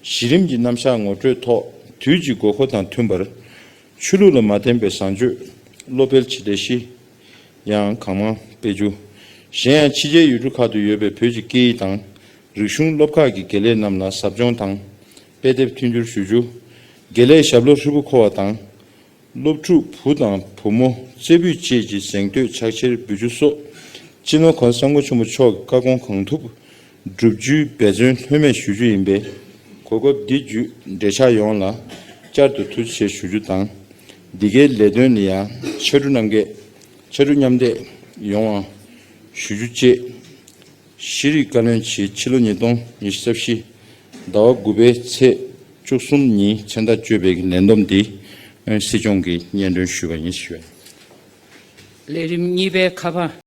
གཞི་རིམ་གྱི་རྣམ་གཞག་ངོ་སྤྲོད་ཐོག་དུས་ཀྱི་དགོས་མཁོ་དང་མཐུན་པར། ཆོས་ལུགས་ལ་མ་བརྟེན་པའི་བཟང་སྤྱོད་བློ་སྤེལ་གྱི་ལས་གཞི་ཡང་གང་མང་སྤེལ་རྒྱུ། གཞན་ཡང་ཕྱི་རྒྱལ་ཡུལ་གྲུ་ཁག་ཏུ་ཡོད་པའི་བོད་ཀྱི་སྐད་ཡིག་དང་རིག་གཞུང་སློབ་ཁག་གི་དགེ་ལས་རྣམས་ལ་ཟབ་སྦྱོང་དང་དཔེ་དེབ་མཐུན་འགྱུར་ཞུ་རྒྱུ། དགེ་ལས་ཞབས་ལོ་ཧྲིལ་པོ་མཁོ་བ་དང་། སློབ་ཕྲུག་བུ་དང་བུ་མོ་རྩེ་ཕུད་བཅས་ཀྱི་གཟེངས་བསྟོད་ཕྱག་ཕྱིར་འབུལ་རྒྱུ་སོགས་སྤྱི་ནོར་༸གོང་ས་༸སྐྱབས་མགོན་ཆེན་པོ་མཆོག་གི་བཀའ་དགོངས་གང་ཐུབ་ བསྒྲུབ་རྒྱུའི་འབད་བརྩོན་ལྷོད་མེད་ཞུ་རྒྱུ་ཡིན་པས། གོ་སྐབས་འདི་བརྒྱུད་འབྲེལ་ཆགས་ཡོངས་ལ་བསྐྱར་དུ་ཐུགས་རྗེ་ཆེ་ཞུ་རྒྱུ་དང་། འདི་གའི་ལས་དོན་ལ་ཡང་ཕྱར་གྲུ་གནང་མཁན་ཕྱར་གྲུ་མཉམ་འདེགས་ཡོང་བ་ཞུ་རྒྱུ་བཅས། ཤེས་རིག་བཀའ་བློན་གྱིས་ཕྱི་ལོ་ཉིས་སྟོང་ཉི་ཤུ་རྩ་བཞི་ཟླ་བ་དགུ་པའི་ཚེས་བཅུ་གསུམ་ཉིན་མཚན་རྟགས་བཅད་པའི་ལས་བསྡོམས་འདི་སྲིད་སྐྱོང་གིས་སྙན་སྒྲོན་ཞུས་པ་ཡིན་ཞུ། ལས་རིམ་གཉིས་པའི་ཁ་པར་